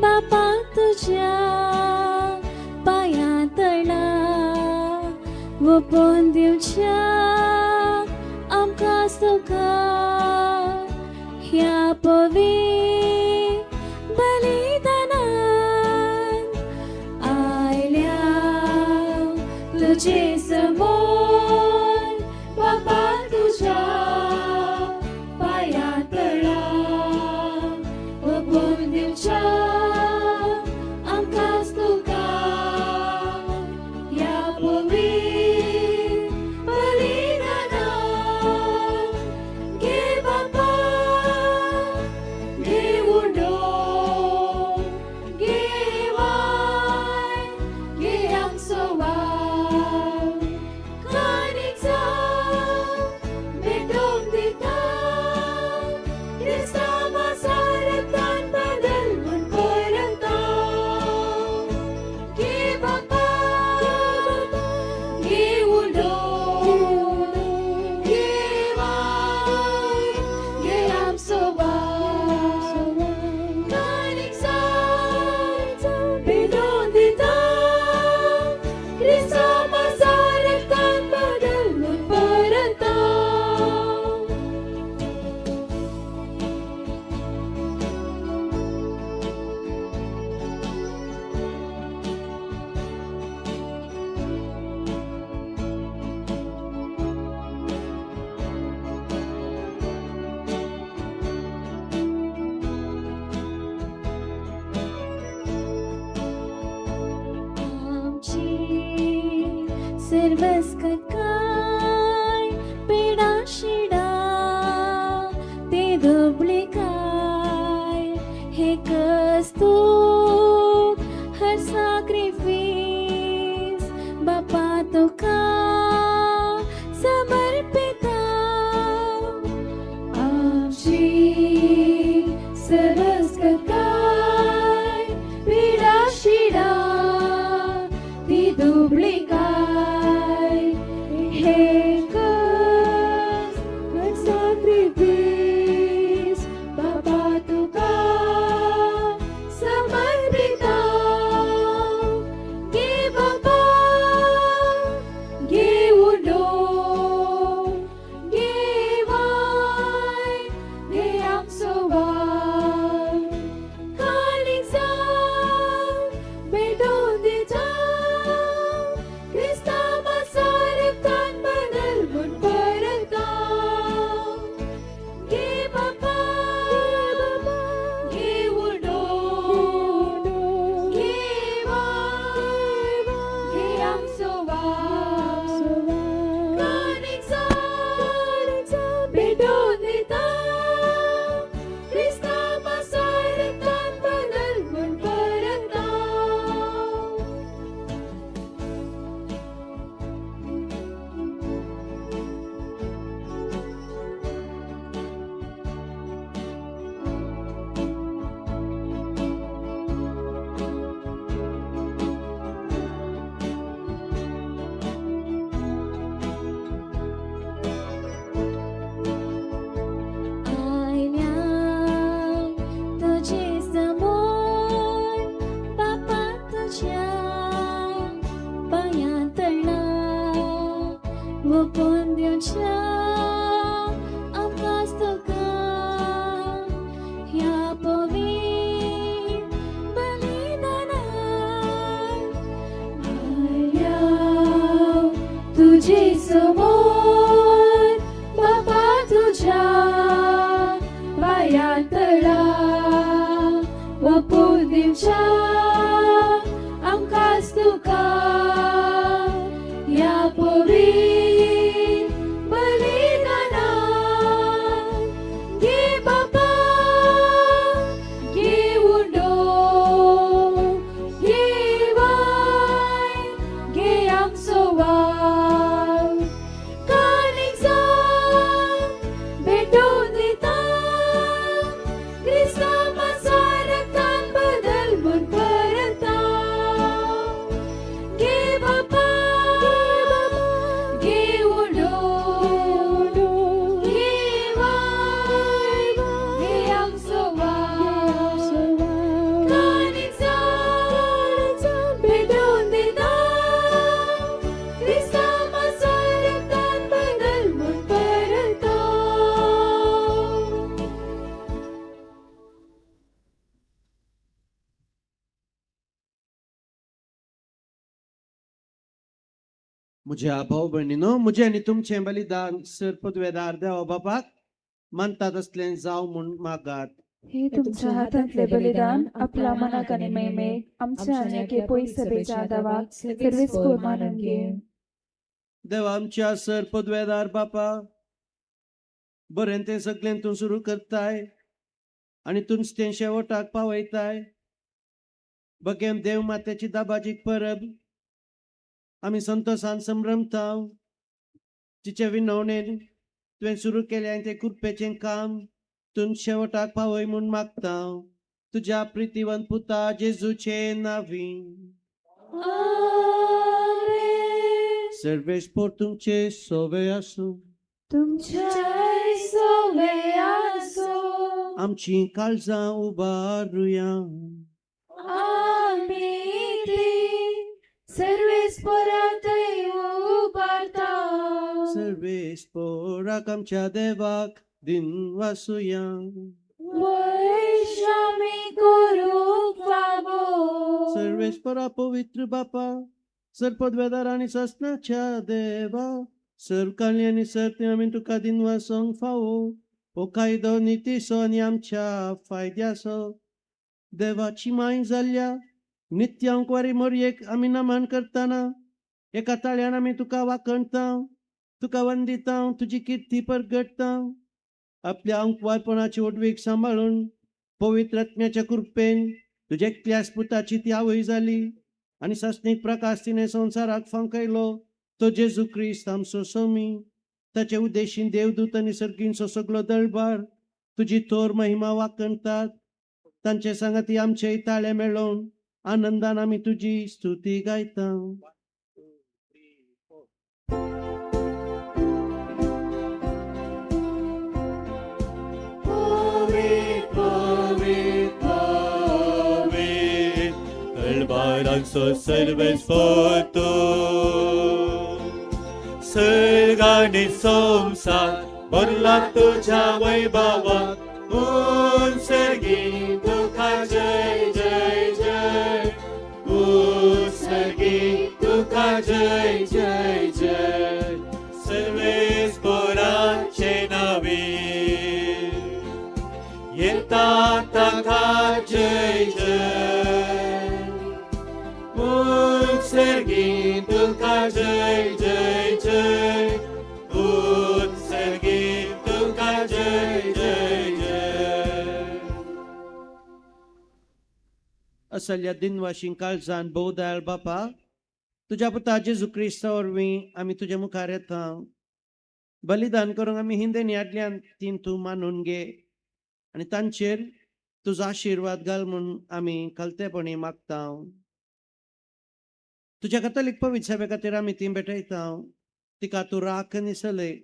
बापा तुझ्या पाया तळा वपोवन दिवच्या आमकां सुखा ह्या पवी बलिदानान आयल्या तुझे समोर बापा तुझ्या पाया तळा वपोवन दिवच्या आमकां तुका ह्या पवी बलिदानान. घे बापा घे उडो घे वाय घे आमचो वाव कानीक जावं भेटोवन दिता क्रिस्तांवा रक्तान बदल म्हूण परता. घे बापा घे उडो घे वाय घे आमचो वाव कानीक जावं भेटोवन दिता क्रिस्तांवा रक्तान बदल म्हूण परता. आमची सर्वस्कत काय पिडा शिडा ते दुबळे काय हे कस्तूक हर साक्रिफीस बापा तुका समर्पिता. आमची सर्वस्कत काय पिडा शिडा ती दुबळी काय हे कस साक्रिफीस बाबा तुका समर्पिता. घे बाबा घे उडो घे वाय घे आमचो वाव कानीक जावं भेटोवन दिता क्रिस्तांवा रक्तान बदल म्हूण परता. घे बाबा घे उडो घे वाय घे आमचो वाव कानीक जावं भेटोवन दिता क्रिस्तांवा रक्तान बदल म्हूण परता. आयल्या तुझे समोर बापा तुझ्या पांया तळा वपोवन दिवच्या आमकां तुका ह्या पवी बलिदानान. आयल्या तुझे समोर बापा तुझ्या पाया तळा वपोवन दिवच्या म्हज्या भाव भयणीनो, म्हजें आनी तुमचें बलिदान सर पदवेदार देवा बापाक मानता तसलें जावं म्हूण मागात. हे तुमच्या हातांतले बलिदान आपल्या मनाक आनी मेमेक आमच्या आनी एके पयस सभेच्या देवाक सर्वेस्पोर मानून घे. देवा आमच्या सर पदवेदार बापा, बरें तें सगळें तूं सुरू करताय आनी तूंच तें शेवटाक पावयताय. बगेम देव मातेची दाबाजीक परब आमी संतोसान संभ्रमता. तिचे विनवणेन तुवें सुरू केलें तें कृपेचें काम तूं शेवटाक पावय म्हूण मागता. तुज्या प्रितीवंत पुता जेजूचे नांवी. सर्वेस्पोर तुमचे सोवे आसूं. तुमच्याय सोवे आसूं. आमची काळजां उबारुया. आमी ती सर्वेस्पोरातय उबारता. सर्वेस्पोराक आमच्या देवाक दिनवासुया. वैशामी करूंक फावो. सर्वेस्पोरा पवित्र बापा, सरपदवेदार आनी ससनाच्या देवा, सरकाली आनी सरते आमी तुका दिनवासोंक फावो. हो कायदो नितीचो आनी आमच्या फायद्याचो. देवाची माय जाल्ल्या नित्यांकवारी मोरयेक आमी नमन करतना एका ताळ्यान आमी तुका वाखणता, तुका वंदिता, तुजी किर्ती परगटता. आपल्या अंकवारपणाची ओडवीक सांबाळून पवित्र आत्म्याच्या कृपेन तुज्या एकल्याच पुताची ती आवय जाली आनी सासणीक प्रकाश तिणें संवसाराक फांकयलो तो जेजू क्रिस्त आमचो स्वामी. ताचे उद्देशीन देवदूत आनी सर्गींचो सगलो दळबार तुजी थोर महिमा वाखणतात. तांचे सांगाती आमचे ताळे मेळोवन आनंदान आमी तुजी स्तुती गायता. तळबारांचो सर्वेस्पोर तूं, सर्ग आनी संवसार भरला तुज्या वैभवान. उत्सर्गी तुका जय जय जय, उत्सर्गी तुका जय जय जय. सर्वेस्पोराचे नांवी येता ताका जय जय. उत्सर्गी तुका जय जय जय, उत्सर्गी तुका जय जय जय. असल्या दिनवाशीं काळजान भोव दयाळ बापा, तुज्या पुता जेजू क्रिस्ता वरवीं आमी तुज्या मुखार येता. बलिदान करूंक आमी हिंदेनी हाडल्यान तीं तूं मानून घे आनी तांचेर तुजो आशिर्वाद घाल म्हूण आमी खालतेपणी मागता. तुज्या कथोलीक पवित्र सभे खातीर आमी ती भेटयता. तिका तूं राख आनी सलय.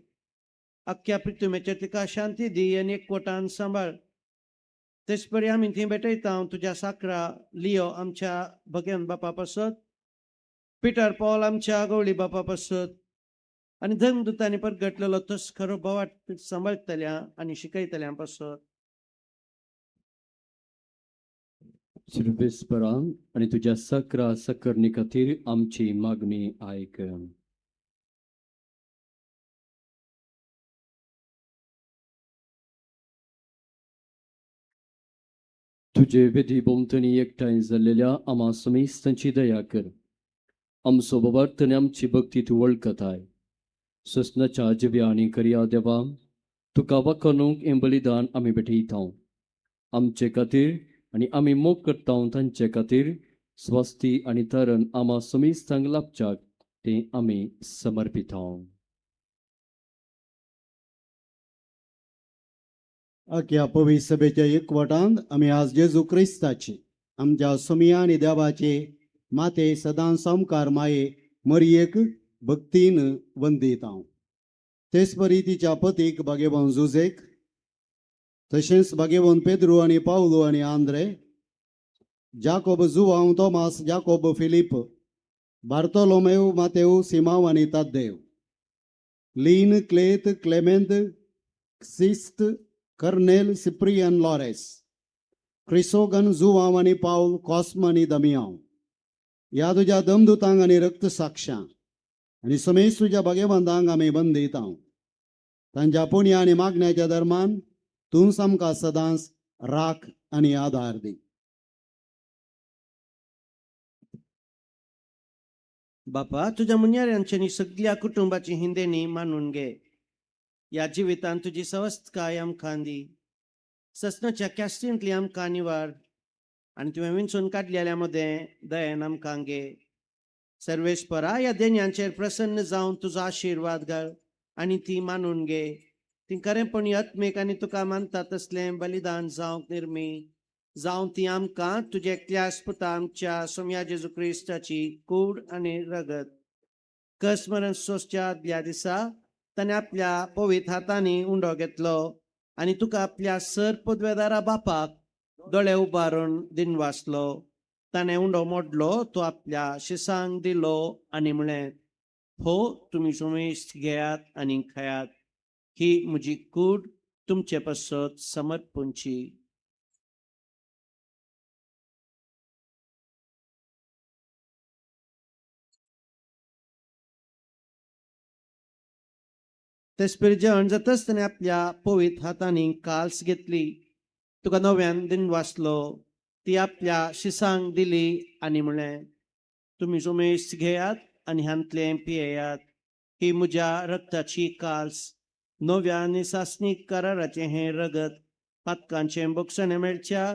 आख्ख्या पृथ्वीचेर तिका शांती दी आनी एकवटान सांबाळ. तेच परी आमी ती भेटयता तुज्या साकरा लियो आमच्या भगेन बापा पासत, पिटर पॉल आमच्या गवळी बापा पासत आनी धर्मदुतांनी परगटलेलो तोच खरो बोवाट सांबाळटल्या आनी शिकयतल्या पासत. सर्वेस्परा आनी तुज्या सकरा सकरणी खातीर आमची मागणी आयक. तुजे विधी भोंवतणी एकठांय जाल्लेल्या आमा समेस्तांची दया कर. आमचो बोवार्थ आनी आमची भक्ती तूं वळखताय. ससनाच्या जिव्या आनी करया देवा, तुका वाखणूक हें बलिदान आमी भेटयता. आमचे खातीर आनी आमी मोग करता तांचे खातीर स्वास्थी आनी तरण आमा समेस्तांक लाभच्याक तें आमी समर्पिता. आख्या पवित्र सभेच्या एकवटांत आमी आज जेजू क्रिस्ताची आमच्या सोमिया आनी देवाचे माते सदां सामकार माये मरयेक भक्तीन वंदिता. तेच परी तिच्या पतीक भागेवन जुझेक, तशेंच भागेवन पेद्रू आनी पावलू आनी आंद्रे, जाकोब जुवांव तोमास, जाकोब फिलीप, बार्तोलोमेव मातेव, सिमाव आनी ताद्देव, लीन, क्लेत, क्लेमेंत, सिस्त, कर्नेल, सिप्रियन, लॉरेस, क्रिसोगन, जुवांव आनी पावल, कॉस्म आनी दमियांव, ह्या तुज्या दमदुतांक आनी रक्त साक्षां आनी समेस्त तुज्या भाग्यवंतांक आमी बंदयता. तांच्या पुण्य आनी मागण्याच्या दरम्यान तूंच आमकां सदांच राख आनी आदार दी. बापा, तुज्या मुन्याऱ्यांच्यानी सगळ्या कुटुंबाची हिंदेणी मानून घे. ह्या जिवितान तुजी सवस्तकाय आमकां दी. ससनाच्या कॅस्टींतली आमकां निवार आनी तुवें विंचून काडलेल्या मदें दयेन आमकां घे. सर्वेस्परा, ह्या देण्यांचेर प्रसन्न जावन तुजो आशिर्वाद घाल आनी ती मानून घे. ती खरेंपणी आत्मीक आनी तुका मानता तसलें बलिदान जावंक निर्मी जावं ती आमकां तुजे एकल्याच पुता आमच्या सोम्या जेजू क्रिस्ताची कूड आनी रगत. कसमरण सोंसच्या आदल्या दिसा ताणें आपल्या पवित्र हातांनी उंडो घेतलो आनी तुका आपल्या सर पदवेदारा बापाक दोळे उबारून दिनवासलो. ताणें उंडो मोडलो, तो आपल्या शिसांक दिलो आनी म्हळें, हो तुमी सुमेस्त घेयात आनी खायात, ही म्हजी कूड तुमचे पासत समर्पणची. तेसपरी जेवण जातच ताणें आपल्या पवित्र हातांनी काल्स घेतली, तुका नव्यान दिनवासलो, ती आपल्या शिसांक दिली आनी म्हळें, तुमी सुमेस्त घेयात आनी हांतलें पियेयात, ही म्हज्या रक्ताची काल्स, नव्या आनी सासणीक कराराचें हें रगत पातकांचें बोगसणें मेळच्या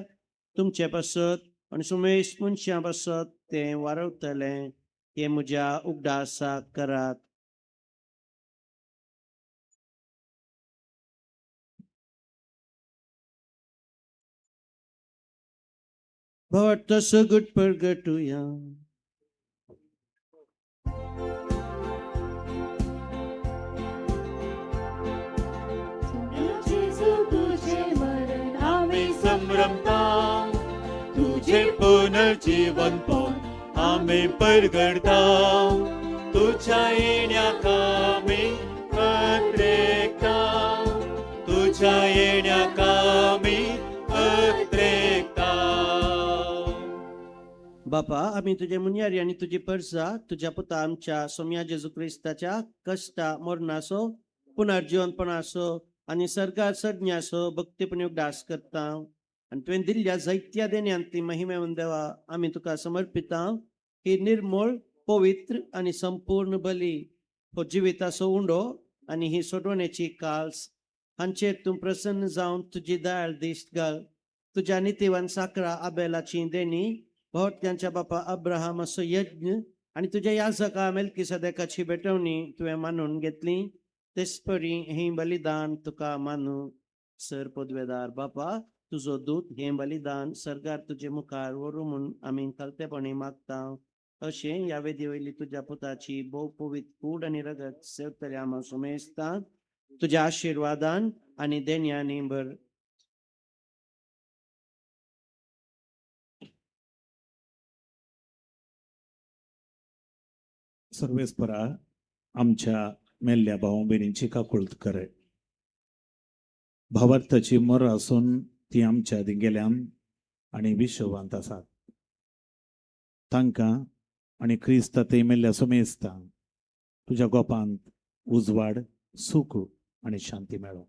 तुमचे पासत आनी सुमेस्त मनशां पासत तें वारवतलें. हें म्हज्या उगडासाक करात. भट सगट परगटुया. तुझे मरण आम्ही संभ्रमता, तुझे पुनर्जीवनपण आम्ही परगडता. तुझ्या येण्याक आम्ही अत्रेकता, तुझ्या येण्याक आम्ही अत्रेकता. बापा, आमी तुजे मुन्यारी आनी तुजी परसा तुज्या पुता आमच्या सोम्या जेजू क्रिस्ताच्या कश्टा मरणाचो पुनर्जिवनपणाचो आनी सर्गार सज्ञाचो भक्तीपणी उगडास करता आनी तुवें दिल्ल्या जायत्या देण्यांतली महिमेवन देवा आमी तुका समर्पिता ही निर्मळ पवित्र आनी संपूर्ण बली, हो जिविताचो उंडो आनी ही सोडवणेची काल्स हांचेर तूं प्रसन्न जावन तुजी दयाळ दिश्ट घाल. तुज्या नितीवान साकरा आबेलाची देणी, भोवत्यांच्या बापा अब्राहमाचो यज्ञ आनी तुज्या याजका मेल्कीसदेकाची भेटवणी तुवें मानून घेतली, तेचपरी हें बलिदान तुका मानू. सर पदवेदार बापा, तुजो दूत हें बलिदान सर्गार तुजे मुखार व्हरूं म्हूण आमी खालतेपणी मागता. अशें ह्या वेदी वयली तुज्या पुताची भोव पवित्र कूड आनी रगत सेवतल्या आमा सुमेस्तान तुज्या आशिर्वादान आनी देण्यांनी भर. सर्वेस्परा, आमच्या मेल्ल्या भाव भयणींची काकुळट करे. भावार्थाची मर आसून ती आमच्या आदीं गेल्यान आनी विश्वांत आसात. तांकां आनी क्रिस्त थंय मेल्ल्या सुमेस्तांक तुज्या गोपांत उजवाड, सूख आनी शांती मेळो.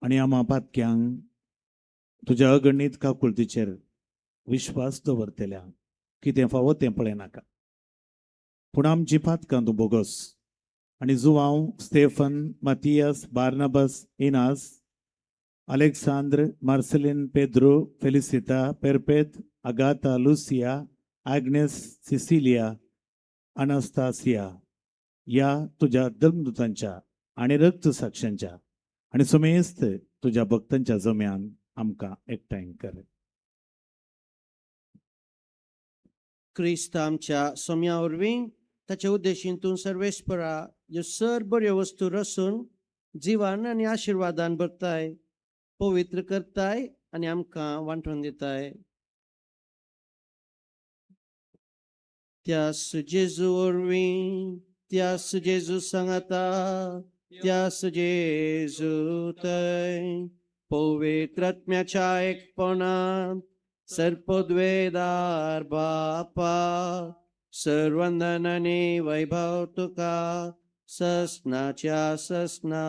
आनी आमा पातक्यांक तुज्या अगणीत काकुळटीचेर विश्वास दवरतल्या कितें फावो तें पळयनाका, पूण आमची पातकां तूं बोगस. आनी Joao, Stephen, Mathias, Barnabas, Inas, Alexandre, Marcelin, Pedro, Felicita, Perpet, Agatha, Lucia, Agnes, Cecilia, Anastasia ह्या तुज्या धर्मदूतांच्या आनी रक्तसाक्षांच्या आनी सुमेस्त तुज्या भक्तांच्या जम्यान आमकां एकठांय कर. क्रिस्त आमच्या सोम्या वरवीं ताच्या उद्देशीन तूं सर्वेस्परा ह्यो सर बऱ्यो वस्तू रसून जिवान आनी आशिर्वादान भरताय, पवित्र करताय आनी आमकां वांटून दिताय. त्यास जेजू वरवीं, त्यास जेजू सांगाता, त्यास जेजू थंय पवित्र आत्म्याच्या एकपणान सर्पद्वेदार बापा सर्वंदन आनी वैभव तुका ससनाच्या ससना.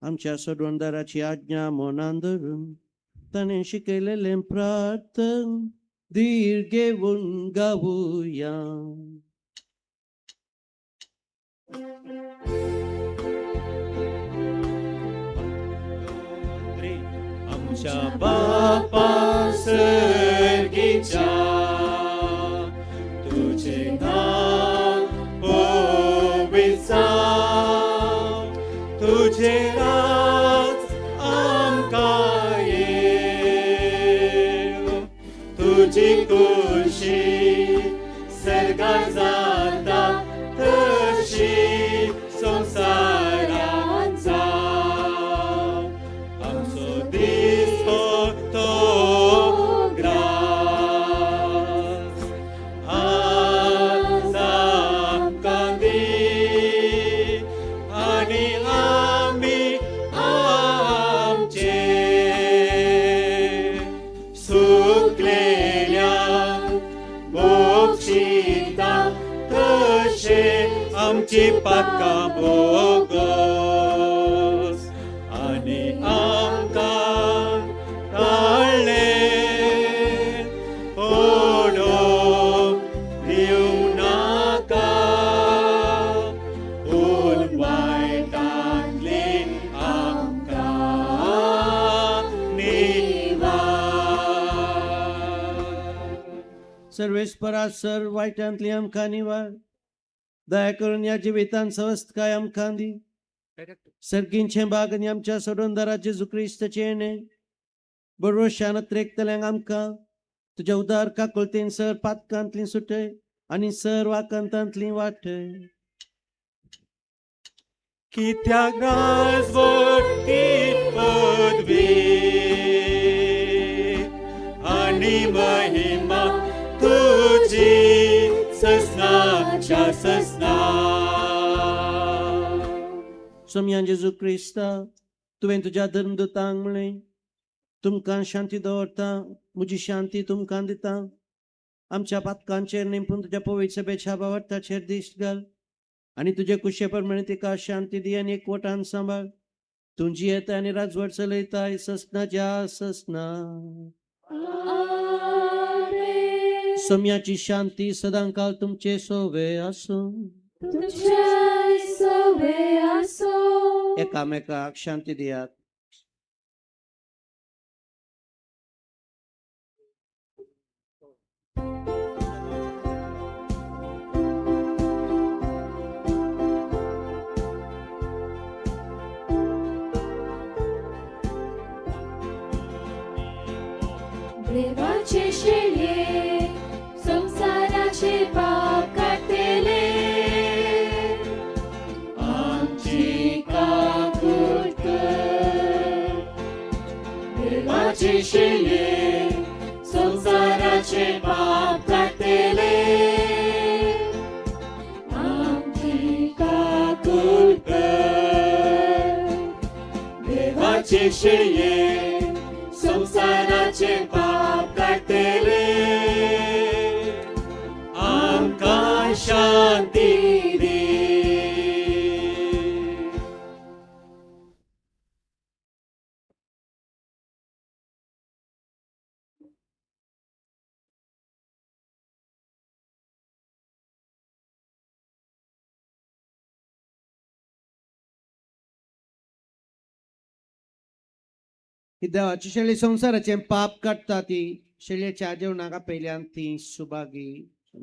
आमच्या सोडवणदाराची आज्ञा मनान धरून ताणें शिकयलेलें प्रार्थन धीर घेवन गावुया. आमच्या बापा सर्गीच्या तुझे नाव पवित्र जावं, तुझे राज आमकां येवं, तुजी खुशी सर्गार जाता तशी संवसारांत जावं. आमचो दिसपट्टो ग्रास आज आमकां दी आनी आमी आमचे सुकलेल्यांक बक्षिता तशें आमची पातकां बोगस आनी आमकां ताळ्ळे ओडो दिवं नाका, पूण वायटांतली आमकां निवार. सर्वेस्परा सर वायटांतली आमकां निवार, दया करून ह्या जिवितांत सवस्तकाय आमकां दी. सर्गींचें भाग आनी आमच्या सोडवणदारा जेजू क्रिस्ताचें येणें बरोशान अत्रेकतल्यांक आमकां तुज्या उदार काकुळतेन सर पातकांतली सुटय आनी सर वाकांतांतली वाटय. कित्याक राजवटी पदवी आनी महिमा तुजी ससनाच्या ससना. सोमयान जेजू क्रिस्ता, तुवें तुज्या धर्मदूतांक म्हणलें, तुमकां शांती दवरता, म्हजी शांती तुमकां दिता. आमच्या पातकांचेर न्ही पूण तुज्या पवित्र सभेच्या भावार्थाचेर दिश्ट घाल आनी तुजे कुशे प्रमाणे तिका शांती दी आनी एकवटान सांबाळ. तूं जियेता आनी राजवट चलयताय ससनाच्या ससना. सोम्याची शांती सदांकाळ तुमचे सोवे आसूं. तुमचे सोवे आसूं. एकामेकाक शांती दियात. देवाचे शेळये संवसाराचे पाप काडटले, आमची काकूट कर. देवाचे शेळये संवसाराचे पाप काडटले, आमची काकूट कर. देवाचे शेळये संवसाराचे पाप काडटले, आमकां शांती दी. ही देवाची शेळी संवसाराचें पाप काडटा ती शेळयेच्या जेवणाक आपयल्यान ती सुभागी.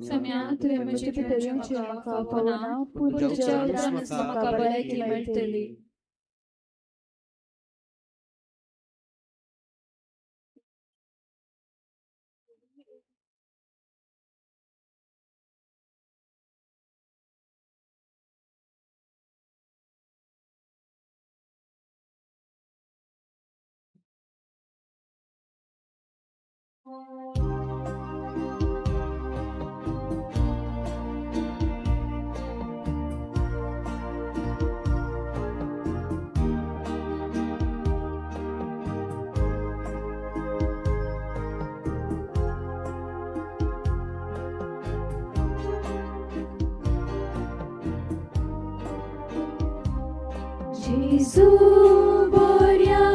सम्या, तुवें म्हजे भितर येवचें म्हाका पावना, पूण तुज्या उतरान म्हाका भलायकी मेळटली. जेजू बोऱ्या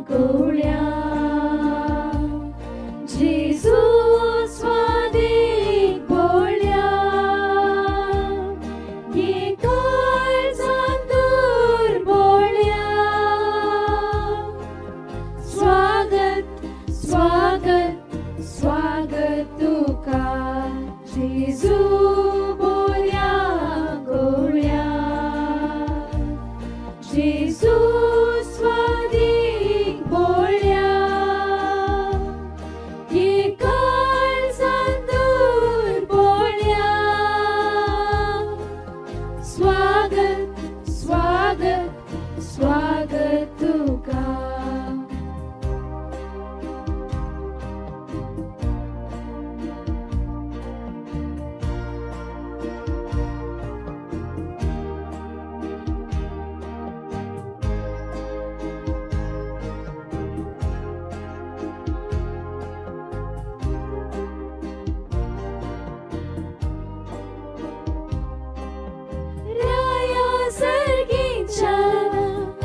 गोळ्या, जेजू स्वादीक बोळ्या, ये काळजान दूर बोळ्या. स्वागत स्वागत स्वागत तुका जेजू बोऱ्या गोळ्या, जेजू स्वादीक बोळ्या, ये काळजान दूर बोळ्या. स्वागत स्वागत स्वागत तुका. राया सर्गीच्या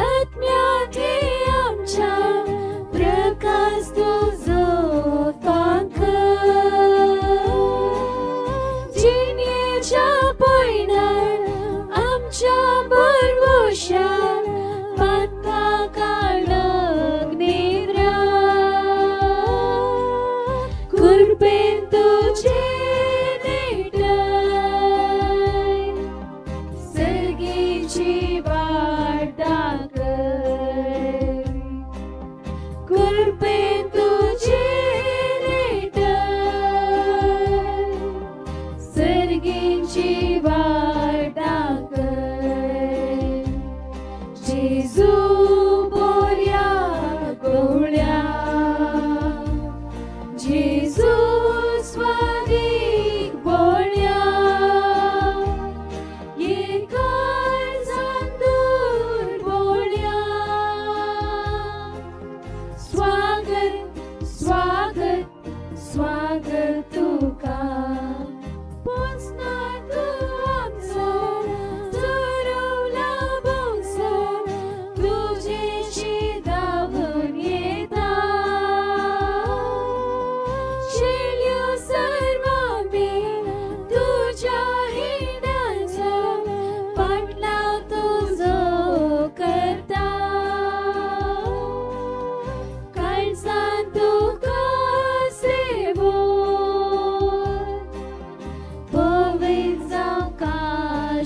आत्म्याथे आमच्या प्रकाश तुझो फांकर, जिणेच्या पयणार आमच्या बरवश्या पाता काळग निद्रा, कृपेन तुझे नेटय सर्गीची वाट दाखय, कृपेन तुझे नेटय सर्गीची वाट दाखय. जेजू बोऱ्या गोळ्या, जेजू स्वादीक बोळ्या, ये काळजान दूर बोळ्या. स्वागत स्वागत स्वागत तुका. पोचना तूं आमचो चरवला भोंवसो, तुजेशी धांवून येता. शेळयो सर्व आमी तुज्या हिंडाचो पाटलाव तुजो करता, काळजान तुका सेवून पवित्र जावंक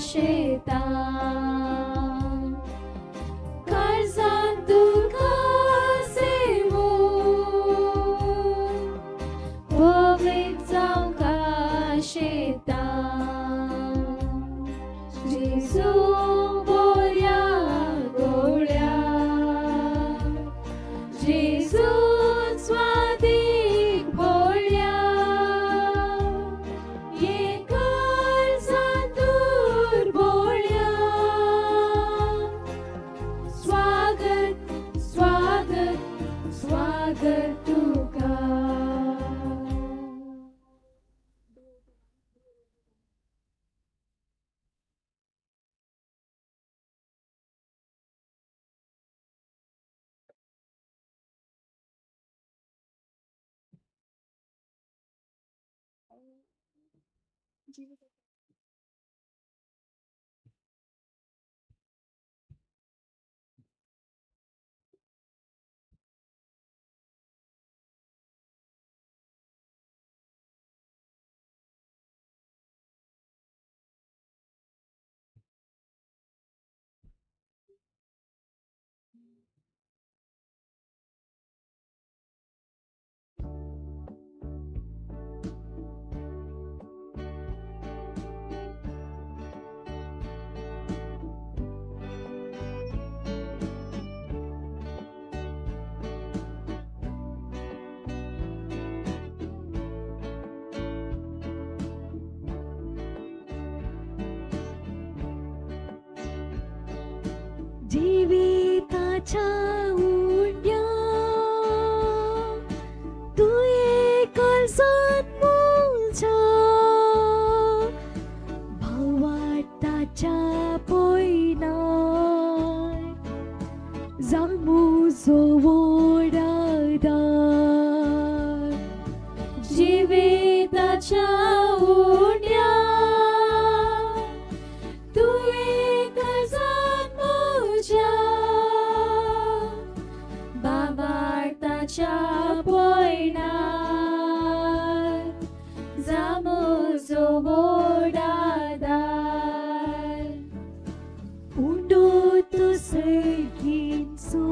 शेता, काळजान तुका सेवून पवित्र जावंक शेता. जेजू बोऱ्या गोळ्या, जेजू स्वादीक बोळ्या, ये काळजान दूर बोळ्या. स्वागत स्वागत स्वागत तुका. जिविताच्या उंड्या तुये काळजान मुळच्या भावार्ताच्या पयनार जामुजो व्हड आदार जिविताच्या उण्या तुवें काळजांत म्हज्या बाबार्थाच्या पयणार जामुजो व्हड आदार उंडो तूं सर्गींचो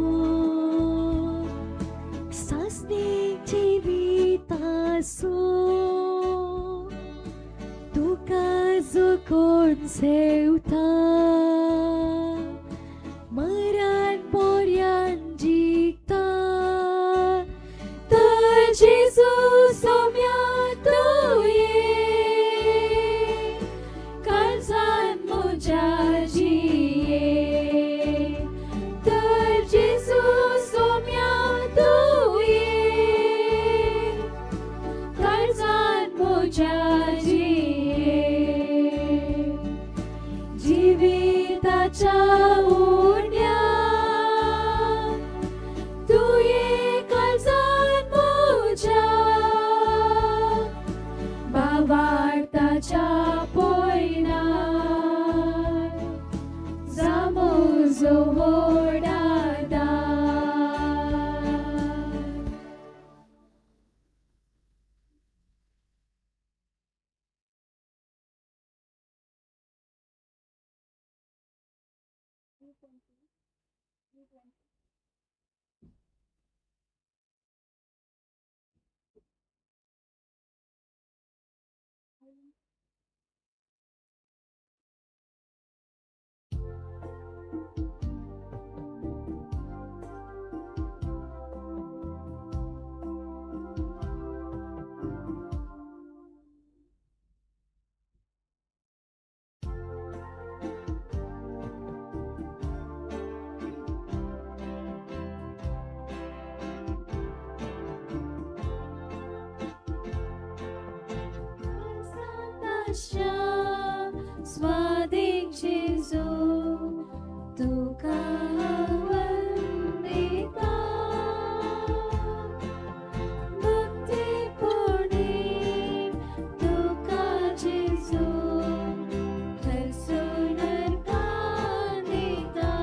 सासणीक जिविताचो तुका जो कोण सेवता मरण पर्यंत जिखता तर जेजू सोम्या तुवें काळजांत म्हज्या जिये तर जेजू सोम्या तुवें काळजांत म्हज्या जिये जिविताच्या उण्या तुवें काळजांत म्हज्या बाबार्थाच्या पयणार जामुजो व्हड आदार. स्वादीक जेजू तुका वंदिता भक्तीपुणी तुका जेजू हरसून अर्पण दिता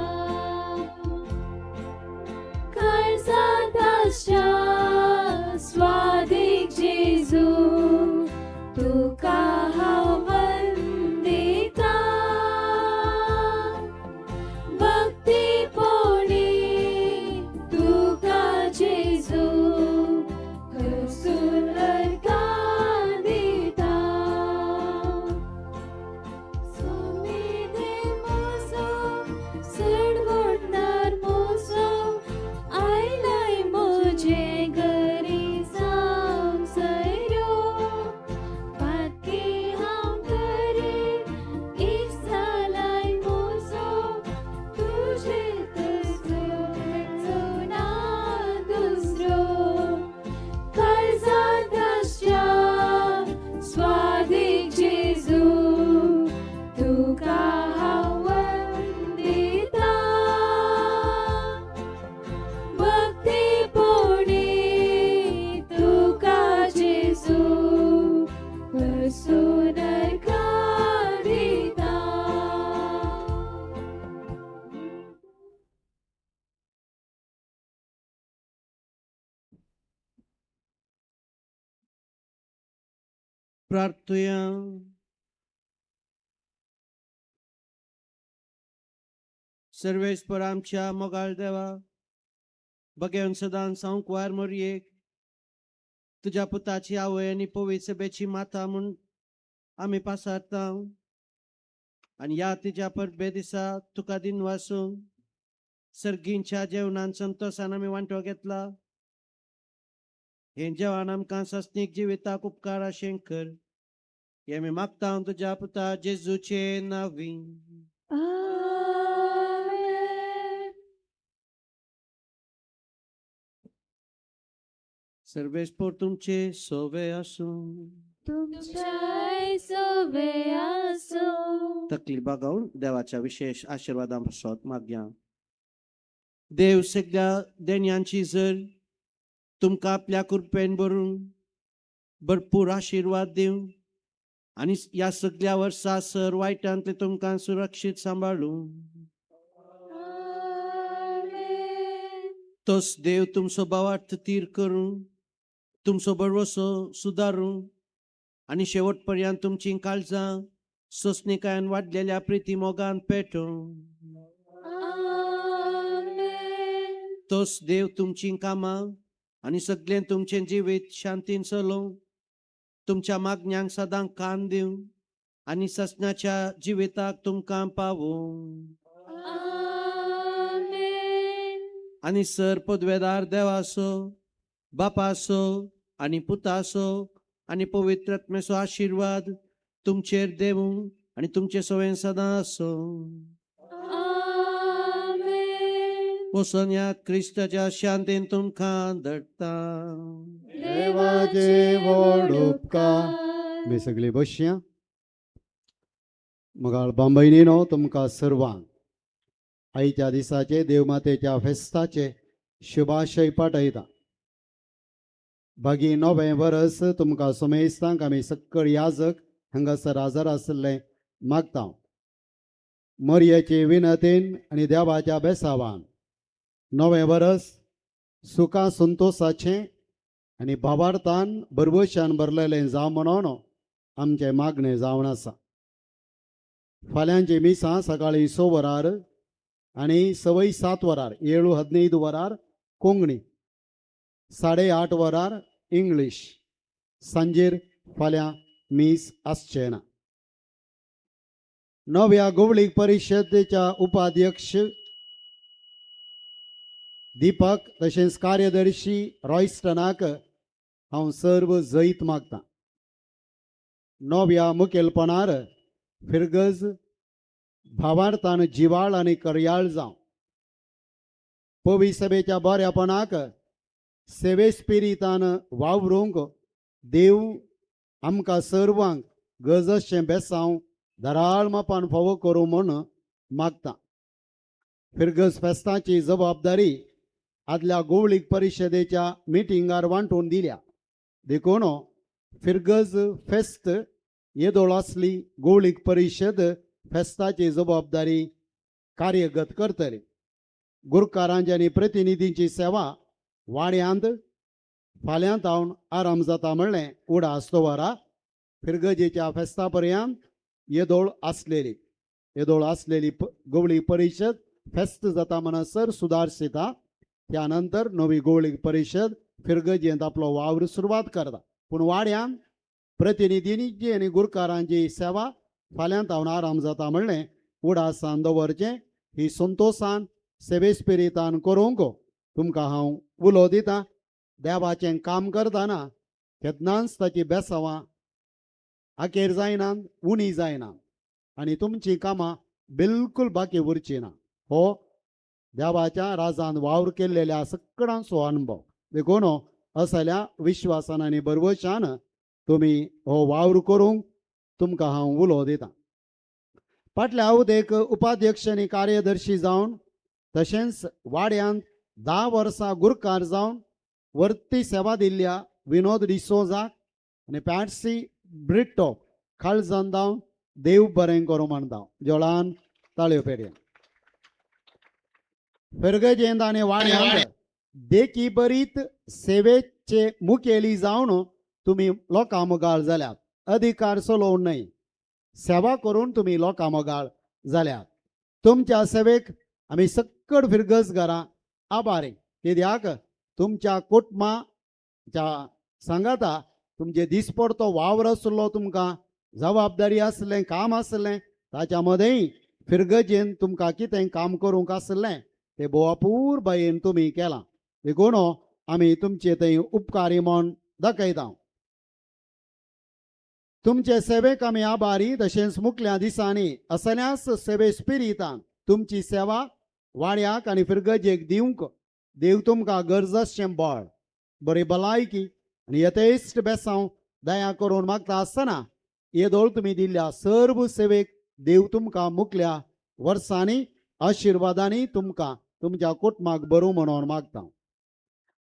काळजांत आसच्या स्वादीक जेजू तुका हांव वंदिता भक्तीपोणी तुका जेजू हरसून अर्पण दिता स्वामी देव म्हजो चडवणदार म्हजो आयलाय म्हजे घरी जावन सयरो पातकी हांव तरी इसालाय म्हजो तुजे तसलो मेळचो ना दुसरो काळजांत आसच्या स्वादीक जेजू तुका हांव वंदिता भक्तीपोणी तुका जेजू हरसून अर्पण दिता. प्रार्थुया. सर्वेस्पर आमच्या मोगाळ देवा, बगेवन सदां सांकवार मोरयेक तुज्या पुताची आवय आनी पवित्र सभेची माता म्हूण आमी पासारता आनी ह्या तिच्या परबे दिसा तुका दिनवासून सर्गींच्या जेवणान संतोशान आमी वांटो घेतला. हें जेवण आमकां सासणीक जिविताक उपकार अशें कर हें आमी मागता तुज्या पुता जेजूचे नांवी. आमेन. सर्वेस्पर तुमचे सोवे आसूं. तुमच्याय सोवे आसूं. तकली बागावन देवाच्या विशेष आशिर्वादां पासत मागया. देव सगळ्या देण्यांची जर तुमकां आपल्या कृपेन भरून भरपूर आशिर्वाद दिवं आनी ह्या सगळ्या वर्सा सर वायटांतले तुमकां सुरक्षीत सांबाळूं. तोच देव तुमचो भावार्थ तीर करूं, तुमचो भरवसो सुदारूं आनी शेवट पर्यंत तुमचीं काळजां सोंसणीकायेन वाडलेल्या प्रिती मोगान पेटूं. तोच देव तुमचीं कामां आनी सगळें तुमचें जिवीत शांतीन चलोवं, तुमच्या मागण्यांक सदां कान दिवं आनी ससनाच्या जिविताक तुमकां पावूं. आनी सर पदवेदार देवाचो, बापाचो आनी पुताचो आनी पवित्र आत्म्याचो आशिर्वाद तुमचेर देवूं आनी तुमचे सवें सदां आसूं. वचून ह्या क्रिस्ताच्या शांतीन तुमकां दडटा. देवाचे व्हड उपकार. मी सगळी बसया. मगाळ बांबयणीनो, तुमकां सर्वांक आयच्या दिसाचे देवमातेच्या फेस्ताचे शुभाशय पाठयता. बागी नवें वरस तुमकां समेस्तांक आमी सक्कळ याजक हांगासर हाजर आशिल्ले मागता. मरयेचे विनतेन आनी देवाच्या बेसावान नवें वरस सुखा संतोसाचें आनी भावार्थान भरवशान भरलेलें जावं म्हणून आमचें मागणें जावन आसा. फाल्यांची मिसां सकाळीं 6 वरार आनी 7:15 वरार 7:15 वरार कोंकणी, 8:30 वरार इंग्लीश. सांजेर फाल्यां मीस आसचें ना. नव्या गोवळीक परिशदेच्या उपाध्यक्ष दीपक तशेंच कार्यदर्शी रॉयस्टनाक हांव सर्व जैत मागता. नव्या मुखेलपणार फिरगज भावार्थान जिवाळ आनी कर्याळ जावं. पवी सभेच्या बऱ्यापणाक सेवे स्पिरितान वावरूंक देव आमकां सर्वांक गजशें बेसांव धराळ मापान फावो करूं म्हूण मागता. फिरगज फेस्ताची जबाबदारी आदल्या गोवळीक परिशदेच्या मिटिंगार वांटून दिल्या. देखून फिरगज फेस्त येदोळ आसली गोवळीक परिशद फेस्ताची जबाबदारी कार्यगत करतली. गुरकारांची आनी प्रतिनिधींची सेवा वाड्यांत फाल्यां तावन आराम जाता म्हणलें उडास दवरा. फिरगजेच्या फेस्ता पर्यंत येदोळ आसलेली गोवळी परिशद फेस्त जाता म्हणसर सुदारशिता. त्या नंतर नवी गोवळी परिशद फिरगजेंत आपलो वावर सुरवात करता. पूण वाड्यांत प्रतिनिधींची आनी गुरकारांची सेवा फाल्यां तावन आराम जाता म्हणलें उडासान दवरचें. ही संतोसान सेवेस्पिरितान करूंक तुमकां हांव उलो दिता. देवाचें काम करतना केन्नाच ताची बेसावां आखेर जायना, उणी जायना आनी तुमचीं कामां बिलकुल बाकी उरचीं ना. हो देवाच्या राजान वावर केल्लेल्या सगळ्यांचो अनुभव. देखून असल्या विश्वासान आनी भरवशान तुमी हो वावर करूंक तुमकां हांव उलो दिता. फाटल्या अवधेक उपाध्यक्ष आनी कार्यदर्शी जावन तशेंच वाड्यांत 10 वर्सां गुरकार जावन वर्ती सेवा दिल्ल्या विनोद डिसोजाक आनी पॅट्सी ब्रिटो खालजान दावन देव बरें करूं म्हणटा. जोळान ताळयो पेडया. फिरगजेंत आनी वाड्यांत देखी बरीत सेवेचे मुखेली जावन तुमी लोकां मोगाळ जाल्यात. अधिकार चलोवन न्हय, सेवा करून तुमी लोकां मोगाळ जाल्यात. तुमच्या सेवेक आमी सक्कड फिरगज घरां आभारी. कित्याक तुमच्या कुटुंबाच्या सांगाता तुमचे दिसपडतो वावर आसलो, तुमकां जबाबदारी आसलें, काम आसलें, ताच्या मदेंय फिरगजेन तुमकां कितें काम करूंक आसलें तें भोवापूर बायेन तुमी केलां. देखून आमी तुमचे थंय उपकारी म्हूण दाखयता. तुमचे सेवेक आमी आभारी. तशेंच मुखल्या दिसांनी असल्याच सेवे स्पिरितान तुमची सेवा वाड्याक आनी फिरगजेक दिवंक देव तुमकां गरज आसचें बळ, बरी भलायकी आनी यथेश्ट बेसांव दया करून मागता आसतना येदोळ तुमी दिल्ल्या सर्व सेवेक देव तुमकां मुखल्या वर्सांनी आशिर्वादांनी तुमकां तुमच्या कुटुंबाक बरो म्हणून मागता.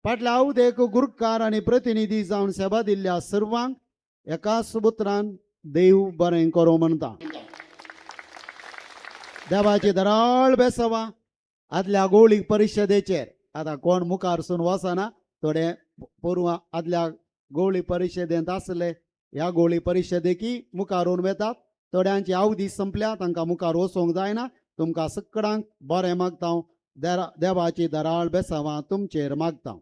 फाटल्या अवधेक गुरकार आनी प्रतिनिधी जावन सेवा दिल्ल्या सर्वांक एकाच उतरान देव बरें करूं म्हणटा. देवाची दराळ बेसवा आदल्या गोवळीक परिशदेचेर आतां कोण मुखार सून वचना, थोडे पोरवा आदल्या गोवळी परिशदेंत आसले ह्या गोवळी परिशदेकी मुखार वतात. थोड्यांची अवधी संपल्या, तांकां मुखार वचोंक जायना. तुमकां सगळ्यांक बरें मागता, देवाची दराळ बेसावां तुमचेर मागता.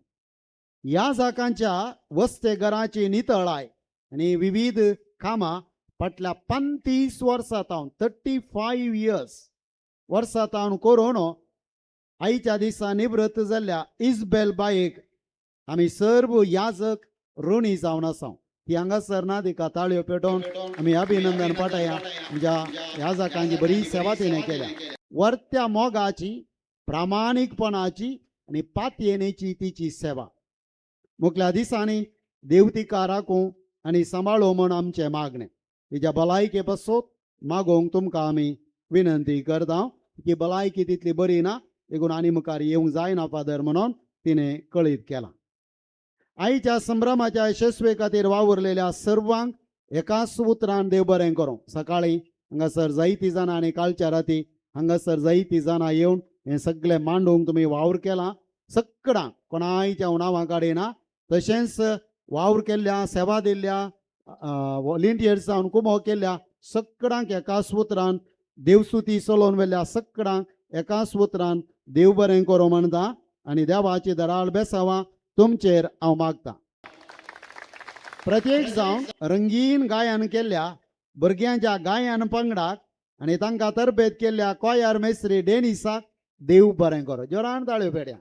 ह्या जाकांच्या वस्ते घराची नितळाय आनी विविध कामां फाटल्या 35 वर्सां तावन 35 इयर्स वर्सां तावन करून आयच्या दिसा निवृत्त जाल्ल्या इजबेल बायेक आमी सर्व याजक ऋणी जावन आसा. ती हांगासर ना, तिका ताळयो पेटोवन आमी अभिनंदन पाठया. आमच्या याजकांची बरी सेवा तिणें केल्या. वर्त्या मोगाची, प्रामाणीकपणाची आनी पातयेनेची तिची सेवा मुखल्या दिसांनी देव तिका राखूं आनी सांबाळो म्हूण आमचें मागणें. तिच्या भलायके पासत मागोवंक तुमकां आमी विनंती करता. की भलायकी तितली बरी ना देखून आनी मुखार येवंक जायना फादर म्हणून तिणें कळीत केलां. आयच्या संभ्रमाच्या यशस्वी खातीर वावुरलेल्या सर्वांक एकाच उतरान देव बरें करूं. सकाळीं हांगासर जायतीं जाणां आनी कालच्या राती हांगासर जायतीं जाणां येवन हें सगळें मांडूंक तुमी वावर केला. सगळ्यांक कोणायच्या नांवां काडिना, तशेंच वावर केल्ल्या, सेवा दिल्ल्या, व्हॉलिंटियर्स जावन कुमो केल्ल्या सगळ्यांक एकाच उतरान देवस्तुती चलोवन व्हेल्या सगळ्यांक एकाच उतरान देव बरें करूं म्हणटा आनी देवाची दराळ बेसावां तुमचेर हांव मागता. प्रत्येक जावन रंगीन गायन केल्ल्या भुरग्यांच्या गायन पंगडाक आनी तांकां तरबेत केल्ल्या कोयार मेस्त्री डेनिसाक देव बरें करूं. जोरान ताळयो पेड्या.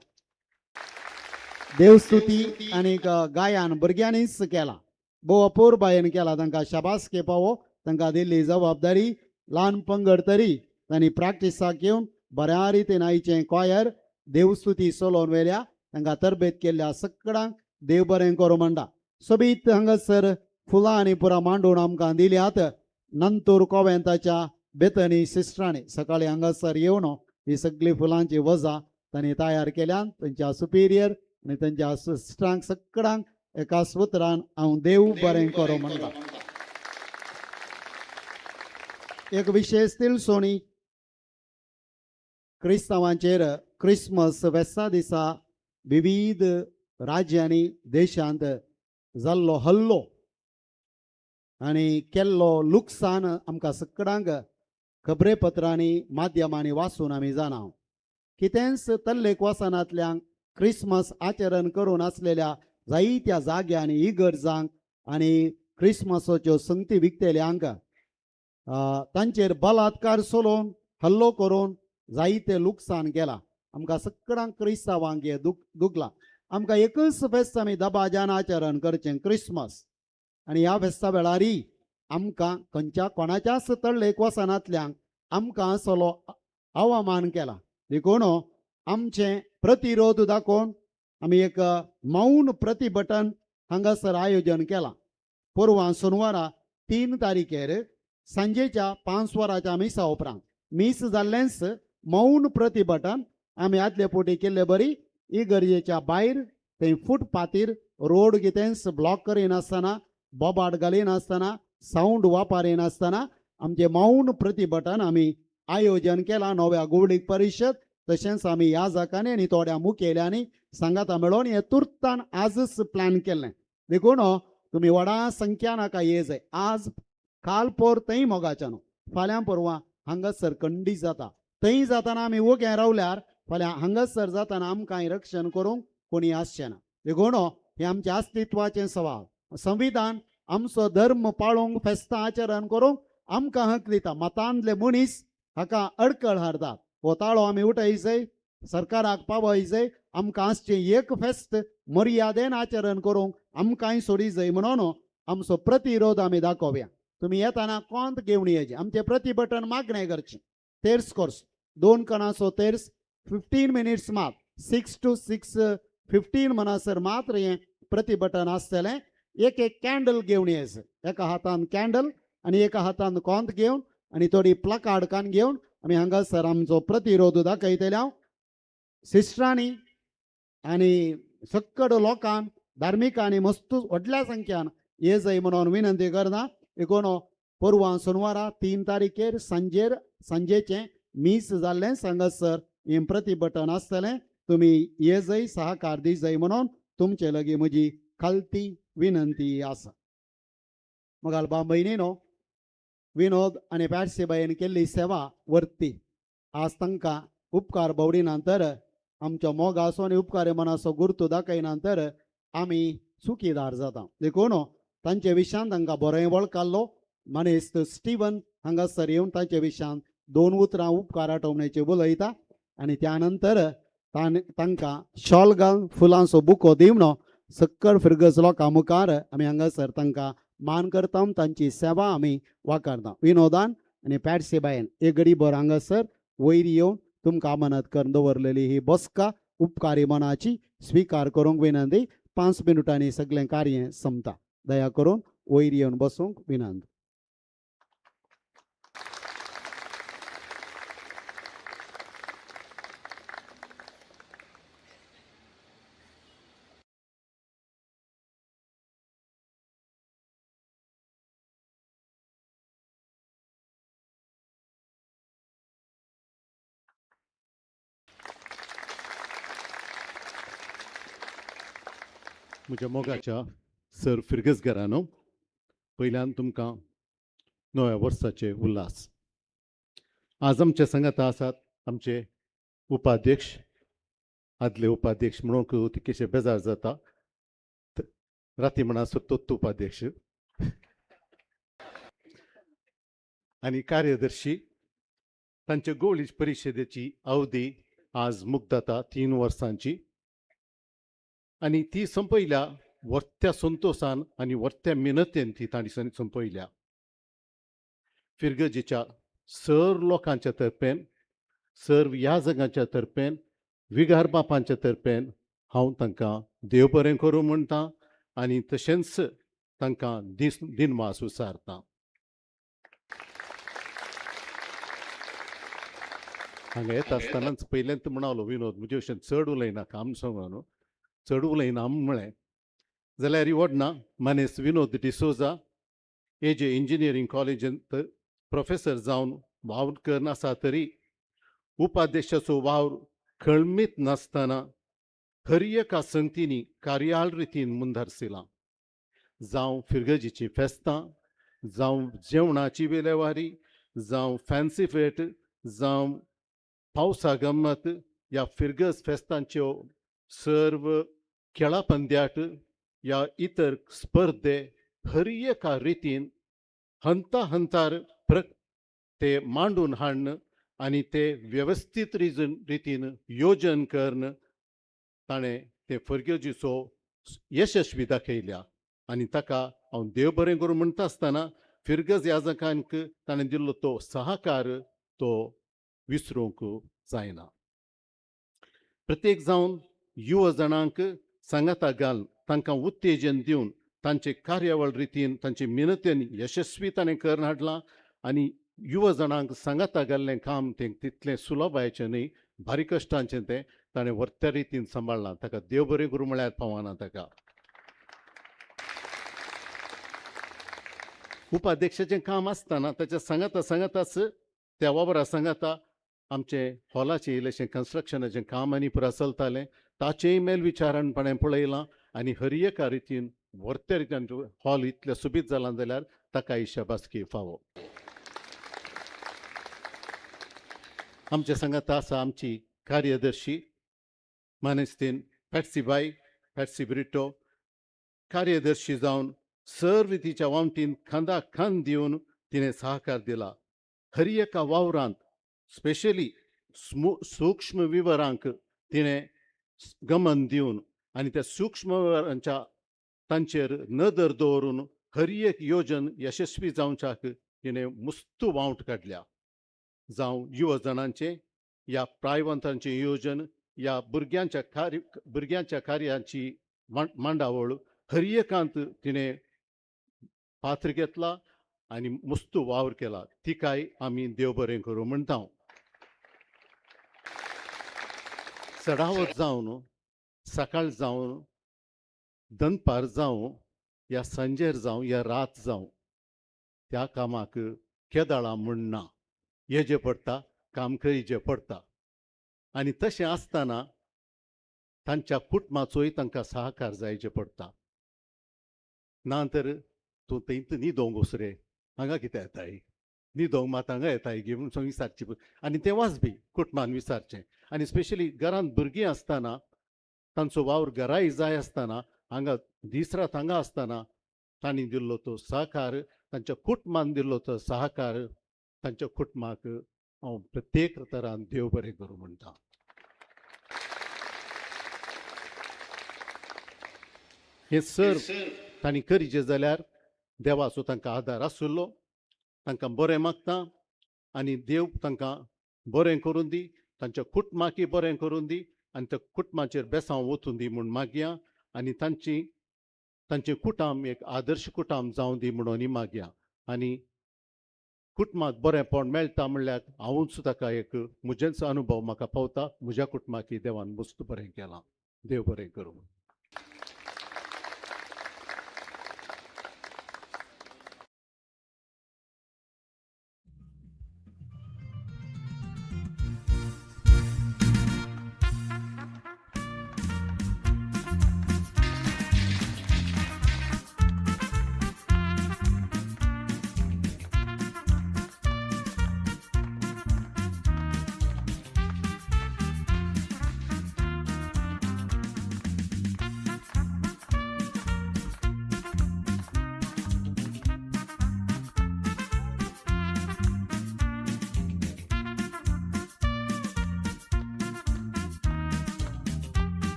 देवस्तुती आनी गायन भुरग्यांनीच केलां, भोव अपुरबायेन केला. तांकां शाबासकी पावो, तांकां दिल्ली जबाबदारी ल्हान पंगड तरी तांणी प्रॅक्टिसाक येवन बऱ्या रितीन आयचें कॉयर देवस्तुती चलोवन व्हेल्या. तांकां तरबेत केल्ल्या सगळ्यांक देव बरें करूं म्हणटा. सोबीत हांगासर फुलां आनी पुरां मांडून आमकां दिल्यात. नंतूर कोवेंताच्या बेतनी सिस्टरांनी सकाळीं हांगासर येवन ही सगळीं फुलांची वजा तांणी तयार केल्यान. तांच्या सुपिरियर आनी तांच्या सिस्टरांक सगळ्यांक एका उतरान हांव देव बरें करूं म्हणटा. एक विशेश तिळसोणी क्रिस्तांवांचेर क्रिसमस फेस्ता दिसा विविध राज्यांनी देशांत जाल्लो हल्लो आनी केल्लो लुकसाण आमकां सगळ्यांक खबरेपत्रांनी माध्यमांनी वाचून आमी जाणा. कितेंच तल्लेक वचनांतल्यान क्रिसमस आचरण करून आसलेल्या जायत्या जाग्यांनी इगर्जांक आनी क्रिसमसाच्यो संगती विकतेल्यांक तांचेर बलात्कार चलोवन हल्लो करून जायते लुकसाण केलां. आमकां सगळ्यांक क्रिस्तांवांक हें दुखलां. आमकां एकच फेस्त आमी दबाज्यान आचरण करचें, क्रिसमस. आनी ह्या फेस्ता वेळारय आमकां खंयच्या कोणाच्याच तळ्ळेक वचनांतल्यान आमकां असलो अवमान केला. देखून आमचें प्रतिरोध दाखोवन आमी एक मौन प्रतिभटन हांगासर आयोजन केलां. पोरवां सोनवारा 3 तारखेर सांजेच्या 5 वरांच्या मिसा उपरांत मीस जाल्लेंच मौन प्रतिभटन आमी आदले फावटी केल्ले बरी इगर्जेच्या भायर थंय फुटपाथीर रोड कितेंच ब्लॉक करिनासतना, बोबाट घालिनासतना, सावंड वापरिनासतना आमचें मौन प्रतिभटन आमी आयोजन केलां. नव्या गोवळीक परिशद तशेंच आमी ह्या जाकांनी आनी थोड्या मुखेल्यांनी सांगाता मेळोवन हें तुर्तान आजच प्लॅन केल्लें. देखून तुमी व्हडा संख्यान हाका ये जाय. आज काल पोर थंय मोगाच्यान फाल्यां परवां हांगासर खंडीत जाता. थंय जाताना आमी ओगे रावल्यार फाल्यां हांगासर जाताना आमकां रक्षण करूंक कोणी आसचें ना. देखून हें आमचें अस्तित्वाचें सवाल. संविधान आमचो धर्म पाळोवंक, फेस्तां आचरण करूंक आमकां हक दिता. मतांतले मनीस हाका अडकळ हाडतात. हो ताळो आमी उठय जाय, सरकाराक पावय जाय. आमकां आसचें एक फेस्त मर्यादेन आचरण करूंक आमकांय सोडी जाय म्हणून आमचो प्रतिरोध आमी दाखोवया. तुमी येताना कोंत घेवन येयचें. आमचें प्रतिभटन मागणें करचें. तेर्स कोर्स 2 कणाचो तेर्स 15 मिनिट्स मात 6 to 6:15 म्हणसर मात्र हें प्रतिभटन आसतलें. एक एक कॅन्डल घेवन येयचें. एका हातान कॅन्डल आनी एका हातान कोंत घेवन आनी थोडी प्लकार्ड कान घेवन आमी हांगासर आमचो प्रतिरोध दाखयतले. हांव सिस्टरांनी आनी सक्कड लोकांक धार्मिकांनी मस्त व्हडल्या संख्यान ये जाय म्हणून विनंती करता. देखून परवां सोनवारा 3 तारखेर सांजेर सांजेचें मीस जाल्लें सांगासर हें प्रतिबटन आसतलें. तुमी ये जाय सहकार दी जाय म्हणून तुमचे लागीं म्हजी खालती विनंती आसा. मगाल बा भयणीनो विनोद आनी पॅट्सीबायन केल्ली सेवा वर्ती आज तांकां उपकार बावडिना तर आमचो मोगाचो आनी उपकार मनाचो गुर्तू दाखयना तर आमी चुकीदार जाता. देखून तांचे विशयान तांकां बरें वळखाल्लो मानेस्त स्टिवन हांगासर येवन तांचे विशयान 2 उतरां उपकार आठवण्याचे उलयता आनी त्या नंतर तांकां शॉल घालून फुलांचो बुको दिवन सक्कड फिरगज लोकां मुखार आमी हांगासर तांकां मान करता, तांची सेवा आमी वाकारता. विनोदान आनी पॅट्सीबायन एक गडीभर हांगासर वयर येवन तुमकां अमानत करून दवरलेली ही बसका उपकारी मनाची स्विकार करूंक विनंती. 5 मिनटांनी सगळें कार्य सोंपता. दया करून वयर येवन बसूंक विनंती. म्हज्या मोगाच्या सर फिरगजगरानो, पयल्यान तुमकां नव्या वर्साचे उल्हास. आज आमच्या सांगाता आसात आमचे उपाध्यक्ष, आदले उपाध्यक्ष म्हणूंक तितकेशे बेजार जाता, राती म्हणा तोच उपाध्यक्ष आनी कार्यदर्शी. तांचे गोवळी परिशदेची अवधी आज मुक्तता 3 वर्सांची आनी ती संपयल्या वर्त्या संतोशान आनी वर्त्या मिनतेन ती तांणी संपयल्या. फिरगजेच्या सर लोकांच्या तर्फेन, सर्व याजकांच्या तर्फेन, विगार बापांच्या तर्फेन हांव तांकां देव बरें करूं म्हणटा आनी तशेंच तांकां दिनवास विचारता. हांगा येता आसतनाच पयलेंच म्हणालो विनोद म्हजे भशेन चड उलयनाका आम सांगो न्हू, चड उलयना म्हळें जाल्यार वडना मानेस्त विनोद डिसोजा हे जे इंजिनियरींग कॉलेजींत प्रोफेसर जावन वावर करून आसा तरी उपाध्यक्षाचो वावर खळमीत नासतना हर एका संगतींनी कार्याळ रितीन मुंदारसिलां. जावं फिरगजीचीं फेस्तां, जावं जेवणाची विलेवारी, जावं फॅन्सी फेट, जावं पावसा गम्मत, ह्या फिरगज फेस्तांच्यो सर्व खेळा पंद्याट या इतर स्पर्धे हर एका रितीन हंता हंतार ते मांडून हाडन आनी ते वेवस्थीत रितीन योजन करून ताणें ते फिरगजीचो यशस्वी दाखयल्या. आनी ताका हांव देव बरें करूं म्हणटा आसतना फिरगज याजकांक ताणें दिल्लो तो सहकार तो विसरूंक जायना. प्रत्येक जावन युवा जाणांक सांगाता घालून तांकां उत्तेजन दिवन तांचे कार्यावळ रितीन तांचे मिनतेन यशस्वी ताणें करून हाडलां आनी युवा जाणांक सांगाता घाल्लें काम तें तितलें सुलभायेचें न्हय, भारी कश्टांचें तें ताणें वर्त्या रितीन सांबाळ्ळां. ताका देव बरें करूं म्हळ्यार पावना. ताका उपाध्यक्षाचें काम आसतना ताच्या सांगाता सांगाताच त्या वावरा सांगाता आमचें हॉलाचें इल्लेशें कन्स्ट्रक्शनाचें काम आनी पुरा चलतालें ताचेंय मेलविचारणपणे पळयलां आनी हर एका रितीन वर्त्या रितीन हॉल इतलें सोबीत जालां जाल्यार ताकाय शाबासकी फावो. आमच्या सांगाता आसा आमची कार्यदर्शी मानेस्तीन पॅट्सीबाय पॅट्सी ब्रिटो. कार्यदर्शी जावन सर्व तिच्या वामटीन खांदा खांद दिवन तिणें सहकार दिला. हर एका वावरांत स्पेशली सूक्ष्म विवरांक तिणें गमन दिवन आनी त्या सूक्ष्म विवरांच्या तांचेर नदर दवरून हर एक योजन यशस्वी जावच्याक तिणें मुस्तू वावट काडल्या. जावं युवा जाणांचें या प्रायवंतांचें योजन या भुरग्यांच्या कार्याची मांडावळ हर एकांत तिणें पात्र घेतला आनी मुस्तू वावर केला. तिकाय आमी देव बरें करूं म्हणटा. चडावत जावन सकाळ जावन दनपार जावं या सांजेर जावं या रात जावं त्या कामाक केदाळां म्हूण ना, येजें पडटा, काम करीचें पडटा. आनी तशें आसतना तांच्या कुटुंबाचोय तांकां सहकार जायचें पडटा. ना तर तूं थंयत न्हिदोंक वच रे, हांगा कितें येताय, न्हिदोंक मात हांगा येताय गे म्हूण विचारचें. आनी तेवाच बी कुटुंबान विचारचें. आनी स्पेशली घरांत भुरगीं आसतना तांचो वावर घराय जाय आसतना हांगा दीस रात हांगा आसतना तांणी दिल्लो तो सहकार, तांच्या कुटुंबान दिल्लो तो सहकार, तांच्या कुटुंबाक हांव प्रत्येक तरान देव बरें करूं म्हणटा. हें सर तांणी करीचें जाल्यार देवाचो तांकां आदार आशिल्लो. तांकां बरें मागता आनी देव तांकां बरें करून दी, तांच्या कुटुंबाकय बरें करून दी आनी त्या कुटुंबाचेर बेसांव वचून दी म्हूण मागया. आनी तांचें कुटुंब एक आदर्श कुटुंब जावं दी म्हणून मागया. आनी कुटुंबाक बरेंपण मेळटा म्हणल्यार हांवूच ताका एक म्हजेंच अनुभव म्हाका पावता. म्हज्या कुटुंबाकय देवान मस्त बरें केलां. देव बरें करूं.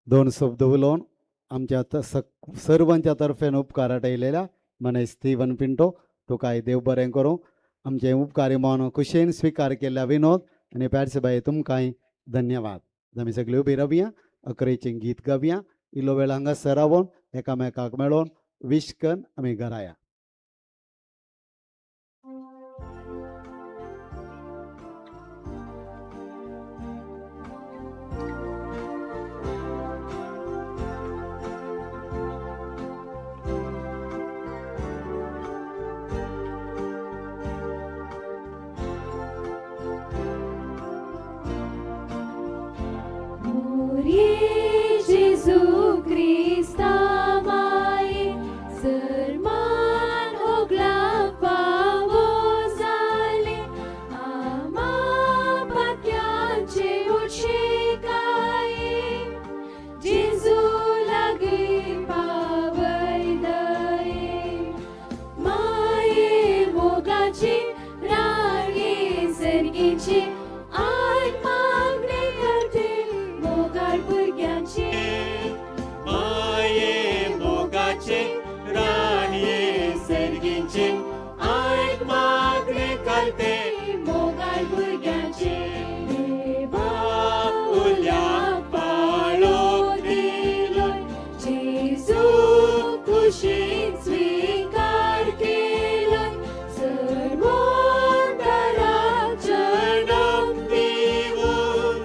दोन शब्द उलोवन आमच्या सर्वांच्या तर्फेन उपकार आटयलेल्या मने स्टीवन पिंटो तुकाय देव बरें करूं. आमचे उपकारी मन खुशयेन स्विकार केल्ल्या विनोद आनी पॅट्सबाय तुमकांय धन्यवाद. आमी सगळी उबी रावया, अकरेचें गीत गावया, इल्लो वेळ हांगासर रावोन एकामेकाक मेळोन विश करून आमी घरा या. Jesu Christa mai serman hogla pavozale ama patyanche uchikai Jesu lagi pavaidai mai mogachi rani sergichi ay magne karte mogar burgyanchi आयक मागणे करते मोगाळ भुरग्यांचे देवा उल्या पाळो दिलो जेजू खुशीन स्विकार केलो सर्वोत्तराक जन्म दिवन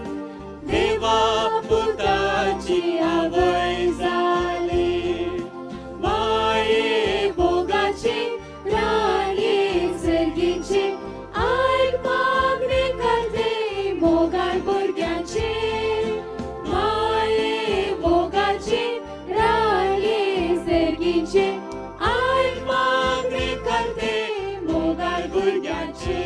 देवा पुताची आवय जाली माये मोगाची राणी सर्गीचे आयक मागणे करते मोगाळ भुरग्यांचे माये मोगाचे राणी सर्गीचे आयक मागणे करते मोगाळ भुरग्यांचे.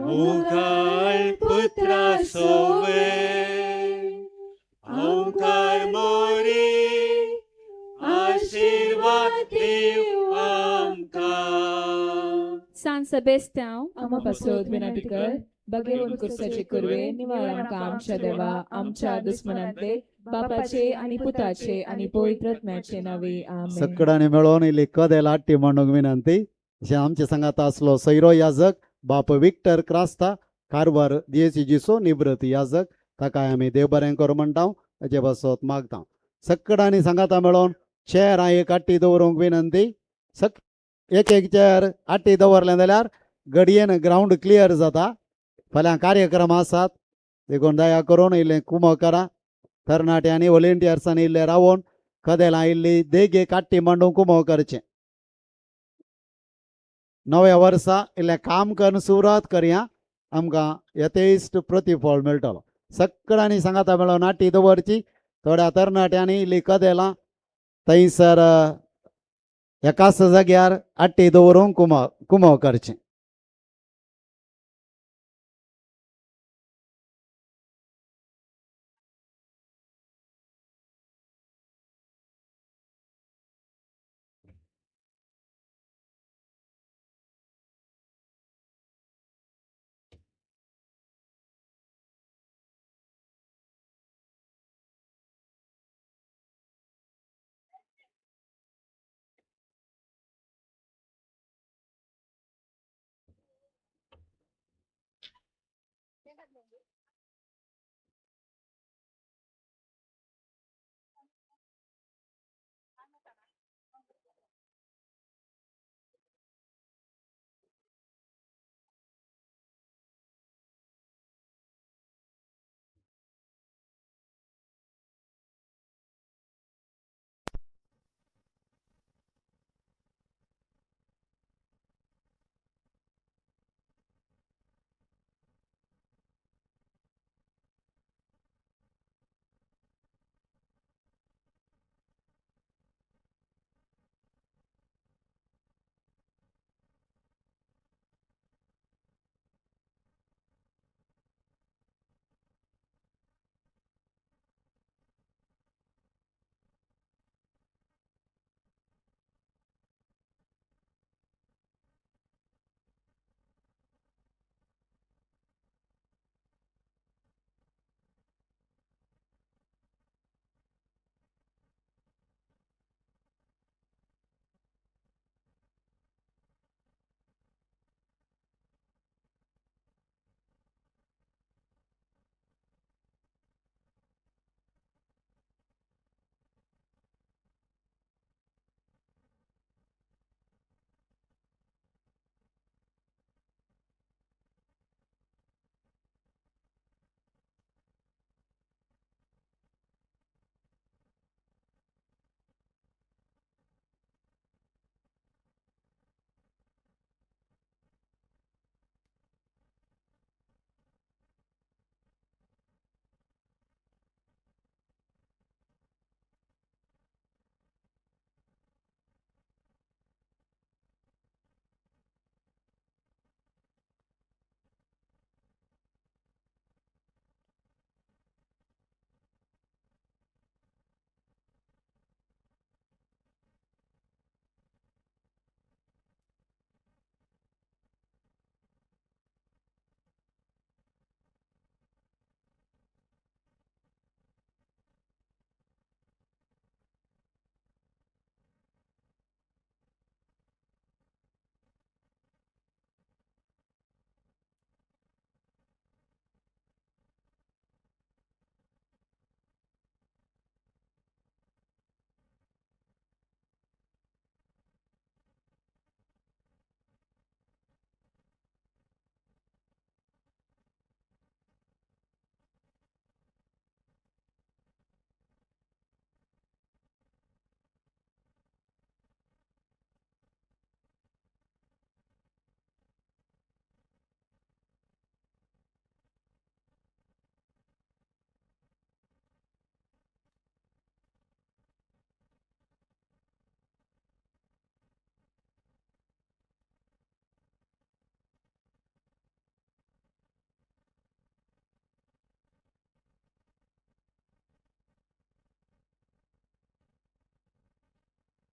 मोगाळ पुत्रा सोवे ओंकार मोरी आशीर्वाद दिव आमकां. सान सेबेस्त्यांव आमा पासत विनंती कर. बगेवन कुर्साचे कुरवे निवार आमकां आमच्या देवा आमच्या दुस्मनांतले बापाचे आनी पुताचे आनी पवित्र आत्म्याचे नावे आमेन. सकडांनी मेळोवन इल्ली कदेल आट्टी मांडूंक विनंती. अशें आमचे सांगात आसलो सैरो याजक बाप विक्टर क्रास्ता, कारवार दियेसीजीचो निवृत्त याजक, ताका आमी देव बरें करूं म्हणटा, ताचे पासत मागता. सकडांनी सांगाता मेळोवन चेरां एक आट्टी दवरूंक विनंती. एक एक चेर आट्टी दवरलें जाल्यार घडयेन ग्रावंड क्लियर जाता. फाल्यां कार्यक्रम आसात देखून दया करून इल्लें कुमो करा. तरणाट्यांनी व्हॉलेंटियर्सांनी इल्लें रावोन कदेलां इल्ली देगेक आट्टी मांडूंक कुमो करचें. नव्या वर्सा इल्लें काम करून सुरवात करया, आमकां यथेश्ट प्रतिफळ मेळटलो. सगळ्यांनी सांगाता मेळोवन आटी दवरची. थोड्या तरणाट्यांनी इल्ली कदेलां थंयसर एकाच जाग्यार आट्टी दवरूंक कुमो करचें.